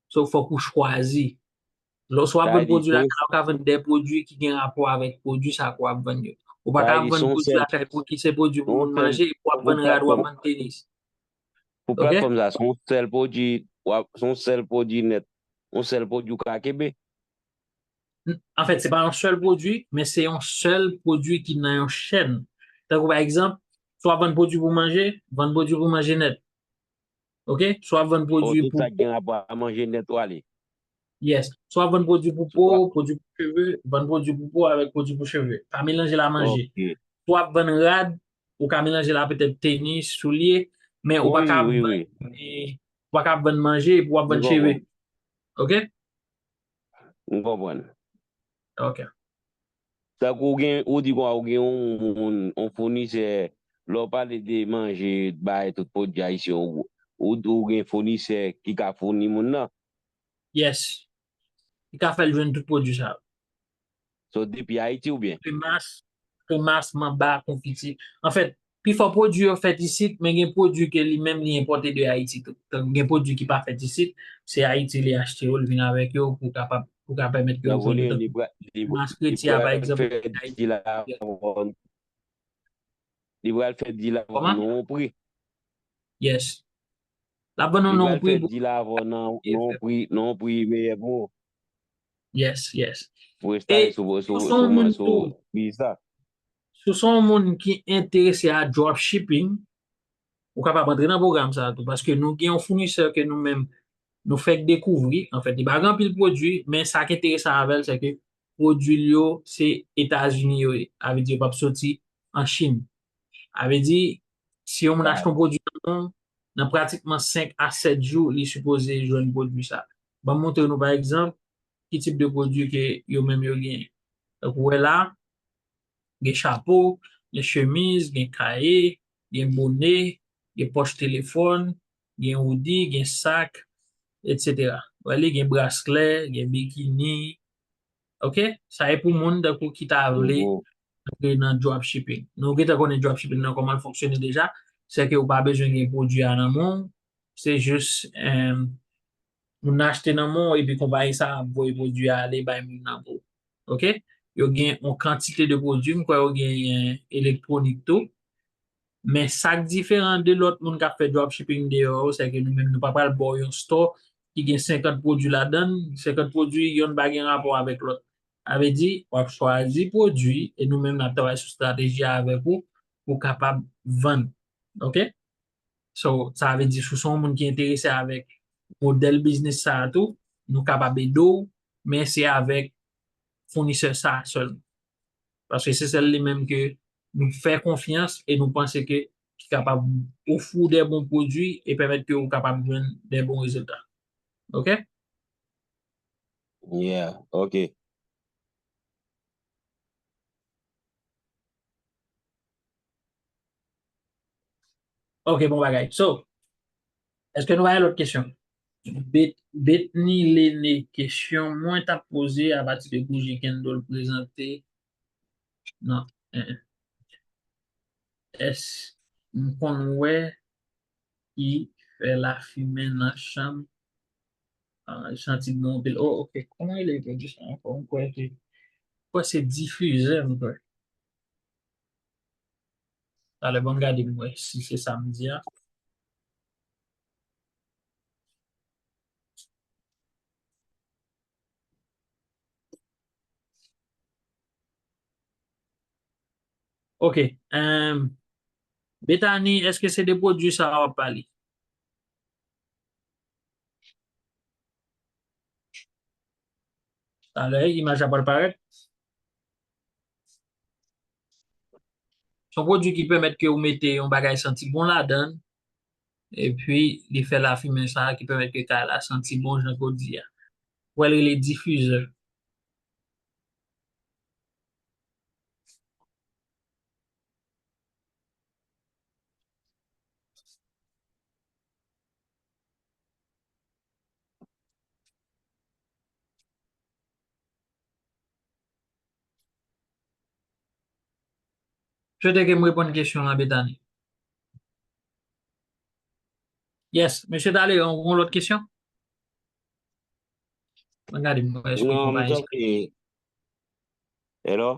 So, fòk ou chwazi. Lè w ap vann pwodui lakay, ou ka vann de pwodui ki gen rapò avèk pwodui sa ke w ap vann yo. Ou pa ka vann pwodui lakay pou ki se pwodui pou moun manje, epi w ap vann rad, w ap vann tenis. Pou platfòm sa, se yon sèl pwodui, w ap, se yon sèl pwodui nèt, yon sèl pwodui w ka kenbe. Anfèt, se pa yon sèl pwodui, men se yon sèl pwodui ki nan yon chèn. Tankou pa egzanp, si w ap vann pwodui pou manje, vann pwodui pou manje nèt. Ok? Si w ap vann pwodui pou po. Tout sa ki gen rapò a manje nèt w ale. Yes. Si w ap vann pwodui pou po, pwodui pou cheve, vann pwodui pou po avèk pwodui pou cheve. Pa melanje l a manje. Si w ap vann rad, ou ka melanje l a petèt tenis, soulye, men ou pa ka ap vann, ou pa ka ap vann manje epi w ap vann cheve. Ok? M konprann. Ok. Tankou ou gen, ou di konsa, ou gen yon moun, yon founisè, lè w pale de manje, bay tout pwodui ayisyen, ou, ou, ou gen founisè ki ka founi moun nan? Yes. Li ka fè l jwenn tout pwodui sa yo. So, depi Ayiti oubyen? Kremas, kremas, manba, konfiti. Anfèt, pifò pwodui yo fèt isit, men gen pwodui ke li menm li enpòte de Ayiti tou. Donk, gen pwodui ki pa fèt isit, se Ayiti li achte yo, li vin avèk yo pou kapab, pou ka pèmèt ke yo jwenn yo. Tankou kremas kreti a, pa egzanp, li pral fè dil avè w nan yon pri. Yes. L ap vann nou nan yon pri. Li pral fè dil avè w nan yon pri, nan yon pri meyè pou ou. Yes, yes. Pou enstale sou, sou, sou, sou pri sa. Si w se yon moun ki enterese a dropshipping, ou kapab antre nan pwogram sa a tou, paske nou gen yon founisè ke nou menm, nou fèk dekouvri, anfèt, li pa gen anpil pwodui, men sa k enteresan avè l, se ke pwodui l yo, se Etazini yo ye. Sa vle di yo p ap soti an Chin. Sa vle di, si yon moun achte yon pwodui nan nou, nan pratikman senk a sèt jou, li sipoze jwenn pwodui sa. Ban m montre nou, pa egzanp, ki tip de pwodui ke yo menm yo genyen. Donk, ou wè la, gen chapo, gen chemiz, gen kaye, gen bone, Gen pòch telefòn, gen hoodie, gen sak, etsetera. Wè li gen braslè, gen bikini. Ok? Sa e pou moun tankou ki ta vle antre nan dropshipping. Nou gentan konnen dropshipping nan kòman l fonksyone deja. Se ke ou pa bezwen gen pwodui a nan men w. Se jis, em, moun nan achte nan men w epi konpayi sa a ap voye pwodui a ale bay moun nan pou ou. Ok? Yo gen yon kantite de pwodui, m kwè yo gen, eh, elektwonik tou. Men sa k diferan de lòt moun k ap fè dropshipping deyò yo, se ke nou menm nou pa pral ba w yon store ki gen senkant pwodui ladan l, senkant pwodui, yonn pa gen rapò avèk lòt. Sa vle di, w ap chwazi pwodui e nou menm n ap travay sou estrateji a avèk ou pou w kapab vann. Ok? So, sa vle di, si w se yon moun ki enterese avèk modèl biznis sa a tou, nou kapab ede w, men se avèk founisè sa a sèlman. Paske se sèl li menm ke nou fè konfyans e nou panse ke ki kapab ofri w de bon pwodui e pèmèt ke ou kapab jwenn de bon rezilta. Ok? Yeah, ok. Ok, bon bagay. So, èske nou pa gen lòt kesyon? Bet, Betny Lene, kesyon mwen t ap poze apati de bouji candle prezante. Non. Eh, eh. Èske m konn wè ki fè lafimen nan chanm? Ah, santi bon anpil. Oh, ok. Kòman rele pwodui sa ankò? M kwè se, m kwè se difizè, m kwè. Talè, ban m gade m wè si se sa m di a. Ok. Em, Bethany, èske se de pwodui sa a w ap pale? Talè, imaj la pral parèt. Se yon pwodui ki pèmèt ke ou mete yon bagay santi bon ladan l, epi li fè lafimen sa a ki pèmèt ke kay la santi bon jan ke w di a. Ou wè l rele difizè. M swete ke m reponn kesyon an, Bethany. Yes, mesye Talè, yon, yon lòt kesyon? Mwen gade, mwen, èske Non, konpayi m sa. Tanke. Hello?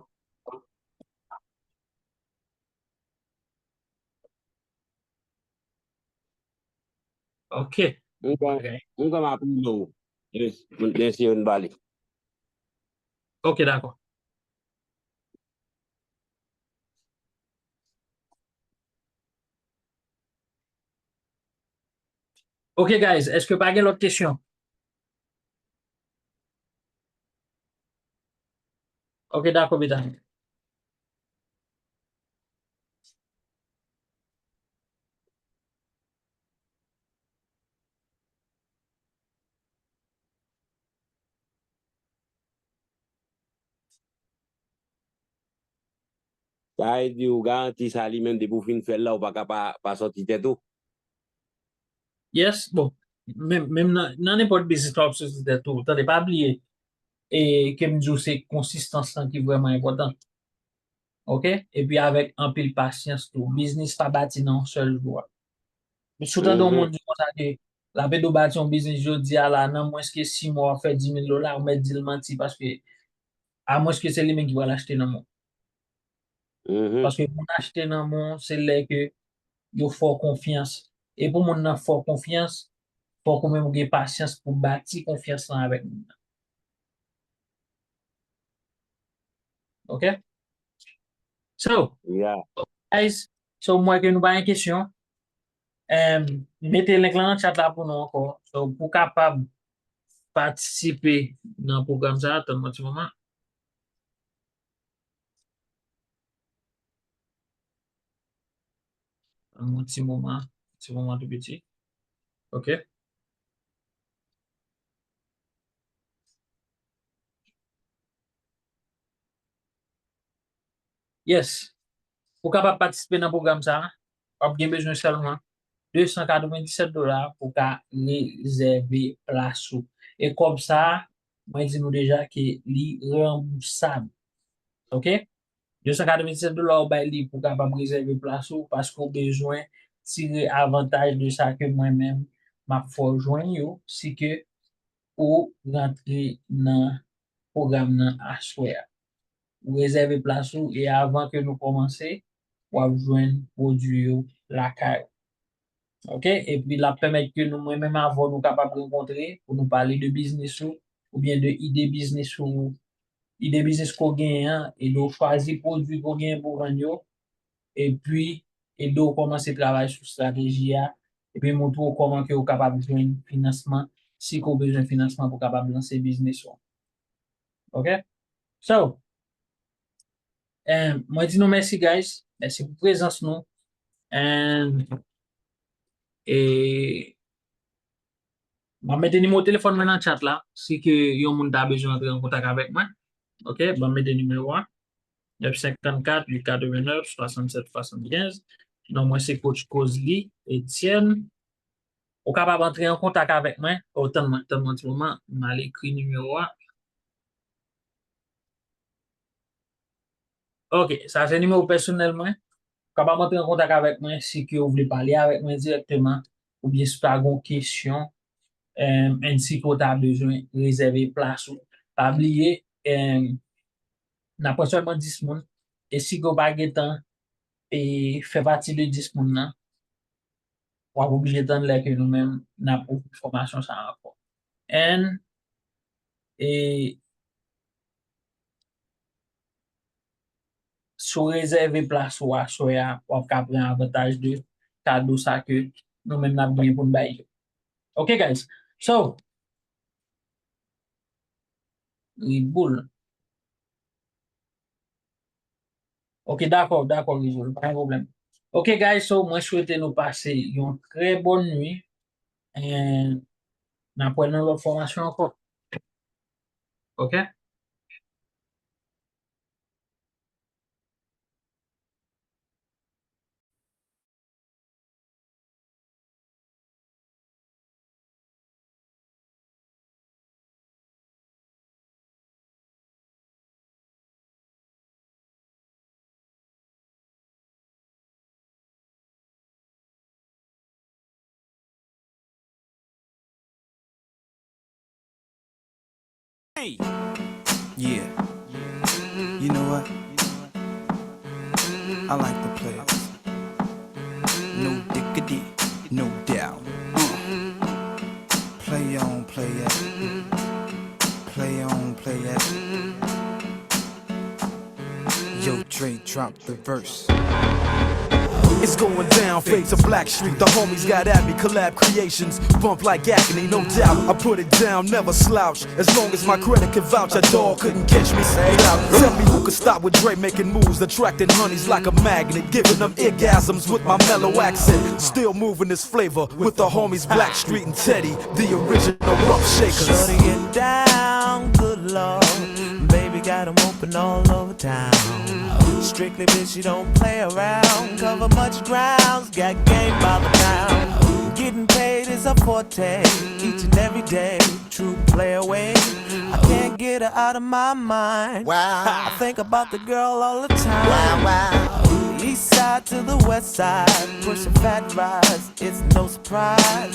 Ok. M ka, Ok. M ka m apele w. Yes, m, m se yon bali. Ok, dakò. Ok, guys, èske pa gen lòt kesyon? Ok, dakò, medam. Sa vle di ou garanti sa li menm depi w fin fè l la, ou pa ka pa, pa sòti tèt ou. Yes, bon, menm, menm nan, nan nenpòt biznis w ap sòti tèt ou, tande, pa bliye, e ke m di w se konsistans lan ki vrèman enpòtan. Ok? Epi avèk anpil pasyans tou. Biznis pa bati nan yon sèl jou a. Si w tande yon moun di konsa ke l ap ede w bati yon biznis jodi a la, nan mwens ke sis mwa w ap fè dis mil dola, ou mèt di l manti paske, amwenske se li menm ki pral achte nan men w. Paske moun achte nan men w, se lè ke yo fè w konfyans. E pou moun nan fè w konfyans, fòk ou menm ou gen pasyans pou bati konfyans lan avèk moun nan. Ok? So, Yeah. Guys, so m wè ke nou pa gen kesyon. Em, mete link lan nan chat la pou nou ankò. So, pou kapab patisipe nan pwogram sa, tann mwen ti moman. Tann mwen ti moman, ti moman tou piti. Ok. Yes. Pou kapab patisipe nan pwogram sa, w ap gen bezwen sèlman de san katrevenndisèt dola pou w ka rezève plas ou. E kòb sa a, mwen di nou deja ke li ranbousab. Oke? De san katrevenndisèt dola ou bay li pou w kapab rezève plas ou, paske w bezwen tire avantaj de sa ke mwen menm m ap fè w jwenn yo, si ke ou rantre nan pwogram nan aswè a. Ou rezève plas ou e avan ke nou kòmanse, w ap jwenn pwodui yo lakay ou. Oke? Epi l ap pèmèt ke nou, mwen menm avè w, nou kapab rankontre pou nou pale de biznis ou, oubyen de ide biznis ou, ide biznis ke w genyen an, ede w chwazi pwodui ke w genyen pou w vann yo, epi ede w kòmanse travay sou estrateji a, epi montre w kòman ke w kapab jwenn finansman, si ke w bezwen finansman pou w kapab lanse biznis ou. Oke? So, eh, mwen di nou mèsi, guys. Mèsi pou prezans nou. And, e, m ap mete nimewo telefòn mwen nan chat la. Si ke yon moun ta bezwen antre an kontak avèk mwen, oke, ban m mete nimewo a. Nèf senkannkat uit katrevennnèf swasannsèt swasannkenz. Non mwen se Coach Cozely Etienne. Ou kapab antre an kontak avèk mwen. O, tann mwen, tann mwen ti moman. M al ekri nimewo a. Oke, sa se nimewo pèsonèl mwen. Ou kapab antre an kontak avèk mwen si ke w vle pale avèk mwen dirèkteman, oubyen si w ta gen yon kesyon, em, and si ke w ta bezwen rezève plas ou. Pa bliye, em, n ap pran sèlman dis moun. E si ke w pa gentan, e, fè pati de dis moun nan, w ap oblije tann lè ke nou menm n ap ouvri fòmasyon sa a ankò. And, e, si w rezève plas ou aswè a, w ap ka pran avantaj de kado sa ke nou menm n ap genyen pou n bay yo. Ok, guys. So, Red Bull. Ok, dakò, dakò, Red Bull, pa gen pwoblèm. Ok, guys, so, mwen swete nou pase yon trè bòn nwi. And n ap wè nan lòt fòmasyon ankò. Ok? Hey. Yeah. You know what? I like the players. No diggity, no doubt. Uh. Play on, play it. Play on, play it. Yo, Dre, drop the verse. It's going down, fade to Black Street. The homies got at me, collab creations, bump like agony, no doubt. I put it down, never slouch. As long as my credit can vouch, a dog couldn't catch me. Say it out. Tell me who could stop with Dre making moves, attracting honeys like a magnet, giving them orgasms with my mellow accent. Still moving this flavor with the homies Black Street and Teddy, the original rough shakers. Shorty get down, good lord. Baby got 'em open all over town. Strictly bitch, she don't play around. Cover much grounds, got game by the pound. Getting paid is a forte, each and every day. True play away. I can't get her out of my mind. Wow. I think about the girl all the time. Wow, wow. East side to the west side, pushing fat rides, it's no surprise.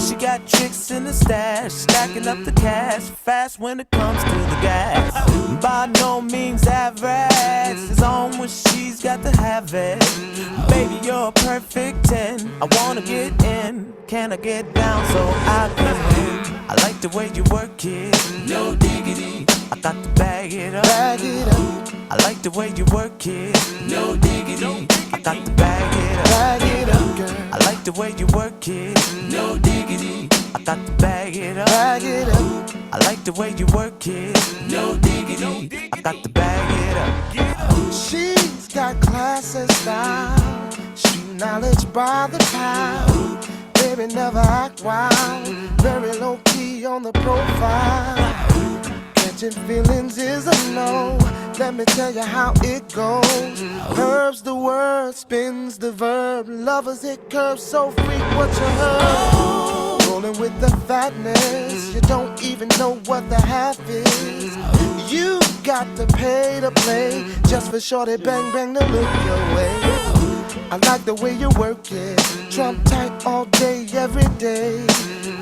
She got tricks in the stash, stacking up the cash, fast when it comes to the gas. By no means average, it's on when she's got to have it. Baby, you're a perfect ten. I wanna get in. Can I get down so I can? I like the way you work it. No diggity. I got to bag it up. Bag it up. I like the way you work it. No diggity. I got to bag it up. Bag it up, girl. I like the way you work it. No diggity. I got to bag it up. Bag it up. I like the way you work it. No diggity. I got to bag it up. She's got class and style. Street knowledge by the pound. Baby, never act wild. Very low key on the profile. Catching feelings is a no. Let me tell you how it goes. Herbs the word, spins the verb. Lovers hit curves so freak, what you heard? Rolling with the fatness, you don't even know what the half is. You got to pay to play just for shorty bang bang to look your way. I like the way you work it. Trump tight all day, every day.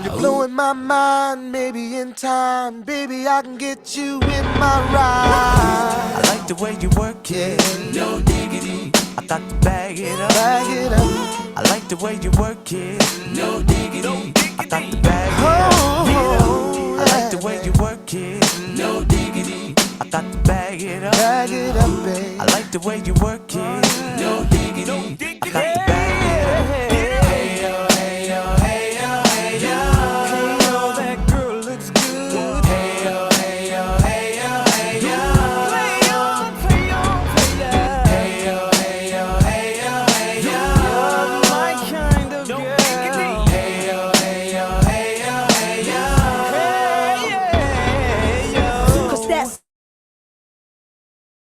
You're blowing my mind, maybe in time, baby, I can get you in my ride. I like the way you work it, no diggity. I got to bag it up. Bag it up. I like the way you work it, no diggity. I got to bag it up. Oh, I like the way you work it, no diggity. I got to bag it up. Bag it up, babe. I like the way you work it, no diggity. I got to bag it